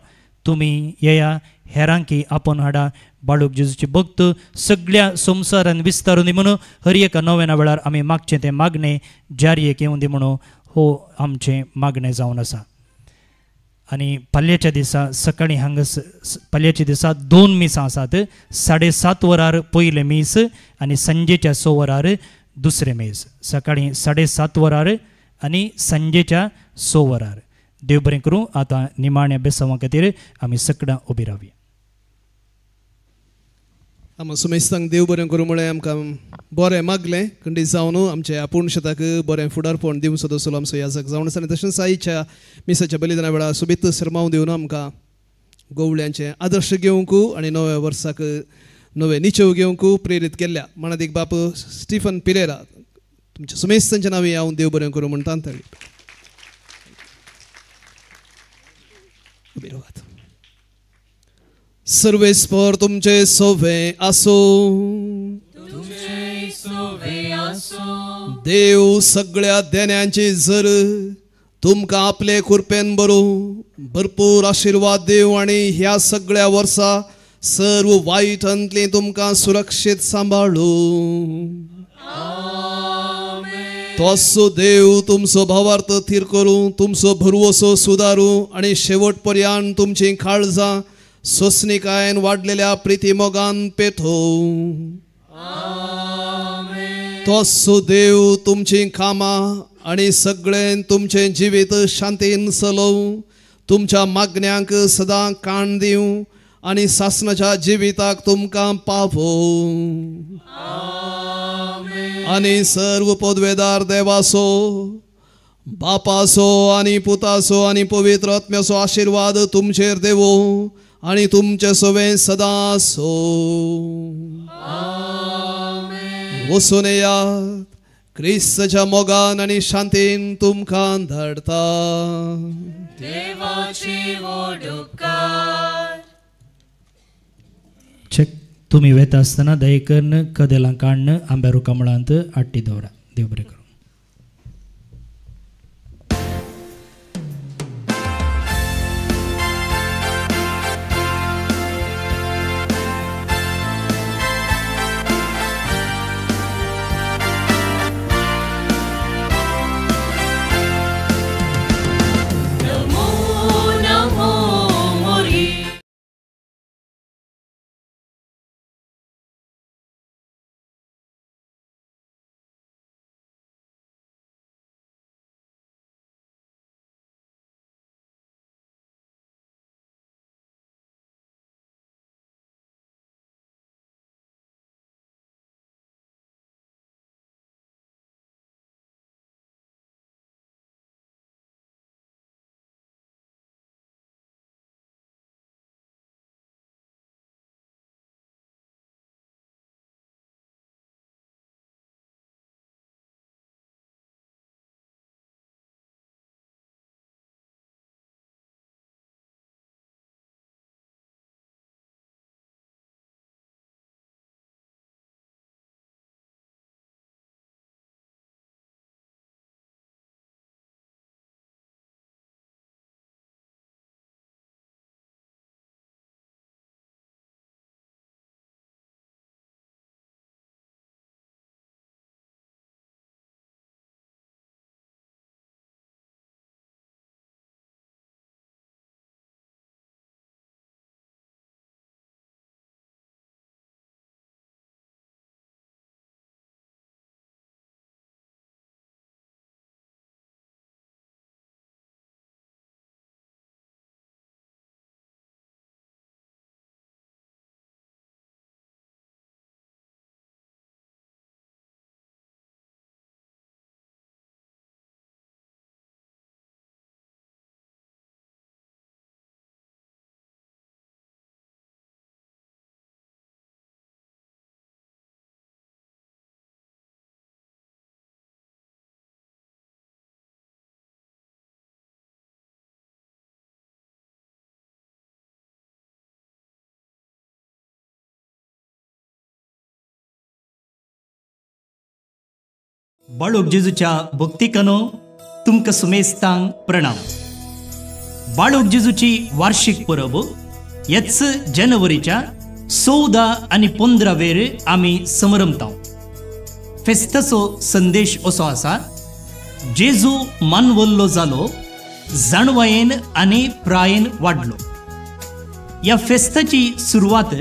Speaker 6: तुमी येया, हेरांकी आपोवन हाडा. बाळक जेजूची भक्त सगळ्या संवसारान विस्तारून दी म्हणून हर एका नोवेना वेळार आमी मागचें तें मागणें जारयेक येवं दी म्हणून हो आमचें मागणें जावन आसा. आनी पाल्याच्या दिसा सकाळीं हांगा पाल्याच्या दिसा 2 मिसां आसात. 7:30 वरार पयलें मीस आनी सांजेच्या 6 वरार दुसरें मीस. सकाळीं 7:30 वरार आनी सांजेच्या 6 वरार. देव बरें करूं. आतां निमाण्या बेसांवा खातीर आमी सगळ्यां उबी रावया.
Speaker 8: आमी सुमेस्तांक देव बरें करूं म्हळें आमकां बरें मागलें खंडीत जावन आमच्या आपूण शेताक बरें फुडारपण दिवचो तसो आमचो याजक जावन आसा. आनी तशेंच आयच्या मिसाच्या बलिदाना वेळार सोबीत सरमाव दिवन आमकां गोवळ्यांचें आदर्श घेवंक आनी नव्या वर्साक नवे निचेव घेवंक प्रेरीत केल्ल्या मानादीक बाप स्टीफन पिरेरा तुमच्या सुमेस्तांच्या नांवी हांव देव बरें करूं म्हणटा. उबी रावात. सर्वेस्पर तुमचे सोवे आसो. देव सगळ्या देण्यांची जर तुमकां आपले कृपेन बरो भरपूर आशिर्वाद देव आनी ह्या सगळ्या वर्सा सर्व वायटांतली तुमकां सुरक्षीत सांबाळू. तोसो देव तुमचो भावार्थ थीर करूं, तुमचो भरवसो सुदारूं आनी शेवट पर्यंत तुमची काळजां सोसणिकायेन वाडलेल्या प्रिती मोगान पेठोवं. तोसो देव तुमची कामां आनी सगळें तुमचें जिवीत शांतीन चलोवं, तुमच्या मागण्यांक सदां काण दिवं आनी सासणाच्या जिविताक तुमकां पावोवं. आनी सर्व पदवेदार देवासो बापासो आनी पुतासो आनी पवित्र आत्म्याचो आशिर्वाद तुमचेर देवो आनी तुमचे सवें सदां आसो. वचून येयात, क्रिस्ताच्या मोगान आनी शांतीन तुमकां धाडटा.
Speaker 10: देवाची वोडुकार.
Speaker 6: चेक. तुमी वेता आसतना दयेकरून कदेलां काडून आंब्या रुखा मुळांत आट्टी दवरा. देव बरें करूं. बाळूक जेजूच्या भक्तिकानो तुमकां सुमेस्तांक प्रणाम. बाळूक जेजूची वार्षिक परब हेच जानेवारीच्या 14 आनी 15 वेर आमी समरमता. फेस्ताचो संदेश असो आसा, जेजू मानवल्लो जालो, जाणवायेन आनी प्रायेन वाडलो. ह्या फेस्ताची सुरवात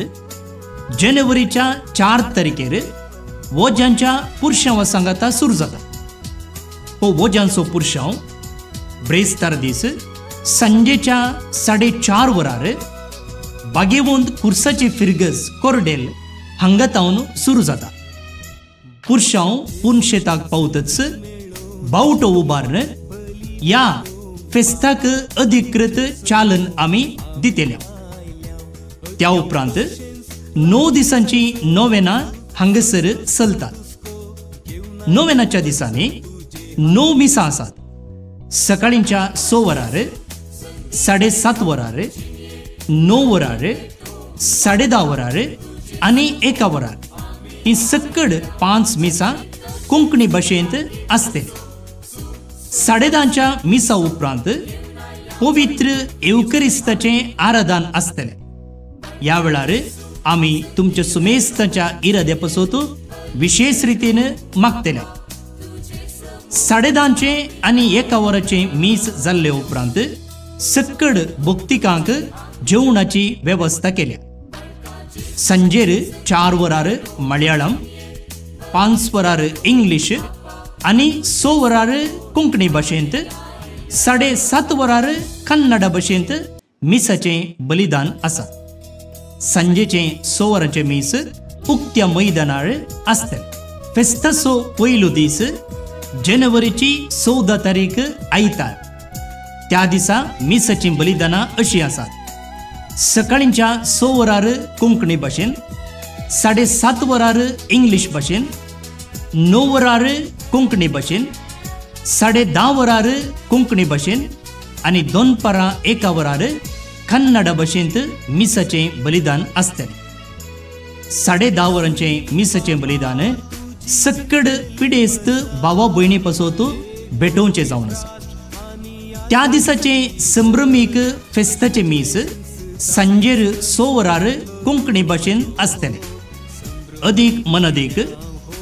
Speaker 6: जानेवारीच्या 4 तारखेर वोज्यांच्या पुरशांवा सांगाता सुरू जाता. हो वोज्यांचो पुरशांव ब्रेस्तार दीस सांजेच्या 4:30 वरार बागेवंत कुर्साची फिरगज कोरडेल हांगा तावन सुरू जाता. पुरशांव पुनशेताक पावतच बावटो उबारून ह्या फेस्ताक अधिकृत चालन आमी दितले. त्या उपरांत 9 दिसांची नोवेना हांगासर चलतात. नोवेनाच्या दिसांनी 9 मिसां आसात. सकाळींच्या 6 वरार, 7:30 वरार, 9 वरार, 10:30 वरार आनी 1 वरार ही सक्कड 5 मिसां कोंकणी भाशेंत आसतली। 10:30च्या मिसा उपरांत पवित्र येवकरिस्ताचें आराधन आसतलें। ह्या वेळार आमी तुमच्या सुमेस्ताच्या इराद्या पासत विशेष रितीन मागतले। 10:30चें आनी 1 वराचें मीस जाल्ले उपरांत सक्कड भक्तिकांक जेवणाची वेवस्था केल्या। सांजेर 4 वरार मलयाळम, 5 वरार इंग्लीश आनी 6 वरार कोंकणी भाशेंत, 7:30 वरार कन्नड भाशेंत मिसाचें बलिदान आसा। सांजेचें 6 वरांचें मीस उक्त्या मैदानार आसतलें। फेस्ताचो पयलो दीस जानेवारीची 14 तारीख आयतार, त्या दिसा मिसाचीं बलिदानां अशीं आसात। सकाळींच्या 6 वरार कोंकणी भाशेन, 7:30 वरार इंग्लीश भाशेन, 9 वरार कोंकणी भाशेन, 10:30 वरार कोंकणी भाशेन आनी दनपारां 1 वरार कन्नड भाशेंत मिसाचें बलिदान आसतलें। 10:30 वरांचें मिसाचें बलिदान सक्कड पिडेस्त भावा भयणी पासत भेटोवचें जावन आसा। त्या दिसाचें संभ्रमीक फेस्ताचें मीस सांजेर 6 वरार कोंकणी भाशेन आसतलें। अदीक मनदीक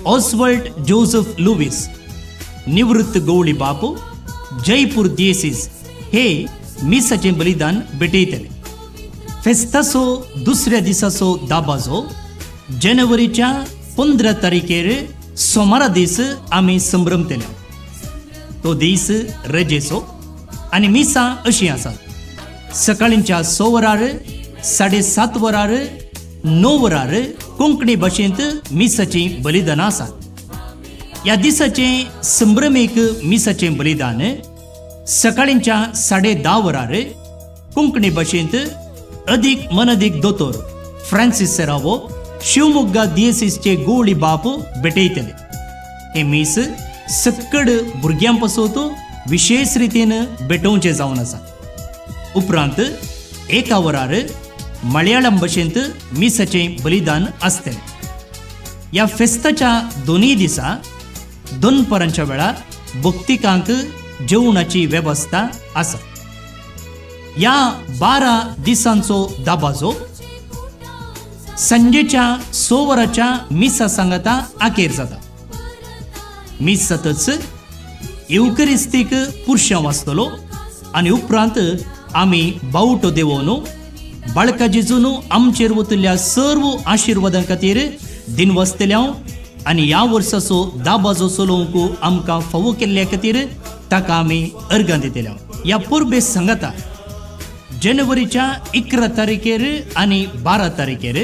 Speaker 6: ऑस्वल्ड जोसेफ लुवीस, निवृत्त गवळी बापू, जयपूर दियेसीस हे मिसाचें बलिदान भेटयतले। फेस्ताचो दुसऱ्या दिसाचो दाबाजो जानेवारीच्या 15 तारखेर सोमारा दीस आमी संभ्रमतले। तो दीस रजेचो आनी मिसां अशीं आसात। सकाळींच्या 6 वरार, 7:30 वरार, 9 वरार कोंकणी भाशेंत मिसाचीं बलिदानां आसात। ह्या दिसाचें संभ्रमीक मिसाचें बलिदान सकाळींच्या 10:30 वरार कोंकणी भाशेंत अदीक मनदीक दोतोर फ्रांसीस सेरावो, शिवमोग्गा दियेसीसचे गोवळी बाप भेटयतले। हें मीस सक्कड भुरग्यां पासत विशेष रितीन भेटोवचें जावन आसा। उपरांत 1 वरार मलयाळम भाशेंत मिसाचें बलिदान आसतलें। ह्या फेस्ताच्या दोनूय दिसा दनपारांच्या वेळार भक्तिकांक जेवणाची वेवस्था आसा। ह्या 12 दिसांचो दाबाजो सांजेच्या 6 वरांच्या मिसा सांगाता आखेर जाता। मीस जातच येवकरिस्तीक पुरशांव आसतलो आनी उपरांत आमी बावटो देवोवन बाळका जेजून आमचेर वतल्या सर्व आशिर्वादां खातीर दिनवासतल्या आनी ह्या वर्साचो दाबाजो चलोवंक आमकां फावो केल्ल्या खातीर ताका आमी अर्गां दितल्या। ह्या परबे सांगाता जानेवारीच्या 11 तारखेर आनी 12 तारखेर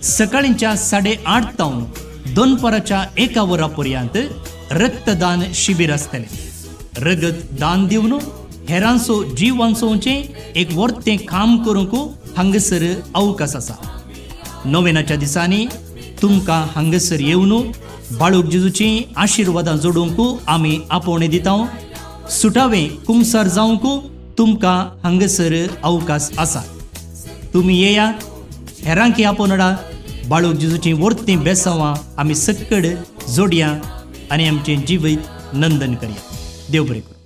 Speaker 6: सकाळींच्या 8:30 तावन दनपाराच्या 1 वरा पर्यंत रक्तदान शिबीर आसतलें। रगत दान दिवन हेरांचो जीव वांचोवचें एक वर्तें काम करूंक हांगासर अवकाश आसा। नोवेनाच्या दिसांनी तुमकां हांगासर येवन बाळूक जेजूचीं आशिर्वादां जोडूंक आमी आपोवणें दिता। सुटावें कुमसार जावंक तुमकां हांगासर अवकाश आसा। तुमी येया, हेरांकी आपोवणां, बाळूक जेजूचीं वर्तीं बेसांवां आमी सक्कड जोडया आनी आमचें जिवीत नंदन करया। देव बरें करूं।